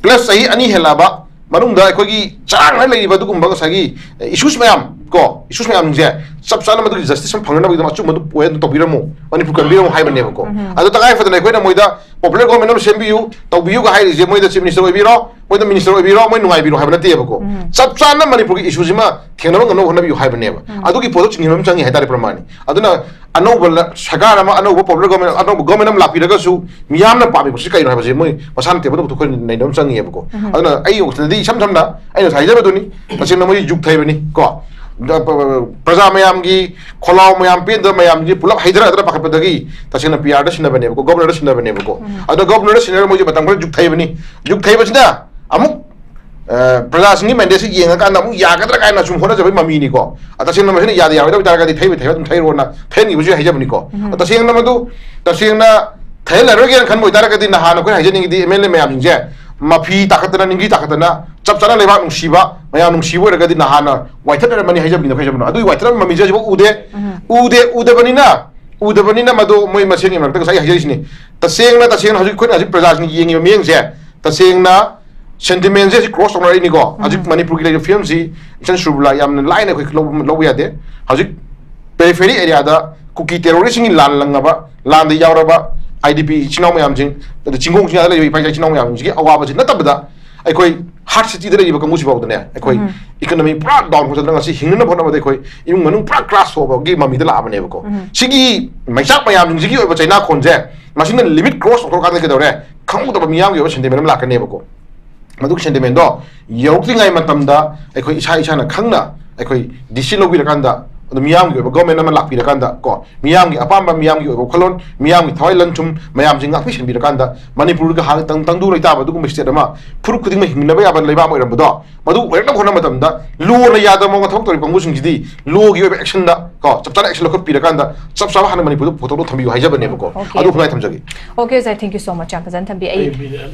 ꯄ꯭ꯂꯁ ꯆꯍꯤ ꯑꯅꯤ ꯍꯦꯜꯂꯛꯑꯕ ꯃꯅꯨꯡꯗ ꯑꯩꯈꯣꯏꯒꯤ ꯆꯔꯥꯡꯅ ꯂꯩꯔꯤꯕ ꯑꯗꯨꯒꯨꯝꯕ ꯉꯁꯥꯏꯒꯤ ꯏꯁꯨꯁ ꯃꯌꯥꯝ, ꯀꯣ, ꯏꯁꯨꯁ ꯃꯌꯥꯝꯁꯦ ꯆꯞ ꯆꯥꯅ ꯃꯗꯨꯒꯤ ꯖꯁꯇꯤꯁ ꯑꯃ ꯐꯪꯅꯕꯒꯤꯗꯃꯛ ꯑꯆꯨꯝꯕꯗꯨ ꯄꯣꯏꯟ ꯑꯗꯨ ꯇꯧꯕꯤꯔꯝꯃꯨ, ꯃꯅꯤꯄꯨꯔ ꯀꯟꯕꯤꯔꯝꯃꯨ ꯍꯥꯏꯕꯅꯦꯕꯀꯣ꯫ ꯑꯗꯣ ꯇꯉꯥꯏ ꯐꯗꯅ ꯑꯩꯈꯣꯏꯅ ꯃꯣꯏꯗ ꯄꯣꯄꯨꯂꯔ ꯒꯣꯔꯃꯦꯟ ꯑꯃ ꯁꯦꯝꯕꯤꯌꯨ, ꯇꯧꯕꯤꯌꯨꯒ ꯍꯥꯏꯔꯤꯁꯦ ꯃꯣꯏꯗ ꯆꯤꯐ ꯃꯤꯅꯤꯁꯇꯔ ꯑꯣꯏꯕꯤꯔꯣ, ꯃꯣꯏꯗ ꯃꯤꯅꯤꯁꯇꯔ ꯑꯣꯏꯕꯤꯔꯣ, ꯃꯣꯏ ꯅꯨꯡꯉꯥꯏꯕꯤꯔꯣ ꯍꯥꯏꯕ ꯅꯠꯇꯦꯕꯀꯣ꯫ ꯆꯞ ꯆꯥꯅ ꯃꯅꯤꯄꯨꯔꯒꯤ ꯏꯁꯨꯁꯤꯃ ꯊꯦꯡꯅꯕ ꯉꯝꯅꯕ ꯍꯣꯠꯅꯕꯤꯌꯨ ꯍꯥꯏꯕꯅꯦꯕ꯫ ꯑꯗꯨꯒꯤ ꯄꯣꯠꯇꯣ ꯆꯤꯡꯁꯤꯟꯕ ꯑꯃ ꯆꯪꯉꯤ ꯍꯥꯏꯇꯥꯔꯦ, ꯄ꯭ꯔꯃꯥꯅꯤ꯫ ꯑꯗꯨꯅ ꯑꯅꯧꯕ ꯂ- ꯁꯔꯀꯥꯔ ꯑꯃ, ꯑꯅꯧꯕ ꯄꯣꯄꯨꯂꯔ ꯒꯣꯔꯃꯦꯟ, ꯑꯅꯧꯕ ꯒꯣꯔꯃꯦꯟ ꯑꯃ ꯂꯥꯛꯄꯤꯔꯒꯁꯨ ꯃꯤꯌꯥꯝꯅ ꯄꯥꯝꯃꯤꯕꯁꯤ ꯀꯩꯅꯣ ꯍꯥꯏꯕꯁꯦ ꯃꯣꯏ ꯃꯁꯥꯅ ꯇꯦꯕꯜꯗ ꯄꯨꯊꯣꯛꯈ꯭ꯔ ꯅꯩꯅꯕ ꯑꯃ ꯆꯪꯉꯤꯑꯕꯀꯣ꯫ ꯑꯗꯨꯅ ꯑꯩꯒꯤ ꯋꯥꯈꯜꯗꯗꯤ ꯏꯁꯝ ꯁꯝꯅ ꯑꯩꯅ ꯉꯁꯥꯏ ꯍꯥꯏꯖꯕꯗꯨꯅꯤ, ꯇꯁꯦꯡꯅ ꯃꯣꯏ ꯌꯨꯒ ꯊꯩꯕꯅꯤ ꯀꯣ꯫ ꯄ꯭ꯔꯖꯥ ꯃꯌꯥꯝꯒꯤ ꯈꯣꯜꯂꯥꯎ ꯃꯌꯥꯝ ꯄꯦꯟꯗꯕ ꯃꯌꯥꯝꯁꯤ ꯄꯨꯂꯞ ꯍꯩꯊꯔꯛꯑꯗ꯭ꯔꯥ ꯄꯥꯈꯠꯄꯗꯒꯤ ꯇꯁꯦꯡꯅ ꯄꯤ ꯑꯥꯔꯗ ꯁꯤꯟꯅꯕꯅꯦꯕꯀꯣ, ꯒꯣꯕꯔꯅꯔꯗ ꯁꯤꯟꯅꯕꯅꯦꯕꯀꯣ꯫ ꯑꯗꯣ ꯒꯣꯕꯔꯅꯔꯗ ꯁꯤꯟꯅꯔ ꯃꯣꯏꯁꯦ ꯃꯇꯝ ꯈꯔ ꯌꯨꯒ ꯊꯩꯕꯅꯤ꯫ ꯌꯨꯒ ꯊꯩꯕꯁꯤꯅ ꯑꯃꯨꯛ ꯑ, ꯄ꯭ꯔꯖꯥꯁꯤꯡꯒꯤ ꯃꯦꯟꯗꯦꯠꯁꯤ ꯌꯦꯡꯉꯀꯥꯟꯗ ꯑꯃꯨꯛ ꯌꯥꯒꯗ꯭ꯔꯥ ꯀꯥꯏꯅ ꯁꯨꯝ ꯍꯣꯠꯅꯖꯕꯒꯤ ꯃꯃꯤꯅꯤꯀꯣ꯫ ꯑ, ꯇꯁꯦꯡꯅ ꯃꯁꯤꯅ ꯌꯥꯗ ꯌꯥꯔꯣꯏꯗꯕ ꯑꯣꯏꯇꯥꯔꯒꯗꯤ ꯊꯩꯕ ꯊꯩꯕ ꯑꯗꯨꯝ ꯊꯩꯔꯣꯅ ꯊꯩꯍꯟꯈꯤꯕꯁꯨ ꯌꯥꯏ ꯍꯥꯏꯖꯕꯅꯤꯀꯣ꯫ ꯑ, ꯇꯁꯦꯡꯅ ꯃꯗꯨ, ꯇꯁꯦꯡꯅ ꯊꯩꯍꯜꯂꯔꯣꯏꯒꯦꯅ ꯈꯟꯕ ꯑꯣꯏꯇꯥꯔꯒꯗꯤ ꯅꯍꯥꯟ ꯑꯩꯈꯣꯏꯅ ꯍꯥꯏꯖꯅꯤꯡꯉꯤꯗꯤ ꯑꯦꯝ ꯑꯦꯜ ꯑꯦ ꯃꯌꯥꯝꯁꯤꯡꯁꯦ ꯃꯐꯤ ꯇꯥꯈꯠꯇꯅ, ꯅꯤꯡꯒꯤ ꯇꯥꯈꯠꯇꯅ, ꯆꯞ ꯆꯥꯅ ꯂꯩꯕꯥꯛ ꯅꯨꯡꯁꯤꯕ, ꯃꯌꯥꯝ ꯅꯨꯡꯁꯤꯕ ꯑꯣꯏꯔꯒꯗꯤ ꯅꯍꯥꯟꯅ ꯋꯥꯏꯊꯠꯅꯔꯝꯃꯅꯤ ꯍꯥꯏꯖꯕꯅꯤꯗ, ꯍꯥꯏꯖꯕꯅꯣ꯫ ꯑꯗꯨꯒꯤ ꯋꯥꯏꯊꯠꯅꯕ ꯃꯃꯤꯁꯦ ꯍꯧꯖꯤꯛꯐꯥꯎ ꯎꯗꯦ꯫ ꯎꯗꯦ, ꯎꯗꯕꯅꯤꯅ, ꯎꯗꯕꯅꯤꯅ ꯃꯗꯨ ꯃꯣꯏ ꯃꯁꯦꯟꯒꯤ ꯃꯔꯛꯇ ꯉꯁꯥꯏ ꯍꯥꯏꯖꯔꯤꯁꯤꯅꯤ꯫ ꯇꯁꯦꯡꯅ, ꯇꯁꯦꯡꯅ ꯍꯧꯖꯤꯛ ꯑꯩꯈꯣꯏꯅ ꯍꯧꯖꯤꯛ ꯄ꯭ꯔꯖꯥꯁꯤꯡꯅ ꯌꯦꯡꯉꯤꯕ ꯃꯤꯠꯌꯦꯡꯁꯦ ꯇꯁꯦꯡꯅ ꯁꯦꯟꯇꯤꯃꯦꯟꯁꯦ ꯍꯧꯖꯤꯛ ꯀ꯭ꯔꯣꯁ ꯇꯧꯅꯔꯛꯏꯅꯤꯀꯣ꯫ ꯍꯧꯖꯤꯛ ꯃꯅꯤꯄꯨꯔꯒꯤ ꯂꯩꯔꯤꯕ ꯐꯤꯕꯝꯁꯤ ꯏꯆꯟ ꯁꯨꯔꯕꯤꯂꯥ ꯌꯥꯝꯅ ꯂꯥꯏꯅ ꯑꯩꯈꯣꯏ ꯂꯧꯕ, ꯂꯧꯕ ꯌꯥꯗꯦ꯫ ꯍꯧꯖꯤꯛ ꯄꯦꯔꯤꯐꯦꯔꯤ ꯑꯦꯔꯤꯌꯥꯗ ꯀꯨꯀꯤ ꯇꯦꯔꯣꯔꯤꯁꯁꯤꯡꯒꯤ ꯂꯥꯟ ꯂꯪꯉꯕ, ꯂꯥꯟꯗ ꯌꯥꯎꯔꯕ ꯑꯥꯏ ꯗꯤ ꯄꯤ ꯏꯆꯤꯟ ꯏꯅꯥꯎ ꯃꯌꯥꯝꯁꯤꯡ, ꯑꯗ ꯆꯤꯡꯈꯣꯡ ꯆꯤꯡꯌꯥꯗ ꯂꯩꯔꯤꯕ ꯏꯄꯥ ꯏꯆꯥ ꯏꯆꯤꯟ ꯏꯅꯥꯎ ꯃꯌꯥꯝꯁꯤꯡꯁꯤꯒꯤ ꯑꯋꯥꯕꯁꯤ ꯅꯠꯇꯕꯗ ꯑꯩꯈꯣꯏ ꯍꯥꯔꯠ ꯁꯤꯇꯤꯗ ꯂꯩꯔꯤꯕ ꯀꯥꯡꯕꯨꯁꯤ ꯐꯥꯎꯗꯅꯦ, ꯑꯩꯈꯣꯏ ꯏꯀꯣꯅꯣꯃꯤ ꯄꯨꯔꯥ ꯗꯥꯎꯟ ꯈꯣꯠꯇꯅ ꯉꯁꯤ ꯍꯤꯡꯅꯅꯕ ꯍꯣꯠꯅꯕꯗ ꯑꯩꯈꯣꯏ ꯏꯃꯨꯡ ꯃꯅꯨꯡ ꯄꯨꯔꯥ ꯀ꯭ꯔꯥꯁ ꯇꯧꯕꯒꯤ ꯃꯃꯤꯗ ꯂꯥꯛꯑꯕꯅꯦꯕꯀꯣ꯫ ꯁꯤꯒꯤ ꯃꯩꯆꯥꯛ ꯃꯌꯥꯝꯁꯤꯡꯁꯤꯒꯤ ꯑꯣꯏꯕ ꯆꯩꯅꯥꯈꯣꯟꯁꯦ ꯃꯁꯤꯅ ꯂꯤꯃꯤꯠ ꯀ꯭ꯔꯣꯁ ꯇꯧꯊꯣꯛꯀꯥꯟꯗ ꯀꯩꯗꯧꯔꯦ? ꯈꯪꯍꯧꯗꯕ ꯃꯤꯌꯥꯝꯒꯤ ꯑꯣꯏꯕ ꯁꯦꯟꯇꯤꯃꯦꯟ ꯑꯃ ꯂꯥꯛꯀꯅꯦꯕꯀꯣ꯫ ꯃꯗꯨꯒꯤ ꯁꯦꯟꯇꯤꯃꯦꯟꯗꯣ ꯌꯧꯔꯛꯇ꯭ꯔꯤꯉꯩ ꯃꯇꯝꯗ ꯑꯩꯈꯣꯏ ꯏꯁꯥ ꯏꯁꯥꯅ ꯈꯪꯅ ꯑꯩꯈꯣꯏ ꯗꯤꯁꯤꯖꯟ ꯂꯧꯕꯤꯔꯀꯥꯟꯗ, ꯑꯗꯨ ꯃꯤꯌꯥꯝꯒꯤ ꯑꯣꯏꯕ ꯒꯣꯔꯃꯦꯟ ꯑꯃ ꯂꯥꯛꯄꯤꯔꯀꯥꯟꯗ ꯀꯣ, ꯃꯤꯌꯥꯝꯒꯤ ꯑꯄꯥꯝꯕ, ꯃꯤꯌꯥꯝꯒꯤ ꯑꯣꯏꯕ ꯋꯥꯈꯜꯂꯣꯟ, ꯃꯤꯌꯥꯝꯒꯤ ꯊꯋꯥꯏ ꯂꯟꯊꯨꯝ ꯃꯌꯥꯝꯁꯤ ꯉꯥꯛꯄꯤ ꯁꯦꯟꯕꯤꯔꯀꯥꯟꯗ ꯃꯅꯤꯄꯨꯔꯒ ꯍꯥꯟꯅ ꯇꯪ-, ꯇꯪꯗꯨ ꯂꯩꯇꯥꯕ ꯑꯗꯨꯒꯨꯝꯕ ꯁ꯭ꯇꯦꯠ ꯑꯃ ꯐꯨꯔꯨꯞ ꯈꯨꯗꯤꯡꯃꯛ ꯍꯤꯡꯃꯤꯟꯅꯕ ꯌꯥꯕ ꯂꯩꯕꯥꯛ ꯑꯃ ꯑꯣꯏꯔꯝꯕꯗꯣ ꯃꯗꯨ ꯑꯣꯏꯔꯛꯅꯕ ꯍꯣꯠꯅꯕ ꯃꯇꯝꯗ ꯂꯣꯅ ꯌꯥꯗꯕ ꯃꯑꯣꯡꯗ ꯊꯕꯛ ꯇꯧꯔꯤꯕ ꯀꯥꯡꯕꯨꯁꯤꯡꯁꯤꯗꯤ ꯂꯣꯒꯤ ꯑꯣꯏꯕ ꯑꯦꯛꯁꯟꯗ ꯀꯣ, ꯆꯞ ꯆꯥꯅ ꯑꯦꯛꯁꯟ ꯂꯧꯈꯠꯄꯤꯔꯀꯥꯟꯗ ꯆꯞ ꯆꯥꯕ ꯍꯥꯟꯅ ꯃꯅꯤꯄꯨꯔꯗ ꯄꯨꯊꯣꯛꯅ ꯊꯝꯕꯤꯌꯨ ꯍꯥꯏꯖꯕꯅꯦꯕꯀꯣ꯫ Okay꯫ ꯑꯗꯨ ꯈꯨꯟꯅꯥꯏ ꯊꯝꯖꯒꯦ꯫ Okay, sir, thank you so much, ꯌꯥꯝ ꯐꯖꯅ ꯊꯝꯕꯤ꯫ ꯑꯩ ꯑꯩ ꯃꯤꯅꯤꯠ